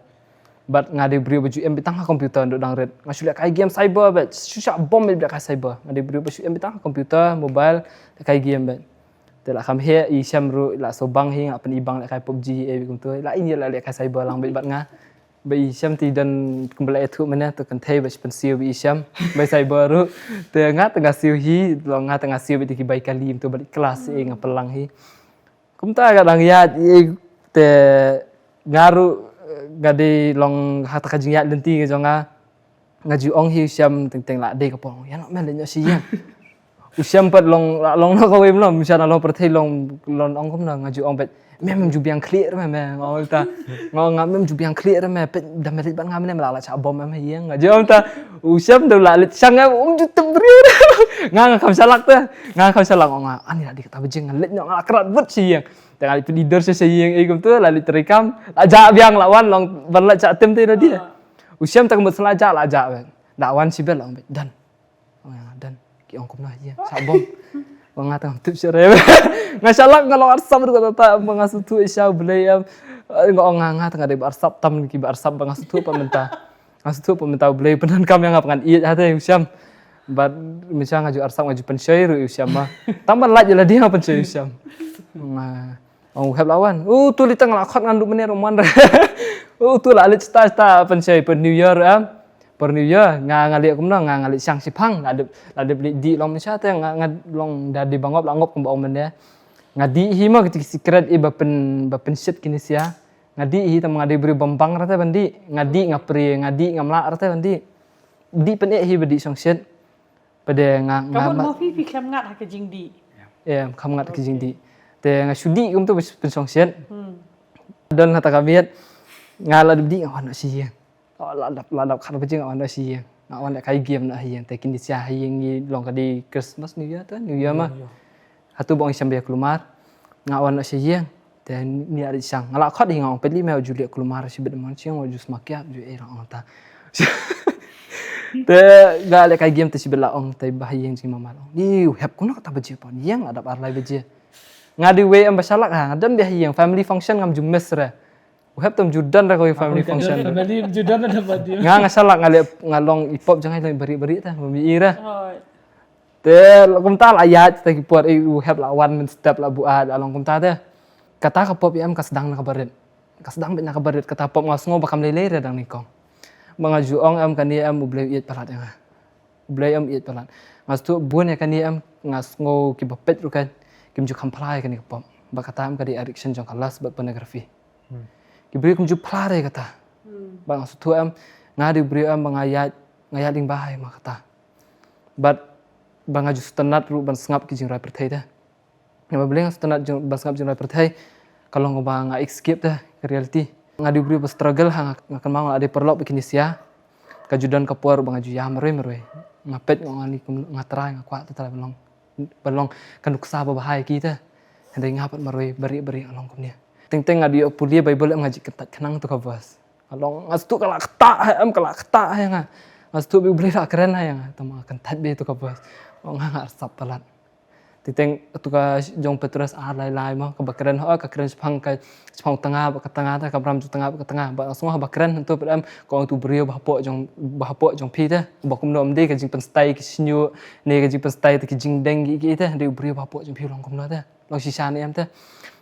Bad nga dei briew ba ju em beit tang ha computer ndu dang rit. Nga shu leh kai game cyber bad shu shah bom beit kai cyber. Nga dei briew ba shu em beit tang ha computer, mobile, leh kai game bad. Te la kham heh i shem ruh la so bang hi nga pyn i bang leh kai PUBG e beit kumtu. La ini la leh kai cyber lang beit bad nga. Ba i shem ti don kumba la ethu mene tu kan thei ba shi pynsiew ba i shem. Bai cyber ruh. Te nga tengah siew hi, lo nga tengah siew beit ki bai kali tu bad kelas e nga pelang hi. Kumta ka dang ïaid i te nga ruh, eh, nga dei long ha kata ka jingïaid lynti ka jong nga. Nga ju ong hi u Shem teng teng lah dei ka por. Ïa noh me, leit noh sha ïing. U Shem pat long, lah long noh kawei mlong, u Shem na long pyrthei long, long ong kumno, nga ju ong pat. Me mem ju biang khlieh re me, me. Nga ong ta. Nga ong nga mem ju biang khlieh re me, pat da me leit bad nga mynne me lah lah shah bom em ha ïing. Nga ju ong ta. U Shem da lah leit shang em, um ju tep briew re. Nga nga kham shalak te. Nga kham shalak, ong nga, ani lah dei kata ba jing, nga leit noh, nga lah krat bad sha ïing. Te nga leit pynïador sha sha ïing, eh, kumta, lah leit trei kam. Lah jah biang, lah wan, long ban lah jah tem te na dia. U Shem ta ka mut sa lah jah, lah jah bad. Lah wan shibit, lah ong bad, done. Ong nga, done. Ki ong kumno ïa, shah bom. Ong nga tang tip sha re. Nga shalak, nga long arsap ruh kata ta, ba nga sngewthuh sha U Blei em. Eh, nga ong nga, nga tang dei ba arsap tam ki ba arsap ba nga sngewthuh pat mynta. Nga sngewthuh pat mynta U Blei pyndonkam ïa nga ba ngan ïeit ha te u Shem. Bad mynta nga ju arsap, nga ju pynshoi ruh u Shem ma. Tang ban lait ïa lade nga pynshoi u Shem. Nga ong, u Hep lah wan. U tu lei tang lah khot ngan duh mynne ruh mon re. U tu lah leit sta sta pynshoi por New Year em. Por New Year nga nga leit kumno, nga nga leit shang shiphang, lah dep lah dep leit dih long mynta te nga nga long da dei ba ngop lah ngop kumba ong mynne. Nga dih hi ma ka secret i ba pyn ba pynshit kine sia. Nga dih hi tang nga dei briew bym bang rata ban dih. Nga dih nga prie, nga dih ngam lah rata ban dih. Dih pyneh hi ba dih shongshit. Pade nga nga Ka mut ma mo phi phi khlem ngat ha ka jingdih. Em, kham ngat ha ka jingdih. Te nga shu dih kumtu ba pynshongshit. Hmm. Don hata ka miet. Nga la dep dih nga wan noh sha ïing. Oh, la dap la dap khat ba jing nga wan noh sha ïing. Nga wan da kai game noh ha ïing. Te kine sia ha ïing ngi long ka dei Christmas, New Year te, New Year ma. Hatu ba ong Shem ba ïa kulmar. Nga wan noh sha ïing. Te ni ari shang. Nga la khot hi nga ong peit lei me, ju leh kulmar shibit mon, shong ju smakia ju, eh, ong ta. Te nga leh kai game te shibit la ong te ba ha ïing jingmamar ong. Ni u Hep kumno kata baje pon. Ïing la dap ar lai baje. Nga dei wei em ba shalak ha. Nga don beit ha ïing family function ngam ju miss re. U Hep tam ju don re ko family function. Family ju don re ba dei. Nga nga shalak nga leh nga long i pop jong nga long bari bari ta. Mami ira. Te kumta la ïaid ta ki por, eh, u Hep la wan mynstep la buaid la long kumta te. Kata ka pop em ka sdang na ka barit. Ka sdang beit na ka barit kata pop, nga sngew ba kam lei lei re dang nyngkong. Ba nga ju ong em kane em U Blei u ïeit palat ïa nga. U Blei em u ïeit palat. Nga sngewthuh bun ïa kane em nga sngew kiba peit ruh kan kim ju kham phla ïa kane ka pop. Ba kata em ka dei addiction jong ka lust bad pornography. Hmm. Ki briew kim ju phla re kata. Hmm. Ba nga sngewthuh em nga dei u briew em ba nga ïaid, nga ïaid lyngba hai ma kata. Bad ba nga ju sngewtynnat ruh ban sngap ki jingrwai pyrthei te. Nga ba Blei nga sngewtynnat jing, ban sngap jingrwai pyrthei. Ka long ba nga escape te ka reality. Nga dei u briew ba struggle ha, nga, nga kynmaw nga la dei paralok ba kine sia. Ka ju don ka por ba nga ju ïa marwei marwei. Nga peit nga ong ani kum nga trai, nga kwah te trai ban long, ban long ka nuksa ba bha ïa ki te. Hynrei nga pat marwei bari bari nga long kumne. Teng teng nga dei ïoh pule Bible em nga ju kyntait khnang tu ka verse. Nga long nga sngewthuh ka la ktah ha em, ka la ktah ha nga. Nga sngewthuh ba U Blei la kren ha nga. Tang ba nga kyntait beit tu ka verse. Nga nga arsap palat. Teng teng tu ka jong Petros ar lai lai mo, kaba kren ho, ka kren shaphang ka, shaphang tnga bad ka tnga te, ka bram jong tnga bad ka tnga. Ba nga sngew haba kren hangto pat em ka ong tu briew ba hapoh jong, ba hapoh jong phi te. Ba kumno em dei ka jingpynshai ki shñiuh ne ka jingpynshai te ki jingdeng ki ki te, dei u briew ba hapoh jong phi long kumno te. Long shisha ne em te.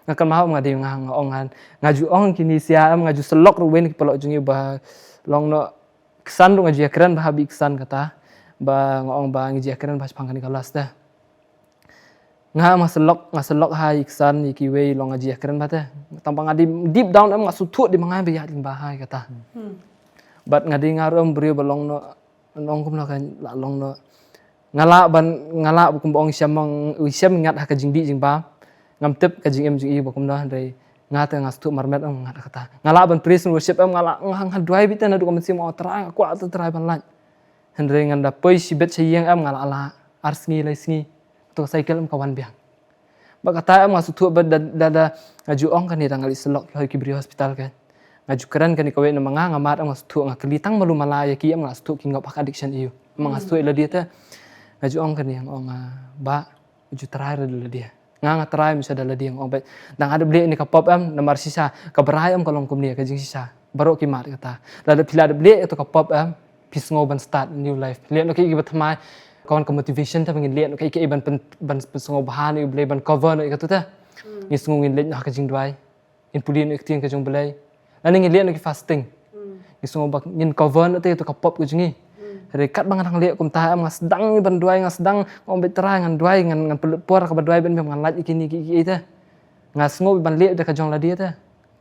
Nga kynmaw em nga dei nga, nga ong nga, nga ju ong kine sia em nga ju syllok ruh wei na ki paralok jong ngi ba long noh ksan ruh nga ju ïakren bha ha ba i ksan kata. Ba nga ong ba ngi ju ïakren bha shaphang kane ka lust te. Nga nga syllok, nga syllok ha i ksan ïa kiwei long nga ju ïakren bha te. Tang ba nga dei deep down em nga sngewthuh dei ma nga ba ïaid lyngba ha kata. Hmm. Bad nga dei nga ruh em briew ba long noh, long kumno ka la long noh. Nga lah ban, nga lah ba kumba ong i Shem, ong i Shem ngat ha ka jingdih jingbam. Ngam tip ka jingim jong i ba kumno hynrei nga te nga sngewthuh marmet em ngat ha kata. Nga lah ban praise and worship em nga lah, nga, nga duwai beit te naduh ka mynsiem, nga ong Trai nga kwah te Trai ban lait. Hynrei ngan da poi shibit sha ïing em nga la lah ar sngi lai sngi. To ka cycle em ka wan biang. Ba kata em nga sngewthuh ba da, da, da nga ju ong kane da nga leit syllok ki hoi ki briew hospital ka. Nga ju kren kane kawei namar nga, nga mad em nga sngewthuh, nga kylli tang malu mala ïa ki em nga la sngewthuh ki ngop ha ka addiction ïa u. Em nga sngewthuh ïa lade te. Nga ju ong kane, nga ong, ah, Bah, ju try re da lade. Nga nga try mynshwa da lade, nga ong beit. Da nga dep leh ïa kane ka pop em namar shisha ka brai em ka long kumne ka jingshisha. Baroh ki mad kata. Lada phi la dep leh ïa kato ka pop em, phi sngew ban start new life. Leh noh kaei kaei ba thymmai, ka wan ka motivation te ba ngin leh noh kaei kaei ban pyn, ban pynsngewbha noh ïa U Blei, ban cover noh ïa kato te. Hmm. Ngin sngew ngin leit noh ha ka jingduwai. Ngin pule noh ïa ka ktien ka jong U Blei. Lane ngin leh noh ki fasting. Hmm. Ngin sngew ba ngin cover noh te ïa kato ka pop ka jong ngi. Hmm. Hynrei katba nga dang leh kumta em nga sdang ban duwai, nga sdang, nga ong beit Trai ngan duwai, ngan, ngan pynlut por kaba duwai ban, ban ngan lait ïa kine kiei kiei te. Nga sngew ban leh da ka jong lade te.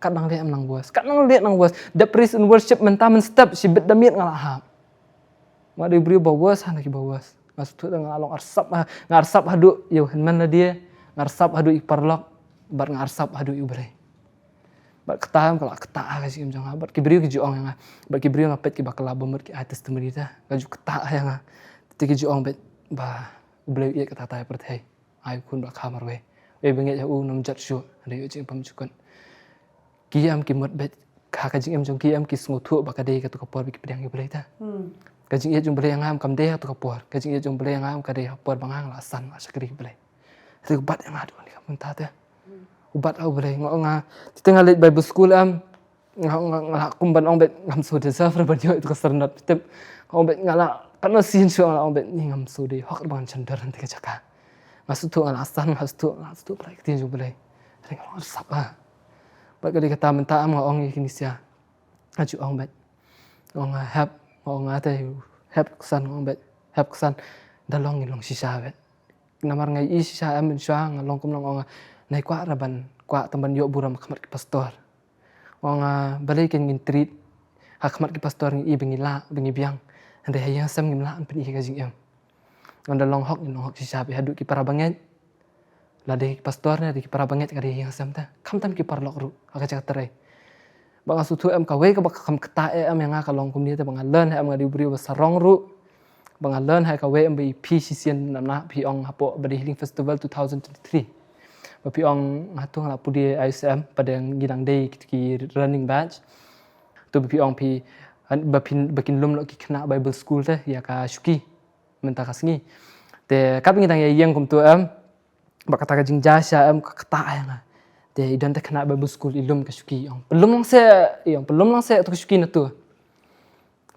Kat nang leh em nang worse. Kat nang leh nang worse. Da praise and worship mynta mynstep shibit da miet nga la hap. Nga dei briew ba worse ha na ki ba worse. Nga sngewthuh da nga la long arsap ha, nga arsap haduh ïa u hynmen lade, nga arsap haduh ïa ki paralok, bad nga arsap haduh ïa u Blei. Bad kata em ka la kata ha ka jingim jong nga, bad ki briew ki ju ong ïa nga, bad ki briew nga peit kiba kylla ba mut ki ai testimony te, ka ju kata ïa nga. Te ki ju ong beit ba u Blei u ïeit kata kata ïa pyrthei. Ai u khun ba kha marwei. Wei ba ngeit ha u nym jot shuh, hynrei u jingim pam jukut. Ki em ki mut beit ha ka jingim jong ki em ki sngewthuh ba ka dei kato ka por ba ki pdiang ïa u Blei te. Ka jingïeit jong u Blei ïa nga em kam dei ha kato ka por. Ka jingïeit jong u Blei ïa nga em ka dei ha por ba nga la san la shakri ïa u Blei. Te u bat ïa nga haduh kane ka mynta te. U bat ha u Blei nga ong nga. Te nga leit Bible school em. Nga, nga, nga la kum ban ong beit ngam shu deserve re ban ïoh ïa kato ka syrnod tip. Nga ong beit nga la, katno sien shuh nga la ong beit ni ngam shu dei hok re ban jan dor hangta ka jaka. Nga sngewthuh nga la san, nga sngewthuh, nga sngewthuh pynlait ktien jong u Blei. Hynrei nga long arsap ha. Bad ka dei kata mynta em nga ong ïa kine sha. Nga ju ong beit. Nga ong nga hep, nga ong nga te hep ksan, nga ong beit. Hep ksan. Da long ngin long shisha beit. Namar nga ïohi shisha em mynshuwa nga long kum long ong nga. Nai kwah re ban, kwah tang ban ïoh burom ha khmat ki pastor. Ong, ah, balei kein ngin treat ha khmat ki pastor ngi i ba ngi lah, ba ngi biang. Hynrei ha ïing ha sem ngim lah ban pyni ka jingim. Ong da long hok ngin long hok shisha beit haduh ki para bangeit. Lada ki pastor ne, lada ki para bangeit ka dei ha ïing ha sem te. Khamtam ki paralok ruh ha ka jaka trei. Ba nga sngewthuh em kawei kaba kham kata eh em ïa nga ka long kumne te ba nga learn em nga dei u briew ba sarong ruh. Ba nga learn ha kawei em ba i phi shisien na na phi ong hapoh ba dei Healing Festival two thousand twenty-three. Ba phi ong nga tu nga la pule I S M ba dang ngi dang dei ki, ki running batch. Tu ba phi ong phi ba phin ba kin lum lo ki khynnah Bible school te ïa ka shuki mynta ka sngi. Te kat ba ngi dang ïa ïeng kumtu em ba kata ka jingjia sha em ka kata ïa nga. Te i don te khynnah Bible school i lum ka shuki i ong. Pynlum lang se i ong pynlum lang se tu ka shuki na tu.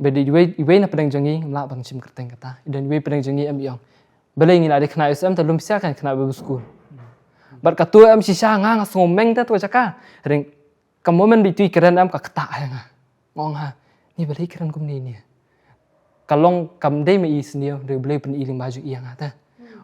Ba dei iwei, iwei na pdeng jong ngi, ngam lah ban shim kyrteng kata. I don iwei pdeng jong ngi em i ong. Balei ngi la dei khynnah I S M te lum sha ka khynnah Bible school. Bad katu em shisha nga nga sngewmeng te tu jaka. Ring ka moment ba itu i kren em ka kata ïa nga. Nga ong ha, ni balei kren kumne ni. Ka long kam dei ma i sniew, dei balei pyn i lyngba jong i ïa nga te.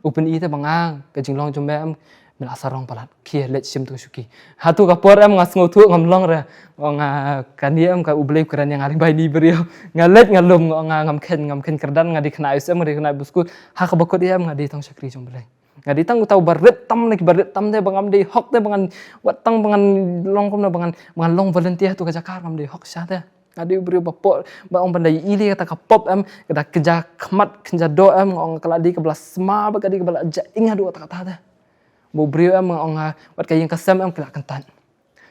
U pyn i te ba nga ka jinglong jong me em, me la sarong palat. Khie leit shim tu shuki. Ha tu ka por em nga sngewthuh ngam long re. Ong nga kane em ka U Blei u kren ïa nga lyngba ine i briew. Nga leit nga lum nga ong nga ngam khein ngam khein kyrdan nga dei khynnah I S M nga dei khynnah Bible school. Ha kaba kut em nga dei tang shakri jong U Blei. Nga dei tang uta uba rit tam na kiba rit tam te ba ngam dei hok te ba ngan wat tang ba ngan long kumno ba ngan ba ngan long volunteer ha tu ka jaka ngam dei hok sha te. Nga dei u briew ba pop ba ong ban da ïohi kata ka pop em ka da kynja khmat kynja doh em nga ong ka la dei kaba la sma ba ka dei kaba la jaing haduh kata kata te. Ba u briew em nga ong ha wat ka ïing ka sem em ka la kyntait.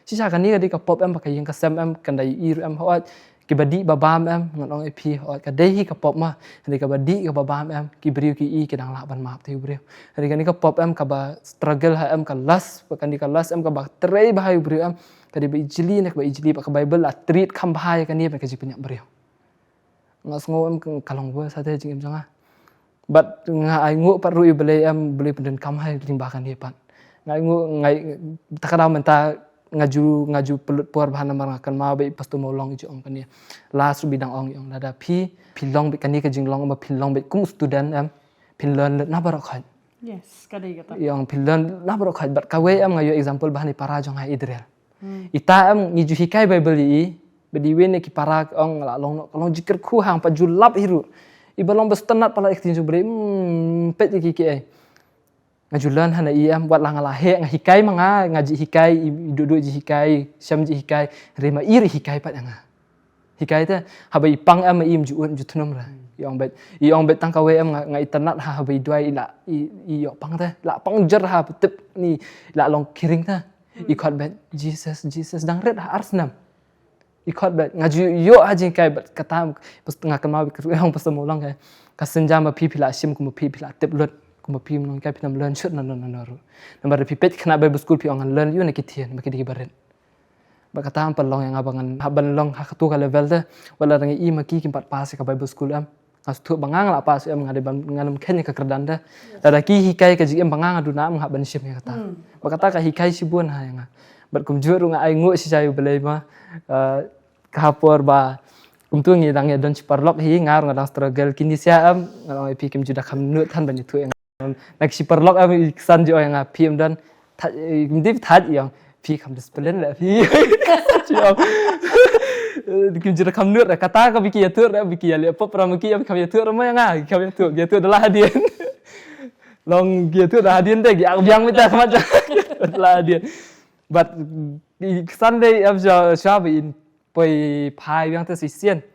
Shisha kane ka dei ka pop em ba ka ïing ka sem em kan da ïohi ruh em hooid kiba dih ba bam em ngan ong ïa phi hooid ka dei hi ka pop ma. Hynrei kaba dih kaba bam em ki briew ki i ki dang lah ban map te u briew. Hynrei kane ka pop em kaba struggle ha em ka lust ba kane ka lust em kaba trei bha ïa u briew em. Ka dei ba ijli ne kaba ijli ba ka Bible la treat kham bha ïa kane ba ka jingpynïap briew. Nga sngew em ka long worse ha te jingim jong nga. Bad nga ai nguh pat ruh ïa U Blei em Blei pyndonkam ha lyngba kane pat. Nga ai nguh nga ta ka daw mynta nga ju nga ju pynlut por bha namar nga kynmaw ba i Pastor Mawlong i ju ong kane. Last ruh ba i dang ong i ong lada phi phi long bad kane ka jinglong ba phi long bad kum student em phin learn lut na baroh khoit. Yes, ka dei kata. I ong phin learn lut na baroh khoit bad kawei em nga ïoh example ba ha i para jong nga i Adriel. Ita em ngi ju hikai Bible ïa i. Bad iwei na ki para ong la long ka long jingkyrkhu hang pat ju lap hi ruh. Iba long ba sngewtynnat palat ïa ka ktien jong U Blei. Hmm, peit ïa ki ki ei. Nga ju learn ha na i em wat la nga la heh nga hikai ma nga nga ju hikai i duh duh ju hikai shem ju hikai. Hynrei ma i ruh hikai pat ïa nga. Hikai te haba i pang em ma i em ju ut em ju thnum re. I ong beit i ong beit tang kawei em nga nga itynnat ha haba i duwai i la i i ïoh pang te la pang jer ha tip ni la long kiring te. I khot beit Jesus Jesus dang rit ha ar snem. I khot beit nga ju ïoh ha jinghikai bad kata pas nga kynmaw bad ka ruh ong Pastor Mawlong ka ka synjam ba phi phi la shim kumba phi phi la tip lut kumba phi nonghikai phi nam learn shut na na na ruh. Namar phi peit khynnah Bible school phi ong ngan learn ïa u na ki thien ba ki dei ki barit. Ba kata ong pynlong ïa nga ba ngan hap ban long ha katu ka level te. Wat la dang i ma ki kim pat pass ïa ka Bible school em. Nga sngewthuh ba nga nga la pass em nga dei ban ngan ym khein ïa ka kyrdan te. Lada ki hikai ka jingim ba nga nga duna em nga hap ban shim ïa kata. Ba kata ka hikai shibun ha ïa nga. Bad kumjuh ruh nga ai nguh shisha ïa U Blei ma. Eh, ka ha por ba kumtu ngi dang ïa don shi paralok hi nga ruh nga dang struggle kine sha em nga ong ïa phi kim ju da kham nud than ban ïathuh ïa nga. Na ki shi paralok em i ksan ju ong ïa nga phi em don thait, em dei thait ïa nga. Phi kham discipline la phi. Chi ong. Kim jira kham nud ra kata ka biki ya tur ra biki ya le pop ra maki ya kham ya tur ra ma nga kham ya tur ya tur da la hadien. Long ya tur da hadien de ya biang mita kham ja. La hadien. But Sunday am ja sha bi in poi phai yang te sisien.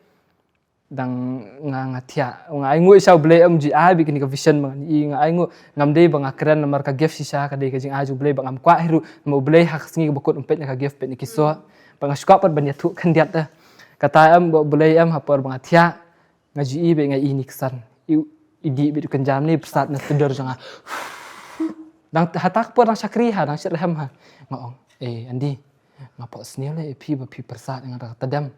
Dang nga nga thiah nga ai nguh sha u Blei em ji ai bi kini ka vision ma i nga ai nguh ngam dei ba nga kren namar ka gift shisha ka dei ka jing ai ju Blei ba ngam kwah hiru ma u Blei ha ka sngi ba kut umpet na ka gift pet ni kiso ba nga shkop pat ban ya thu kan diat da kata em ba u Blei em ha por ba nga thiah nga ju i be nga i ni ksan i i di be kan jam ni persat na tudur janga dang hatak por dang shakri ha dang shit rehem ha nga ong eh andi nga pok sniel le phi ba phi persat nga da tadem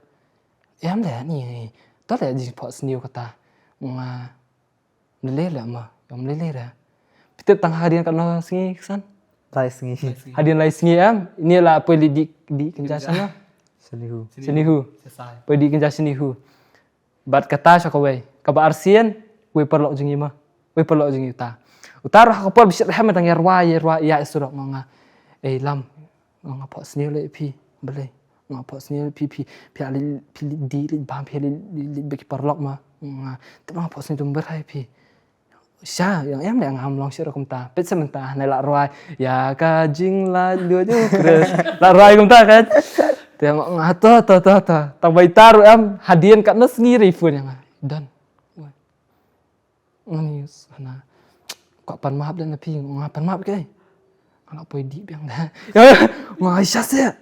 Em le ni to le jing pok sniew kata nga mlele le ma nga mlele re. Pitep tang hadien kat no sngi ksan. Lai sngi. Hadien lai sngi em ni la poi li dik dik kenja sana. Senihu. Senihu. Poi dik kenja senihu. Bat kata sha kawei kaba arsien wei parlok jing ima wei parlok jing uta. Uta roh ka por bishit hem tang yarwa yarwa ya surok nga. Ei lam nga pok sniew le phi. Balei nga pok sniew phi phi phi ali phi li di li bam phi li li beki parlok ma nga te nga pok sniew tum berai phi sha yang em le nga am long shiro kumta pet sementa ne la rwai ya ka jing la lu ju kres la rwai kumta kan te nga to to to to ta bai tar em hadien kat na sngi ri fun yang don Ngani sana ko pan map dan na ping nga pan map ke. Nga poi di biang da. Nga sha se.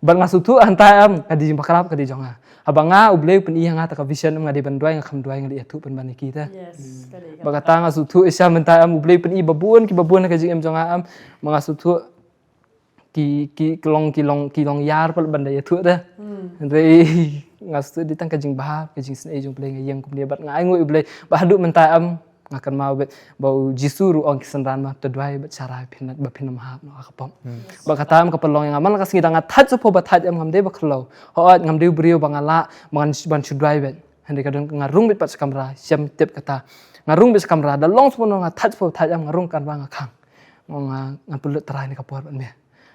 Ban nga sutu antai am ka di jing bakrap ka di jonga. Haba nga u Blei u pyni ha nga ta ka vision nga di ban duai nga kham duai nga di atu pan ban kita. Yes. Ba kata nga sutu isha mentai am u Blei u pyni babun ki babun ka jing em jonga am. Ma nga sutu ki ki long ki long ki long yar pal ban da ya thu da re nga stu di tang ka jing ba ka jing sne jong play nga yang kum dia bat nga ai ngui play ba hadu mentai am nga kan mau bet bau Jisu ru ong ki sendran ma te duai bet cara pin ba pin ma hap no ka pom ba kata am ka pelong nga man ka sngi da nga thaj so ba thaj am ngam dei ba khlo ho ngam dei brio ba nga la ban ban chu duai bet hande ka dong nga rung bet pat sa kamra sem tip kata nga rung bet sa kamra da long so nga thaj so thaj am nga rung kan ba nga khang Nga ngan pynlut trai ni ka por ban me.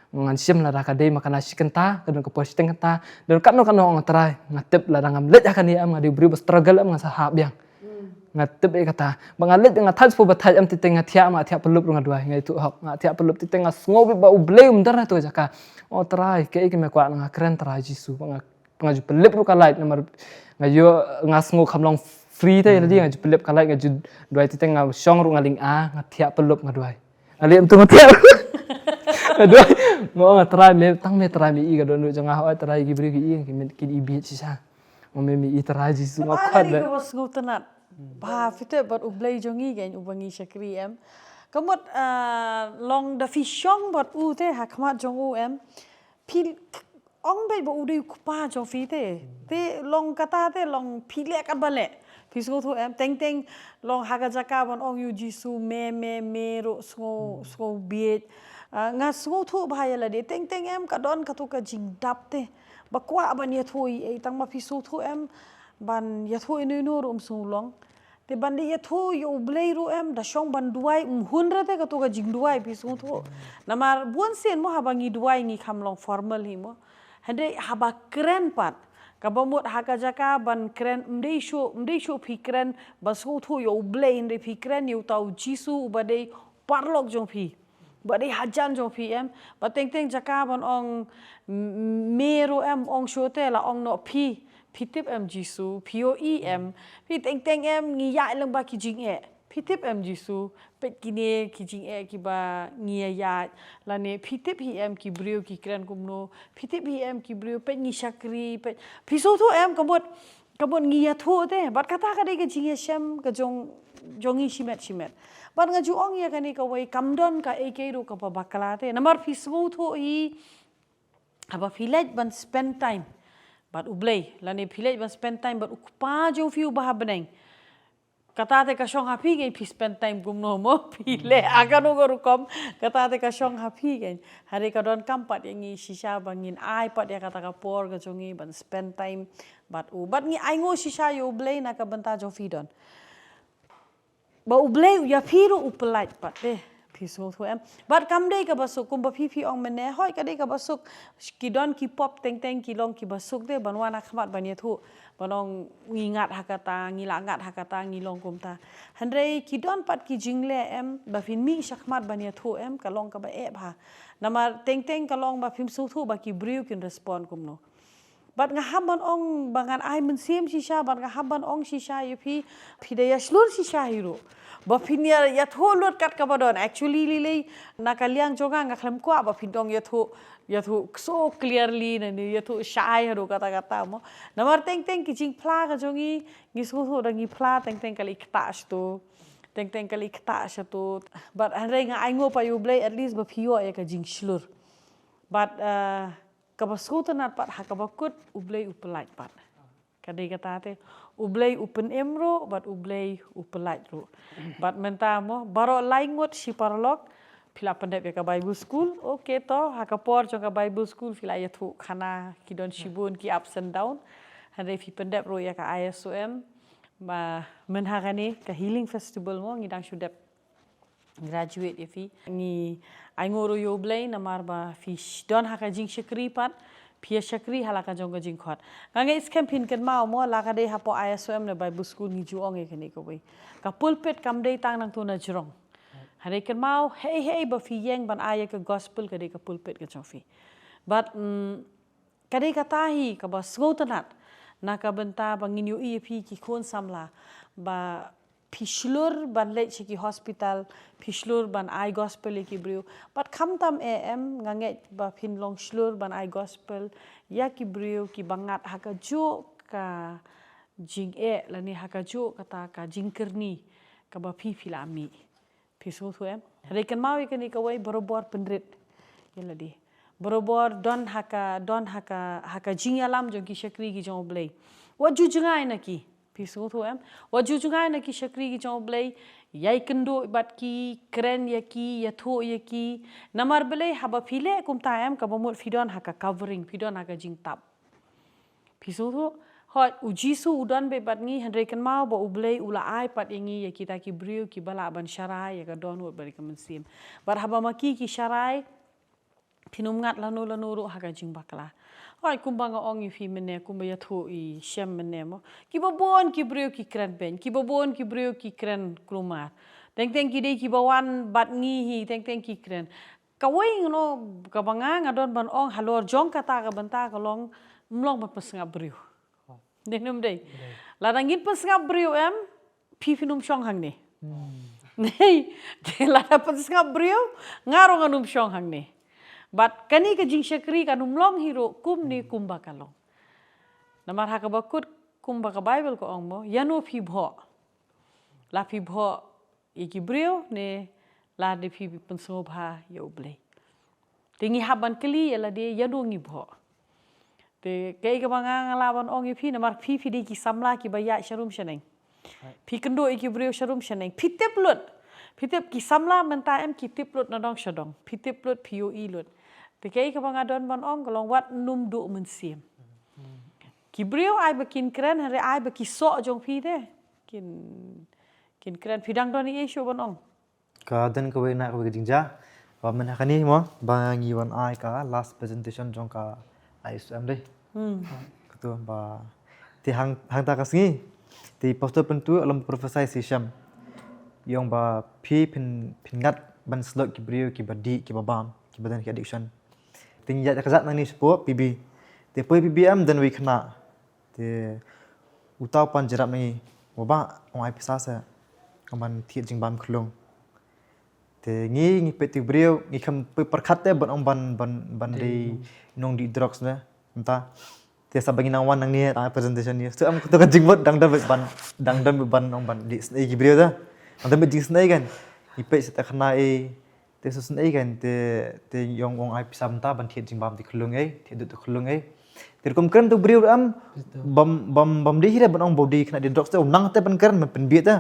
Ngan shim lada ka dei ma kana shi kynta, ka don ka por shi teng kynta, don katno katno nga trai, nga tip lada ngam leit ha kane am nga dei briew ba struggle am nga sa hap biang. Nga tip e kata, ba nga leit nga thaj spo ba thaj am titeng nga thiah am nga thiah pynlup nga duai nga itu hok, nga thiah pynlup titeng nga sngow bit ba u Blei um dar na tu jaka. O trai, ke e ke me kwah nga kren trai Jisu, ba nga nga ju pynlip ruh ka light namar nga ju nga sngew kham long free te ladi nga ju pynlip ka light nga ju duai titeng nga shong ruh nga ling a nga thiah pynlip nga duai. Nga lip tu nga thiah. Nga duai. Nga nga try me tang me try me i ka don ruh jong nga hoi try ki briew ki i ki mit ki i bit shisha. Nga me me i try Jisu nga khat be. Ka sngew tynat. Ba fite bad u Blei jong ngi gen u ba ngi shakri em. Ka mut long da phi shong bad u te ha khmat jong u em. Phi ong beit ba u dei u kpa jong phi te. Te long kata te long phi leh kat ba leh. Phi sngewthuh em teng teng long ha ka jaka ban ong ïa u Jisu me me me ruh sngew sngew bieit. Nga sngewthuh ba ïa lade teng teng em ka don katu ka jingdap te. Ba kwah ban ïathuh ei tang ma phi sngewthuh em ban ïathuh ino ino ruh um sngew long. Te ban dei ïathuh ïa u Blei ruh em da shong ban duwai um hun re te katu ka jingduwai phi sngewthuh. Namar bun sien mo haba ngi duwai ngi kham long formal hi mo. Hynrei haba kren pat kaba mut ha ka jaka ban kren ym dei shuh ym dei shuh phi kren ban sngewthuh ïa u Blei hynrei phi kren ïa uta u Jisu uba dei paralok jong phi. Ba dei hajan jong phi em ba teng teng jaka ban ong me ruh em ong shuh te la ong noh phi. Phi tip em Jisu phi ïohi em phi teng teng em ngi ïaid lang ba ki jingeh. Phi tip em Jisu peit kine ki jingeh kiba ngi ïaid lane phi tip hi em ki briew ki kren kumno phi tip hi em ki briew peit ngi shakri peit phi sngewthuh em ka mut ka mut ngi ïathuh te bad kata ka dei ka jingïashem ka jong jong ngi shimet shimet. Bad nga ju ong ïa kane kawei kam don kaei kaei ruh kaba bakla te namar phi sngewthuh hi haba phi leit ban spend time bad u Blei lane phi leit ban spend time bad u Kpa jong phi uba ha bneng. Kata te ka shong ha phi ngi phi spend time kumno mo phi leh a kano ka rukom kata te ka shong ha phi ngi. Hynrei ka don kam pat ïa ngi shisha ba ngin ai pat ïa kata ka por ka jong ngi ban spend time bad u bad ngi ai nguh shisha ïa u Blei na ka bynta jong phi don. Ba u Blei u ïa phi ruh u pynlait pat te. Phi sngewthuh em? Bad kam dei kaba suk, kumba phi phi ong mynne, hooid ka dei kaba suk. Ki don ki pop teng teng ki long kiba suk de, ban wan ha khmat ban ïathuh, ban ong ngi ngat ha kata, ngi la ngat ha kata, ngi long kumta. Hynrei ki don pat ki jingleh em, ba phin mih sha khmat ban ïathuh em, ka long kaba eh bha. Namar teng teng ka long ba phim sngewthuh ba ki briew kin respond kumno. Bad nga hap ban ong ba ngan ai mynsiem shisha, bad nga hap ban ong shisha ïa phi, phi da ïa shlur shisha hi ruh. Ba phin ïa, ïathuh lut kat kaba don. Actually lei lei, na ka liang jong nga, nga khlem kwah ba phin ong ïathuh, ïathuh so clearly, na ne ïathuh shai haduh katta katta mo. Namar teng teng ki jingphla ka jong ngi, ngi sngewthuh da ngi phla, teng teng ka la ktah shatu. Teng teng ka la ktah shatu. Bad hynrei nga ainguh pat ïa U Blei, at least ba phi ïoh ïa ka jingshlur. Bad, eh, kaba sngewtynnat pat ha kaba kut, U Blei u pyllait pat. Ka dei kata te, U Blei u pynim ruh, bad U Blei u pyllait ruh. Bad mynta mo, baroh lai ngut shi paralok, phi la pyndep ïa ka Bible school, okay to, ha ka por jong ka Bible school, phi la ïathuh khana, ki don shibun ki ups and down. Hynrei phi pyndep ruh ïa ka I S O M, ba mynta ha kane ka Healing Festival mo, ngi dang shu dep graduate ïa phi. Ngi ainguh ruh ïa U Blei namar ba phi sh-, don ha ka jingshakri pat, phi ïa shakri ha la ka jong ka jingkhot. Nga ngeit skhem phin kynmaw mo, la ka dei hapoh I S O M ne Bible School ngi ju ong ïa kane kawei. Ka pulpit kam dei tang nangto na jrong. Hynrei kynmaw, hei hei ba phi ïeng ban ai ïa ka gospel ka dei ka pulpit ka jong phi. Bad, mm, ka dei kata hi kaba sngewtynnat. Na ka bynta ba ngin ïohi ïa phi ki khun samla. Ba phi shlur ban leit sha ki hospital, phi shlur ban ai gospel ïa ki briew. Bad khamtam eh em, nga ngeit ba phin long shlur ban ai gospel ïa ki briew kiba ngat ha kajuh ka jingeh lane ha kajuh kata ka jingkyrni kaba phi phi la mih. Phi sngewthuh em? Hynrei kynmaw ïa kane kawei, barabor pynrit ïa lade. Barabor don ha ka, don ha ka, ha ka jingïalam jong ki shakri ki jong U Blei. Wat ju jngai na ki. Phi sngewthuh em? Wat ju jngai na ki shakri ki jong U Blei. Ïai kynduh bad ki, kren ïa ki, ïathuh ïa ki. Namar balei haba phi leh kumta em, kaba mut phi don ha ka covering, phi don ha ka jingtap. Phi sngewthuh? Hooid, U Jisu u don beit bad ngi, hynrei kynmaw ba U Blei u la ai pat ïa ngi ïa kita ki briew kiba lah ban sharai ïa ka dohnud bad ïa ka mynsiem. Bad haba ma ki ki sharai, phin ym ngat lano lano ruh ha ka jingbakla. Hooid, kumba nga ong ïa phi mynne, kumba ïathuh i Shem mynne mo. Kiba bun ki briew ki kren beiñ, kiba bun ki briew ki kren kulmar. Teng teng ki dei kiba wan bad ngi hi, teng teng ki kren. Kawei ngno kaba nga nga don ban ong halor jong kata ka bynta ka long, ym long ban pynsngap briew. Dei ne ym dei? Lada ngin pynsngap briew em, phi phin ym shong hangne. Nei, te lada pynsngap briew, nga ruh ngan ym shong hangne. Bad kane ka jingshakri kan ym long hi ruh kumne kumba ka long. Namar ha kaba kut kumba ka Bible ka ong mo, ïano phi bhoh. La phi bhoh ïa ki briew ne la dei phi pynsngewbha ïa U Blei. Te ngi hap ban kylli ïa lade ïano ngi bhoh. Te kaei kaba nga nga lah ban ong ïa phi namar phi phi dei ki samla kiba ïaid sharum shaneng. Phi kynduh ïa ki briew sharum shaneng. Phi tip lut. Phi tip ki samla mynta em ki tip lut na dong sha dong. Phi tip lut phi ïohi lut. Te kaei kaba nga don ban ong ka long wat nym duh mynsiem. Ki briew ai ba kin kren hynrei ai ba ki soh jong phi te kin, kin kren. Phi dang don ei ei shuh ban ong? Ka don kawei na kawei ka jingjia. Ba mynta kane mo ba ngi wan ai ka last presentation jong ka I S O M dei. Hmm. Katu ba te hang, hangta ka sngi te Pastor Pyntu u la prophesy sha Shem. Ïa ong ba phi phin, phin ngat ban slot ki briew kiba dih, kiba bam, kiba don ki addiction. Te ngi ïaid ka jaka nangne shapoh P B. Te poi P B em don wei khynnah. Te uta u pan jyrap na ngi, "Mo bah, ong ai pisa seh, ong ban thied jingbam khyllung." Te ngi, ngi peit te briew, ngi khlem pyrkhat te ban ong ban, ban, ban dei nongdih drugs ne mynta. Te sa ba ngi nang wan nangne, ah, presentation ngi, sa em kato ka jingmut dang don ban, dang don ban ong ban dih snei ki briew te. Dang don jingsnei kan. Ngi peit sa te khynnah ei, te sa snei kan, te, te ïa ong ong ai pisa mynta ban thied jingbam te khyllung ei, thied duh te khyllung ei. Te rukom kren tu briew em, bam, bam, bam dei hi re ban ong ba u dei khynnah dih drugs te, u nang te ban kren, ban pynbieit te.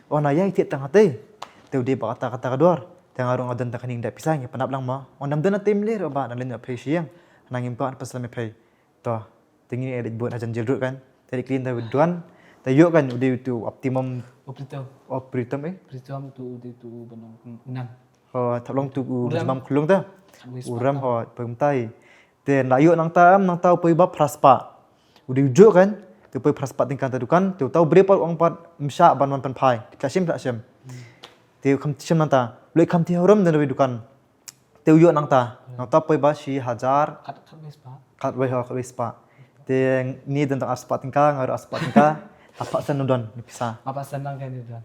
Ong na ïa thied tang hate. Te u dei ba kata kata ka dor. Te nga ruh nga don tang kane da pisa, ngi pynap lang mo. Ong nam don te, ym lei re bah, nang leit noh phei sha ïing. Nang ngim kwah pasal me phei. To, te ngi leit bud hajan jail ruh kan. Te dei clean te duan. Te ïoh kan u dei tu Optimum. Optitum. Optitum eh. Optitum tu u dei tu ban ong u nang. Ho, thap long tu u Rem. Jibam khulung ta. Wis U Rem pat. Ho, pem tai. Te la ïoh nangta em, nangta u poi ba phra spah. U dei u jok kan, te u poi phra spah tyngka ta dukan, te uta u briew pat u ong pat, ym shah ban wan pynphai. Te ka shim, ka shim. Te u kham shim nangta. U leit kham ti ha u Rem da u dukan. Te u ïoh nangta. Nangta u poi ba shi hajar. Kat, kat wis pat. Kat wei ho, kat wis pat. Te ni don tang ar spah tyngka, nga ruh ar spah tyngka. Arphew sen u don, ni pisa. Arphew sen lang kan u don.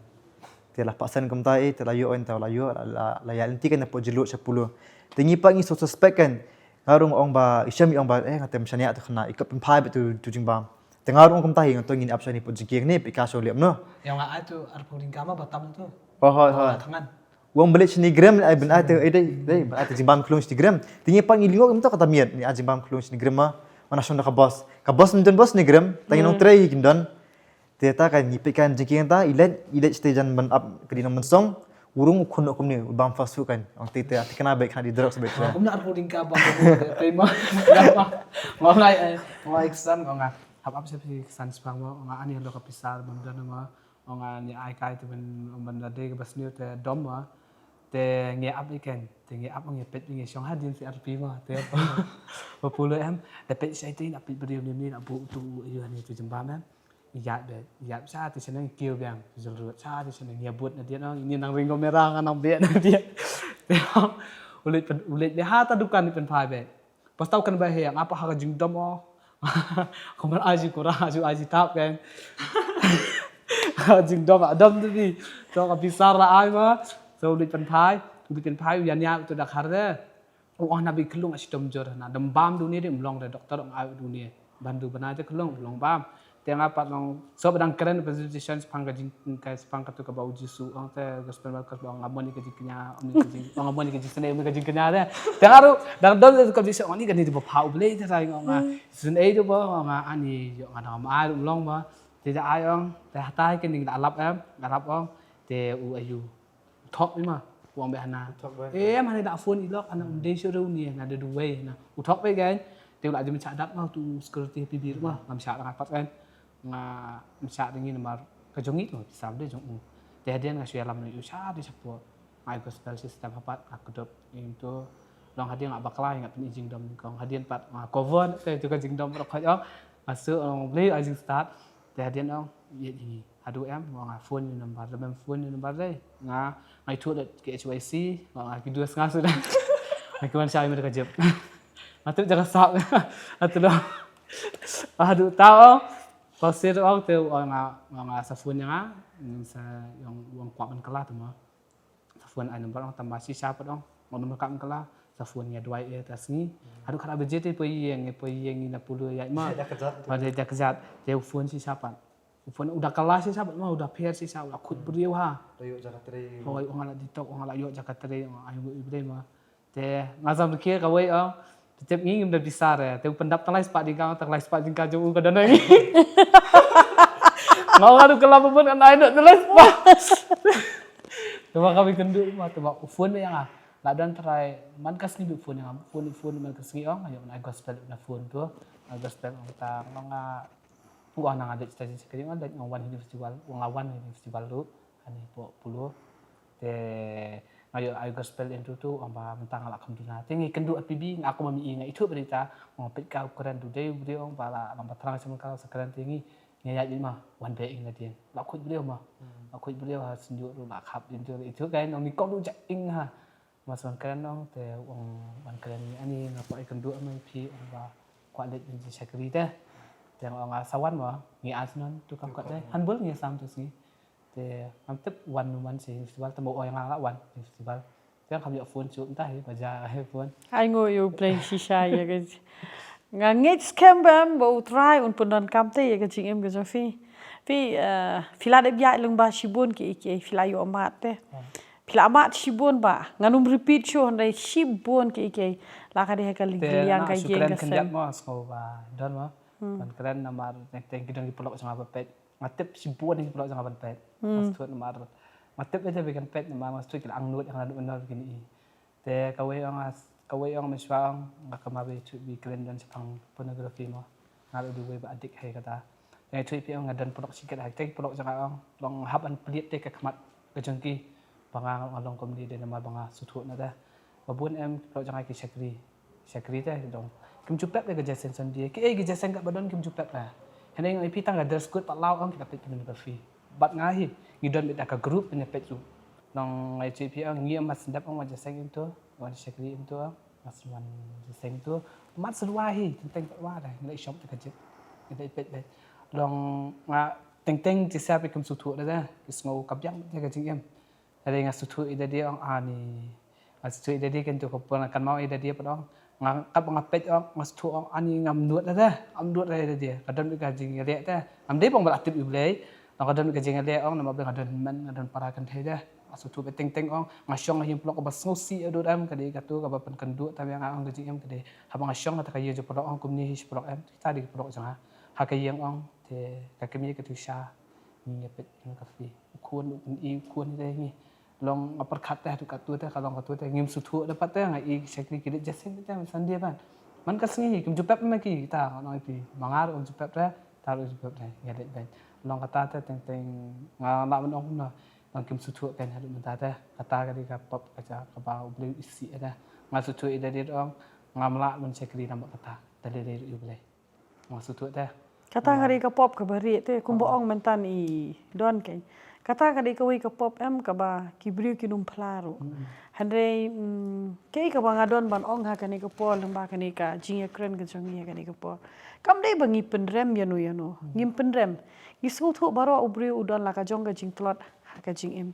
Te la phah sen kumta, eh, te la ïoh, eh, te la ïoh, la, la, la ïaid lynti kan hapoh Jylliew sha Polo. Te ngi pat ngi suspect kan. Nga ruh nga ong ba, i Shem i ong ba, eh, nga te ym shaniah te khynnah, i kwah pynphai beit tu, tu jingbam. Te nga ruh nga ong kumta hi, nga to ngin ap shane hapoh jingkieng ne, phi ka shu leh kumno. Ïa nga ai tu arphew tyngka ma ba tam tu. Oh, hoi, hoi. Thangan. Wan balik shane grem, ai ban ai tu, eh, dei, dei, ban ai tu jingbam khlung shane grem. Te ngi pat ngi lyngngoh kumta kata miet, ngi ai jingbam khlung shane grem ma. Mana shong da ka boss. Ka boss ym don boss shane grem, tang ngi nongtrei hi kin don. Te ta ka ngi peit ka jingkieng ta, i leit, i leit sha jan ban ap ka dei nongmynsong, u rung u khun noh kumne, u bam fast food kan. Ong te te, te kane beit kane dei drugs beit. Kumne arphew tyngka bam fast food, te ma, ma, ma, ma, eh, ma, iksan, ong nga, hap ap sha phi ksan spang ma, ong nga ani lo ka pisa ban don ma, ong nga ni ai kai te ban, ban da dei ka bas ni te dom ma, te ngi ap i ken, te ngi ap ngi peit ngi shong hadien C R P ma, te pa, pa pulo em, te peit shai te na peit beriu ni ni na bu tu, ïa ni tu jingbam em. Ïa de, ïa sha te shaneng kiew biang, jul ruh sha te shaneng ïa but na dia nong, ini nang ring kamera nga nang biang na dia. Ulit pen, ulit le ha ta dukan ni pynphai be. Pas tau kan ba he, ngapa ha ka jingdom oh. Kamar aji kura, aji, aji tap kan. Ha jingdom, a dom tu bi. So ka pisar la ai ma. So ulit pynphai, ulit pynphai, ïa nia tu da khar de. U ong na bi khlung a shitom jur na. Dam bam dunia de mlong de doktor ong ai dunia. Ban du bana de khlung, mlong bam. Te nga pat long so ba dang kren presentation spang ka jing, ka spang ka tu ka ba u Jisu ong te gospel workers ba ong amon ka jingknya, ong ka jing, ong amon ka jingsnei, ong ka jingknya de. Te nga ruh dang don ka Jisu ong ni ka ni de ba pha u Blei te rai ong nga. Snei de ba ong nga ani yo nga dang ma ai mlong ba. Te da ai ong te hatai ke ning da lap em, da lap ong te u ayu. U thok ni ma, u ong beh hana. U thok beh. Eh, em hana da phone i lok, hana um dei shu reu ni, hana da duwei, hana. U thok beh gan, te u la jam cha dak ma, tu security P B ma, ngam cha da pat gan. Ngam cha da ngi namar ka jong ngi tu, pisam de jong u. Te hadien nga shu ïalam ni u cha de chapo. Ai gospel system hapat, nga kdop, ngi tu. Long hadien nga bakla, nga pyn i jingdom ni kong. Hadien pat, nga cover, te tu ka jingdom rok khoj ong. Nga su ong beli, ai jingstad. Te hadien ong, ye ngi. Haduh em, nga phone ni number, lem phone ni number dei. Nga, nga ithuh da K H Y C, nga ki dus nga sudah. Nga ki wan shai mer ka jep. Nga tu jaga sap. Nga tu dah. Haduh tau. Pasir ong te ong nga, nga, nga sa phone nga, nga sa yang uang kuat ban kala tu ma. Sa phone ai number ong tamba shi sha pat ong. Ong number ka ong kala. Sa phone ïa duwai eh ta sngi. Haduh kata baje te poi ïeng, poi ïeng ina pulu ïa ma. Dah kejat. Pada dah kejat. Te phone shi sha pat. Phone udah kala shi sha pat ma, udah pher shi sha, udah khut briew ha. Dah ïoh jaka trei. Hoi, ong ala ditok, ong ala ïoh jaka trei, ong ai wi briew ma. Te nga sam dukhe kawei ong. Te tep ngi ngim da bisar eh. Te u pyndap tang lai spah jingkang, tang lai spah jingkang jong u ka dana ngi. Nga ong adu kala pun an ai no tang lai spah. Te ba kami kendu ma, te ba u phone me ïa nga. La don trai man ka sngi bi u phone ïa nga, phone, phone man ka sngi ong, ayo na gospel na phone tu. Na gospel ong ta nga nga. Nga na nga dei sta jing sekali nga dei nga wan hini festival, nga wan hini festival tu. Ani po pulu. Te nga ïoh ai gospel ïa tu tu, ong ba mynta nga la kham duna. Te ngi kynduh ha P B, nga kum ma mi i nga ithuh berita, nga peit ka u kren tu dei u briew ong ba la, ong ba thrang sha mynta sa kren te ngi, ngi ïaid ma, wan beh ing na dien. La khuid briew ma. La khuid briew ha synjuk ruh la khap dien tu, ithuh kai nong ni kong tu ja ing ha. Mas wan kren nong, te ong wan kren ni ani, nga poi kynduh ma i phi, ong ba kwah leit bin shakri te. Te ong nga sa wan ma, ngi as non, tu kam kat te. Han bul ngi sam tu sngi. Te ngam tip wan nu man shi festival, te mo oi nga la wan shi festival. Te ngam ïoh phone shu mynta hi, ba ja hi phone. Ai ngo ïoh playing shisha ïa ka. Nga ngeit skhem bam ba u trai un pyndonkam te ïa ka jingim ka jong phi. Phi, eh, phi la dep ïaid lyngba shibun ki, ki, phi la ïoh mad te. Phi la mad shibun ba ngan ym repeat shuh hynrei shibun ki, ki la ka dei ha ka liang ka ïing ka sem. Te nga shu kren khyndiat mo, sngew ba don mo. Ban kren namar teng teng ki don ki paralok jong nga ba peit. Nga tip shibun ki paralok jong nga ban peit. Nga shu namar nga tip ïa ba kan peit namar nga shu ki la angnud ïa nga nud ïa kine. Te kawei ong nga, kawei ong mynshuwa ong nga kynmaw ba ithuh ba kren don shaphang pornography mo. Nga la dei uwei ba addict ha kata. Te nga ithuh phi ong nga don paralok shiket ha, te ki paralok jong nga ong long hap ban plied te ka khmat ka jong ki. Ba nga nga long kumne dei namar ba nga sngewthuh na te. Ba bun em ki paralok jong nga ki shakri. Shakri te dong. Kim ju pep de ka jingïaseng Sunday. Ki ei ki jingïaseng kaba don kim ju pep de. Hynrei nga ïa phi tang ka dress code pat la ong ki da peit pornography. Bad nga hi ngi don beit da ka group ban ïa peit ruh. Nong nga ïa phi ong ngi em mat sngewdep ong wan jingïaseng into, wan shakri into. Nga shu wan jingïaseng tu. Mat shu wah hi, teng teng pat wah dah. Ngi leit shop te ka jingïaseng. Ngi leit peit peit. Long nga teng teng jingïaseng phi kim sngewthuh dah dah. Ki sngew ka biang te ka jingim. Hynrei nga sngewthuh ïa daddy ong ani. Nga sngewthuh ïa daddy kan tu ka pun kan mau ïa daddy pat ong. Nga kap nga peit ong, nga sngewthuh ong ani ngam nud dah dah. Ngam nud dah ïa daddy. Ka don ka jingïaleh te. Ngam dei bang ba la tip ïa U Blei. Nga ka don ka jingïaleh ong namar ba nga don hynmen, nga don para kynthei de. Nga sngewthuh ba teng teng ong nga shong ha ïing paralok kaba sngewsih haduh em, ka dei katu kaba pynkynduh tam ïa nga ong ka jingim ka dei. Haba nga shong ha kata ka ïing jong paralok ong kumne hi shi paralok em, kita dei ki paralok jong nga. Ha ka ïing ong te ka kmie katu sha ngi ïa peit pornography. U khun u pyni u khun hi te ngi. Long nga pyrkhat te haduh katu te ka long katu te ngim sngewthuh da pat te nga i ki shakri ki leit jingïaseng te Sunday pat. Man ka sngi hi kim ju pep ma ki kita nga ong ïa phi. Ma nga ruh um ju pep te. Taruh ju pep dei, ïa dei dei. Long kata te teng teng nga lah ban ong kumno. Long kim sngewthuh kein haduh mynta te. Kata ka dei ka pop ka ja kaba U Blei u isih ïa te. Nga sngewthuh ïa dei dei ong ngam lah ban shakri namar kata. Te dei dei U Blei. Nga sngewthuh te. Kata ka dei ka pop kaba rieh te kumba ong mynta i don kein. Kata ka dei kawei ka pop em kaba ki briew kin ym phla ruh. Hynrei mm, kaei kaba nga don ban ong ha kane ka por lyngba kane ka jingïakren ka jong ngi ha kane ka por. Kam dei ba ngi pynrem ïano ïano. Ngim pynrem. Ngi sngewthuh baroh u briew u don la ka jong ka jingtlot ha ka jingim.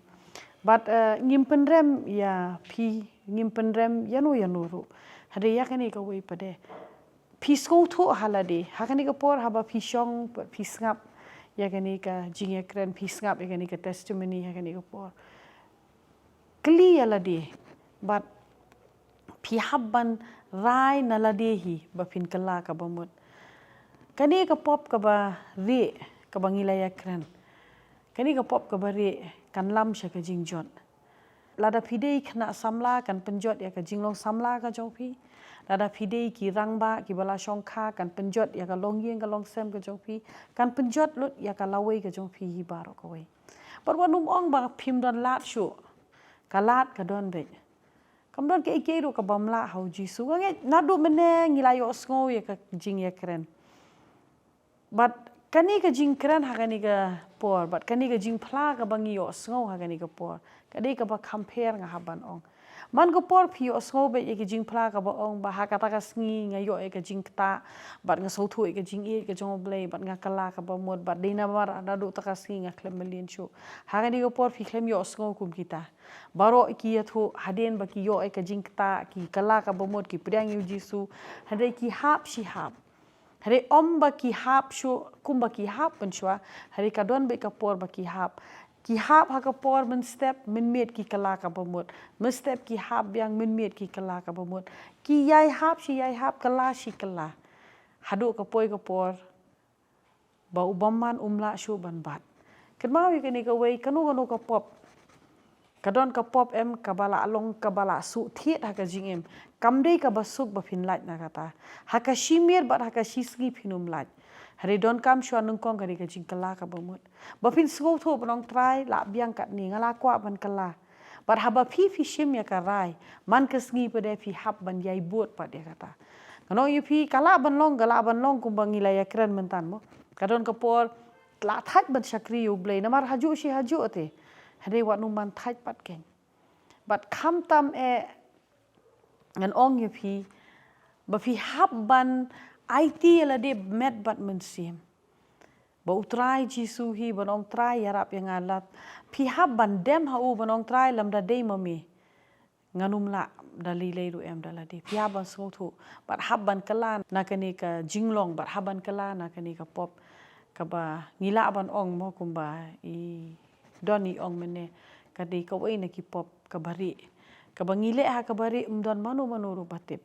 Bad eh, ngim pynrem ïa phi, ngim pynrem ïano ïano ruh. Hynrei ïa kane kawei pat de. Phi sngewthuh ha lade, ha kane ka por haba phi shong, phi sngap ïa kane ka jingïakren, phi sngap ïa kane ka testimony ha kane ka por. Kylli ïa lade, bad phi hap ban rai na lade hi ba phin kylla kaba mut. Kane ka pop kaba rieh, kaba ngi la ïakren. Kane ka pop kaba rieh kan lam sha ka jingjot. Lada phi dei khynnah samla kan pynjot ïa ka jinglong samla ka jong phi. Lada phi dei ki rangbah kiba la shongkha kan pynjot ïa ka longïing ka longsem ka jong phi. Kan pynjot lut ïa ka lawei ka jong phi hi baroh kawei. Bad wat nym ong ba phim don lad shuh. Ka lad ka don beit. Kam don kaei kaei ruh kabym lah ha U Jisu. Nga ngeit naduh mynne ngi la ïohsngew ïa ka jingïakren. Bad kane ka jingkren ha kane ka por, bad kane ka jingphla kaba ngi ïohsngew ha kane ka por. Ka dei kaba kham pher nga hap ban ong. Man ka por phi ïohsngew beit ïa ka jingphla kaba ong ba ha kata ka sngi nga ïoh ïa ka jingktah, bad nga sngewthuh ïa ka jingïeit ka jong U Blei, bad nga kylla kaba mut, bad dei namar naduh kata ka sngi nga khlem mlien shuh. Ha kane ka por phi khlem ïohsngew kum kita. Baroh ki ïathuh hadien ba ki ïoh ïa ka jingktah, ki kylla kaba mut, ki pdiang ïa U Jisu. Hynrei ki hap shi hap. Hynrei ym ba ki hap shuh, kumba ki hap mynshuwa, hynrei ka don beit ka por ba ki hap. Ki hap ha ka por mynstep, mynmiet ki kylla kaba mut. Mynstep ki hap biang, mynmiet ki kylla kaba mut. Ki ïai hap shi ïai hap, kylla shi kylla. Haduh ka poi ka por ba u bymman um lah shuh ban bat. Kynmaw ïa kane kawei, kano kano ka pop. Ka don ka pop em kaba la long kaba la shu thied ha ka jingim. Kam dei kaba suk ba phin lait na kata. Ha ka shi miet bad ha ka shi sngi phin ym lait. Hynrei donkam shuwa nyngkong ka dei ka jingkylla kaba mut. Ba phin sngewthuh ba nong Trai la biang katne nga la kwah ban kylla. Bad haba phi phi shim ïa ka rai man ka sngi pat de phi hap ban ïai bud pat ïa kata. Nga ong ïa phi ka lah ban long, ka lah ban long kumba ngi la ïakren mynta mo. Ka don ka por la thait ban shakri ïa U Blei namar hajuh shi hajuh te. Hynrei wat nym man thait pat kein. Bad khamtam eh ngan ong ïa phi ba phi hap ban aiti ïa lade met bad mynsiem. Ba U Trai Jisu hi ban ong Trai ïarap ïa nga lad. Phi hap ban dem ha u ban ong Trai lymda dei ma me. Ngan ym lah da lei lei ruh em da lade. Phi hap ban sngewthuh. Bad hap ban kylla na kane ka jinglong. Bad hap ban kylla na kane ka pop. Kaba ngi lah ban ong mo kumba i don i ong mynne. Ka dei kawei na ki pop kaba rieh. Kaba ngi leh ha kaba rieh ym don mano mano ruh ba tip.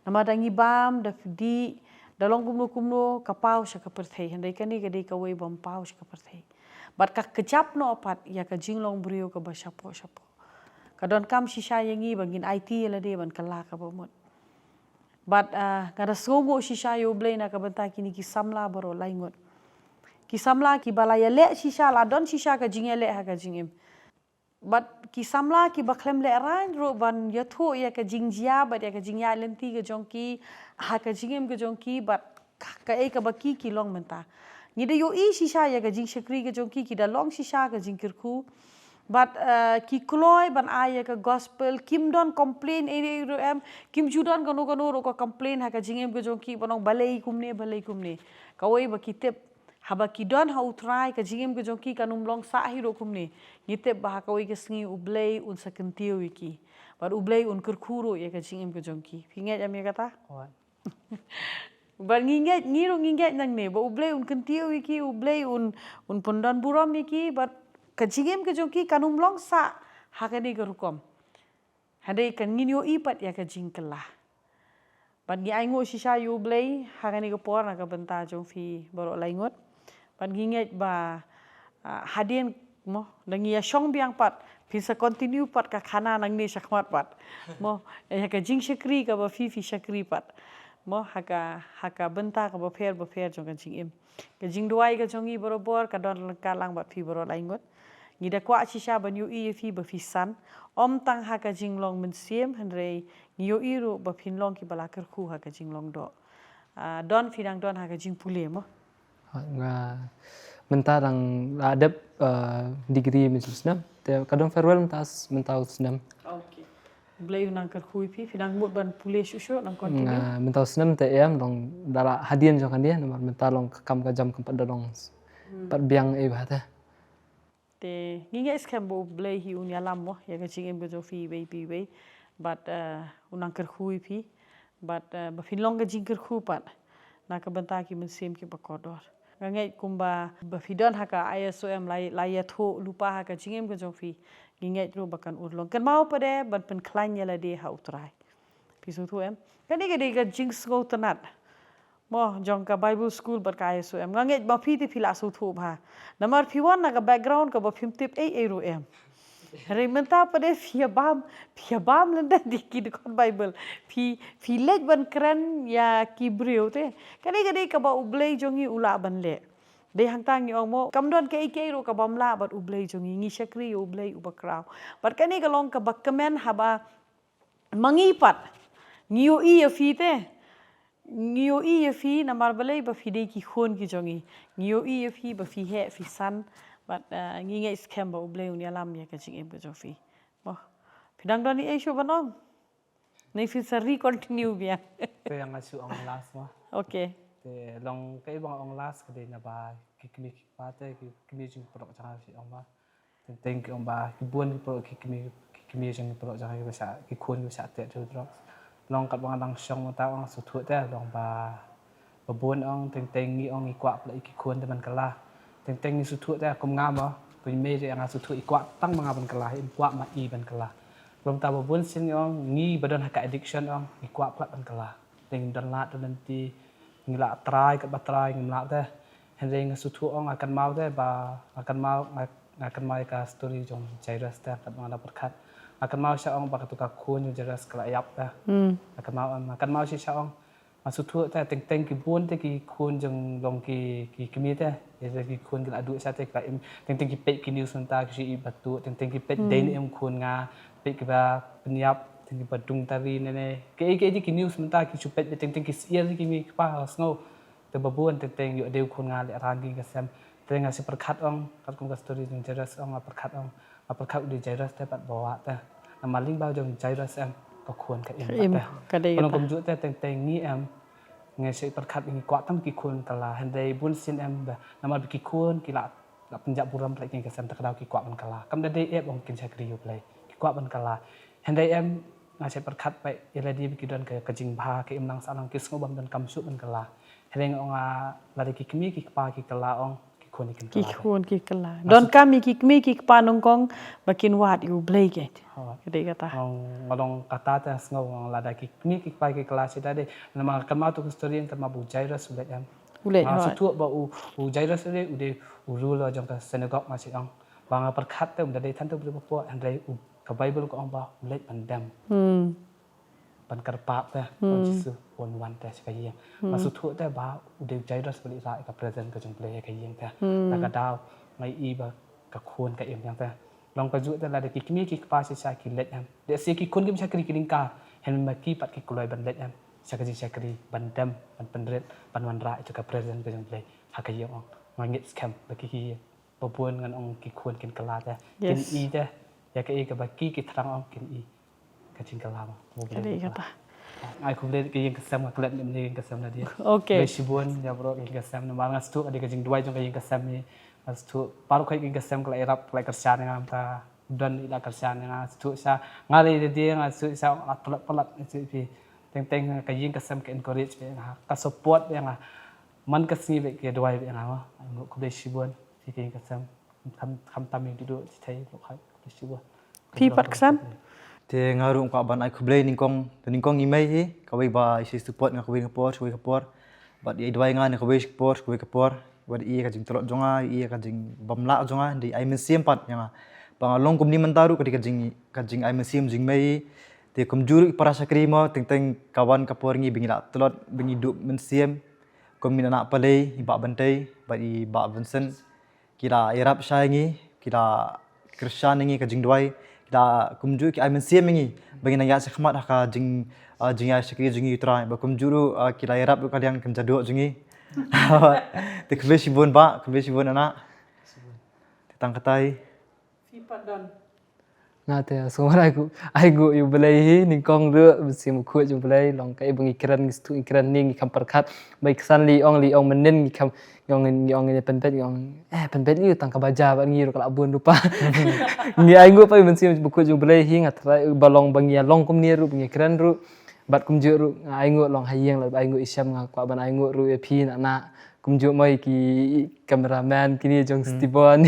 Namar da ngi bam, da dih, da long kumno kumno ka paw sha ka pyrthei. Hynrei kane ka dei kawei bym paw sha ka pyrthei. Bad ka kjap noh pat ïa ka jinglong briew kaba shapoh shapoh. Ka donkam shisha ïa ngi ba ngin aiti ïa lade ban kylla kaba mut. Bad ah, nga da sngewnguh shisha ïa U Blei na ka bynta kine ki samla baroh laingut. Ki samla kiba la ïaleh shisha, la don shisha ka jingïaleh ha ka jingim. Bad ki samla kiba khlem lehraiñ ruh ban ïathuh ïa ka jingjia bad ïa ka jingïaid lynti ka jong ki ha ka jingim ka jong ki bad ka, kaei kaba ki ki long mynta. Ngi da ïohi shisha ïa ka jingshakri ka jong ki, ki da long shisha ka jingkyrkhu. Bad, eh, ki kloi ban ai ïa ka gospel, kim don complain ei ei ruh em, kim ju don kano kano ruh ka complain ha ka jingim ka jong ki ban ong balei kumne, balei kumne. Kawei ba ki tip, haba ki don ha U Trai ka jingim ka jong ki kan ym long sah hi ruh kumne. Ngi tip ba ha kawei ka sngi U Blei un sa kyntiew ïa ki. Bad U Blei un kyrkhu ruh ïa ka jingim ka jong ki. Phi ngeit em ïa kata? Bad ngi ngeit, ngi ruh ngi ngeit nangne ba U Blei un kyntiew ïa ki, U Blei un, un pyndon burom ïa ki, bad ka jingim ka jong ki kan ym long sah ha kane ka rukom. Hynrei kan ngin ïohi pat ïa ka jingkylla. Bad ngi ainguh shisha ïa U Blei ha kane ka por na ka bynta jong phi baroh laingut. Bad ngi ngeit ba, ah, hadien mo, da ngi ïa shong biang pat, phin sa continue pat ka khana nangne shakhmat pat. Mo, ïa ka jingshakri kaba phi phi shakri pat. Mo, ha ka, ha ka bynta kaba pher bapher jong ka jingim. Ka jingduwai ka jong ngi barabor ka don ryngkat lang bad phi baroh laingut. Ngi da kwah shisha ban ïohi ïa phi ba phi san. Ym tang ha ka jinglong mynsiem hynrei ngi ïohi ruh ba phin long kiba la kyrkhu ha ka jinglong doh. Ah, don phi dang don ha ka jingpule mo? Nga mynta dang la dep, eh, degree mynta u snem. Te ka don farewell mynta s-, mynta u snem. Okay. Blei u nang kyrkhu ïa phi, phi nang mut ban pule shuh shuh, nang continue. Nga mynta u snem te em long da la hadien jong kane namar mynta long ka kam ka jam kam pat da long s-, pat biang ei ba te. Te ngi ngeit skhem ba U Blei hi un ïalam mo ïa ka jingim ka jong phi iwei pa iwei. Bad, eh, u nang kyrkhu ïa phi. Bad, eh, ba phin long ka jingkyrkhu pat na ka bynta ki mynsiem kiba kordor. Nga ngeit kumba ba phi don ha ka I S O M la, la ïathuh lypa ha ka jingim ka jong phi. Ngi ngeit ruh ba kan urlong. Kynmaw pat de ban pynkhlaiñ ïa lade ha U Trai. Phi sngewthuh em? Kane ka dei ka jingsngewtynnat mo jong ka Bible School bad ka I S O M. Nga ngeit ba phi te phi la sngewthuh bha. Namar phi wan na ka background kaba phim tip ei ei ruh em. Hynrei mynta pat de phi ïa bam, phi ïa bam lyndet ïa ki dkhot Bible. Phi, phi leit ban kren ïa ki briew te. Kane ka dei kaba U Blei jong ngi u lah ban leh. Dei hangta ngi ong mo, kam don kaei kaei ruh kabym lah bad U Blei jong ngi, ngi shakri ïa U Blei uba khraw. Bad kane ka long kaba kmen haba ma ngi pat ngi ïohi ïa phi te. Ngi ïohi ïa phi namar balei ba phi dei ki khun ki jong ngi. Ngi ïohi ïa phi ba phi heh phi san. Bad, eh, ngi ngeit skhem ba U Blei un ïalam ïa ka jingim ka jong phi. Mo. Phi dang don ei ei shuh ban ong? Ne phin sa re-continue biang. Te nga shu ong last mo. Okay. Te long kaei ba nga ong last ka dei naba ki kmie ki kpa te ki kmie jingpyrkhat jong nga shu ong ba. Teng teng ki ong ba ki bun ki pyrkhat ki kmie ki kmie jingpyrkhat jong nga ki ba shah ki khun ki ba shah teh drugs. Long kat ba nga dang shong mynta ong sngewthuh te long ba ba bun ong teng teng ngi ong ngi kwah pynlait ïa ki khun te ban kylla. Teng teng ngi sngewthuh te kum nga mo, kum i mei te nga sngewthuh i kwah tang ma nga ban kylla, im kwah ma i ban kylla. Long ta ba bun sien ngi ong ngi ba don ha ka addiction ong ngi kwah palat ban kylla. Te ngim don lad don lynti, ngi la try kat ba try ngim lah te. Hynrei nga sngewthuh ong nga kynmaw te ba nga kynmaw nga, nga kynmaw ïa ka story jong Jairus te kat ba nga la pyrkhat. Nga kynmaw sha ong ba katu ka khun jong Jairus ka la ïap te. Nga kynmaw, nga kynmaw shisha ong Nga sngewthuh te teng teng ki bun te ki khun jong long ki, ki kmie te. Ïa te ki khun ki la duh sha te ki la im. Teng teng ki peit ki news mynta ki shu ïohi ba tuh. Teng teng ki peit dei ne em khun nga. Peit kiba pynïap, teng kiba dung tari ne ne. Ki, ki, ki, ki news mynta ki shu peit teng teng ki syiar ki kmie ki kpa sngew. Te ba bun teng teng ïoh dei u khun nga lehrain ki ka sem. Te nga shu pyrkhat ong, katkum ka story jong Jairus ong nga pyrkhat ong. Nga pyrkhat u dei Jairus te pat ba wah te. Namar lyngba u jong Jairus em ka khun ka im pat te. Ka dei kumjuh te teng teng ngi em. Ngi shu pyrkhat ngi kwah tam ki khun kylla hynrei bun sien em ba namar ba ki khun ki la, la pynjah burom pynlait ki ka sem te ka daw ki kwah ban kylla. Kam da dei ep ong kin shakri ïa U Blei. Ki kwah ban kylla. Hynrei em nga shu pyrkhat ba ïa lade ba ki don ka, ka jingbha ka imlang sahlang ki sngew bym donkam shuh ban kylla. Hynrei nga ong nga lada ki kmie ki kpa ki kylla ong ki khun ki kylla. Ki khun ki kylla. Don kam ïa ki kmie ki kpa nyngkong ba kin wad ïa U Blei keiñ. Ka dei kata. Nga long kata te sngew nga ong lada ki kmie ki kpa ki kylla shi da dei. Namar kynmaw tu ka story kynmaw ba u Jairus u leit em. U leit. Nga sngewthuh ba u, u Jairus u dei, u dei u ruler jong ka synagogue nga shu ong. Ba nga pyrkhat te um da dei than te u briew ba pop hynrei u ka Bible ka ong ba u leit ban dem. Ban kyrpad te, ba u Jisu un wan te sha ka ïing. Nga sngewthuh te ba u dei u Jairus ba leit rah ïa ka presence ka jong U Blei ha ka ïing te. Da ka daw nga ïohi ba ka khun ka im biang te. Long ka juh te lada ki kmie ki kpa shisha ki leit em. Lehse ki khun kim shakri ki lyngkha, hynrei ma ki pat ki kloi ban leit em sha ka jingshakri, ban dem, ban pynrit, ban wanrah ïa ka presence ka jong U Blei ha ka ïing. Ong nga ngeit skhem ba ki, ki ba bun ngan ong ki khun kin kylla te, kin i te ïa kaei kaba ki, ki thrang ong, kin i ka jingkylla. Ka dei kata. Ai khublei ka ïing ka sem, nga klet ïa ka ïing ka sem na dei. Khublei shibun ïa baroh ka ïing ka sem, namar nga sngewthuh ka dei ka jingduwai jong ka ïing ka sem hi. Nga sngewthuh baroh ka ïing ka sem ka la ïarap, ka la kyrshan ïa nga, mynta don i la kyrshan ïa nga, sngewthuh sha nga dei dei nga sngewthuh sha la palat palat nga sngewthuh phi. Teng teng ka ïing ka sem ka encourage ïa nga, ka support ïa nga. Man ka sngi bad ka duwai ïa nga. Ai khublei shibun. Phi ka ïing ka sem. Kham, kham tam ïa u dei duh, phi thei, lok hai, khublei shibun. Phi pat ksan? Te nga ruh kwah ban ai khublei nyngkong, te nyngkong i mei hi, kawei ba i sa support nga kawei ka por, kawei ka por. Bad i duwai nga na kawei ka por, kawei ka por. Bad i ka jingtlot jong nga, i ka jingbymlah jong nga, dei ai mynsiem pat ïa nga. Ba nga long kumne mynta ruh ka dei ka jing, ka jing ai mynsiem jong i mei hi. Te kumjuh ruh i para shakri mo, teng teng ka wan ka por ngi ba ngi la tlot, ba ngi duh mynsiem. Kum i Nah Palei, i Bah Bantei, bad i Bah Vincent. Ki la ïarap shai ïa ngi, ki la kyrshan ïa ngi ka jingduwai, ki la kumjuh ki ai mynsiem ïa ngi ba ngin nang ïaid shakhmat ha ka jing, ah, jingïaishakri jong ngi ïa u Trai, ba kumjuh ruh, ah, ki la ïarap ruh ka liang ka jingjaduh jong ngi. Te khublei shibun Bah, khublei shibun Nah. Te tang katei. Phi pat don. Nga te sngewbha ai nguh, ai nguh ïa U Blei hi, nyngkong ruh, mynsiem bakhuid jong U Blei, long kaei ba ngi kren, ngi sngewthuh ngi kren ne ngi kham pyrkhat, ba i ksan lei ong, lei ong mynnin ngi kham, ngi ong, ngi ong ngi pynbeit, ngi ong, eh, pynbeit lei tang kaba jia bad ngi ruh ka la bun ruh pa. Ngi ai nguh pa ïa u mynsiem bakhuid jong U Blei hi, nga trai ba long ba ngi ïa long kumne ruh, ba ngi kren ruh, bad kumjuh ruh, nga ai nguh long ha ïing, lada ai nguh i shem nga kwah ban ai nguh ruh ïa phi Nah Nah. Kumjuh mo i ki cameraman kine jong Stibon.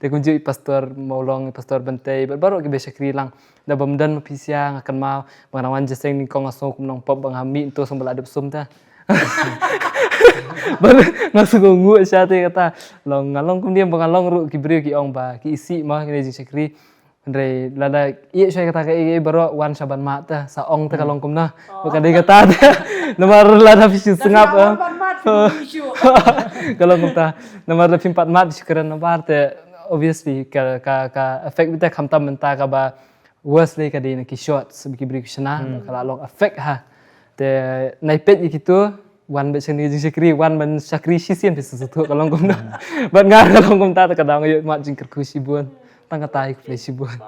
Te kumjuh i pastor Mawlong, i pastor Bantei, bad baroh kiba shakri lang. Da bym don ma phi sha nga kynmaw, ba nga dang wan jingïaseng nyngkong nga sngew kum nongpop ba nga mih to sngewbha la dep sum ta. Bad nga sngew nguh sha te kata. Long nga long kumne ba nga long ruh ki briew ki ong ba ki isih mo kine jingshakri. Hynrei lada ïeh shuwa kata kaei kaei baroh wan sha ban mad te, sa ong te ka long kumno. Ka dei kata te. Namar lada phi shu sngap, ka long kumta. Namar lada phim pat mad shu kren namar te obviously ka, ka, ka effect beit te khamtam mynta kaba worse lei ka dei na ki shorts ba ki briew ki shna, ka la long effect ha. Te nai peit ïa kito, wan bad shane jingshakri, wan ban shakri shisien phi sngewthuh ka long kumno. Bad nga ka long kumta te ka dang ïoh mad jingkyrkhu shibun. Tang kata hi, khublei shibun.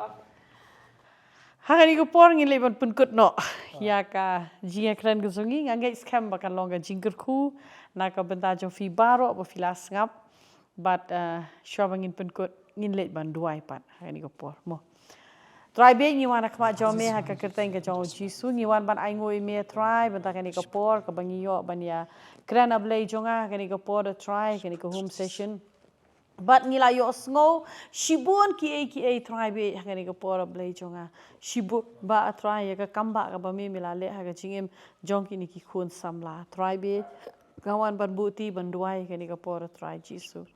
Ha kane ka por ngin leit ban pynkut noh ïa ka jingïakren ka jong ngi, nga ngeit skhem ba kan long ka jingkyrkhu na ka bynta jong phi baroh ba phi la sngap. Bad, eh, shuwa ba ngin pynkut, ngin leit ban duwai pat ha kane ka por mo. Trai bad ngi wan ha khmat jong me ha ka kyrteng ka jong u Jisu, ngi wan ban ai nguh ïa me Trai, bynta kane ka por kaba ngi ïoh ban ïakren, A Blei jong nga, ha kane ka por, A Trai, kane ka home session. Bad ngi la ïohsngew shibun kiei kiei Trai bad ha kane ka por, A Blei jong nga. Shibun bha A Trai ïa ka kam ba kaba me, me la leh ha ka jingim jong kine ki khun samla Trai bad. Nga wan ban buhti ban duwai ha kane ka por, A Trai Jisu.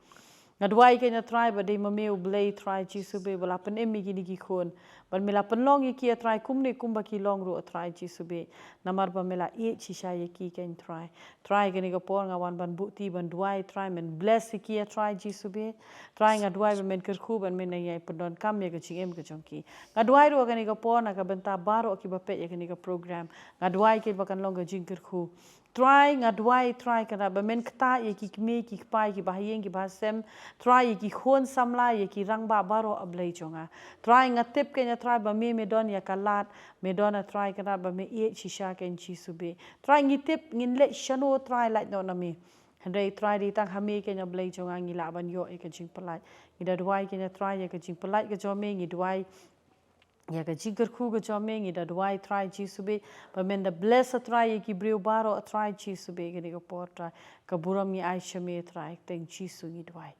Nga duwai kein A Trai ba dei ma me U Blei Trai Jisu bad ba la pynim ïa kine ki khun. Bad me la pynlong ïa ki A Trai kumne kumba ki long ruh A Trai Jisu bad. Namar ba me la ïeit shisha ïa ki kein Trai. Trai kane ka por nga wan ban buhti ban duwai Trai men bless ïa ki A Trai Jisu bad. Trai nga duwai ba men kyrkhu bad men nang ïai pyndonkam ïa ka jingim ka jong ki. Nga duwai ruh kane ka por na ka bynta baroh kiba peit ïa kane ka program. Nga duwai kein ba kan long ka jingkyrkhu. Trai nga duwai Trai kane ba men ktah ïa ki kmie ki kpa ïa ki bahaïing ki bahasem. Trai ïa ki khun samla ïa ki rangbah baroh A Blei jong nga. Trai nga tip kein A Trai ba me me don ïa ka lad. Me don A Trai kane ba me ïeit shisha kein Jisu bad. Trai ngi tip ngin leit shano Trai lait noh na me. Hynrei Trai dei tang ha me kein A Blei jong nga ngi lah ban ïoh ïa ka jingpyllait. Ngi da duwai kein A Trai ïa ka jingpyllait ka jong me, ngi duwai ïa ka jingkyrkhu ka jong me, ngi da duwai Trai Jisu bad. Ba men da bless A Trai ïa ki briew baroh A Trai Jisu bad kane ka por Trai. Ka burom ngi ai sha me Trai, kyrteng Jisu ngi duwai.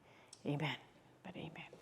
Amen. Bad amen.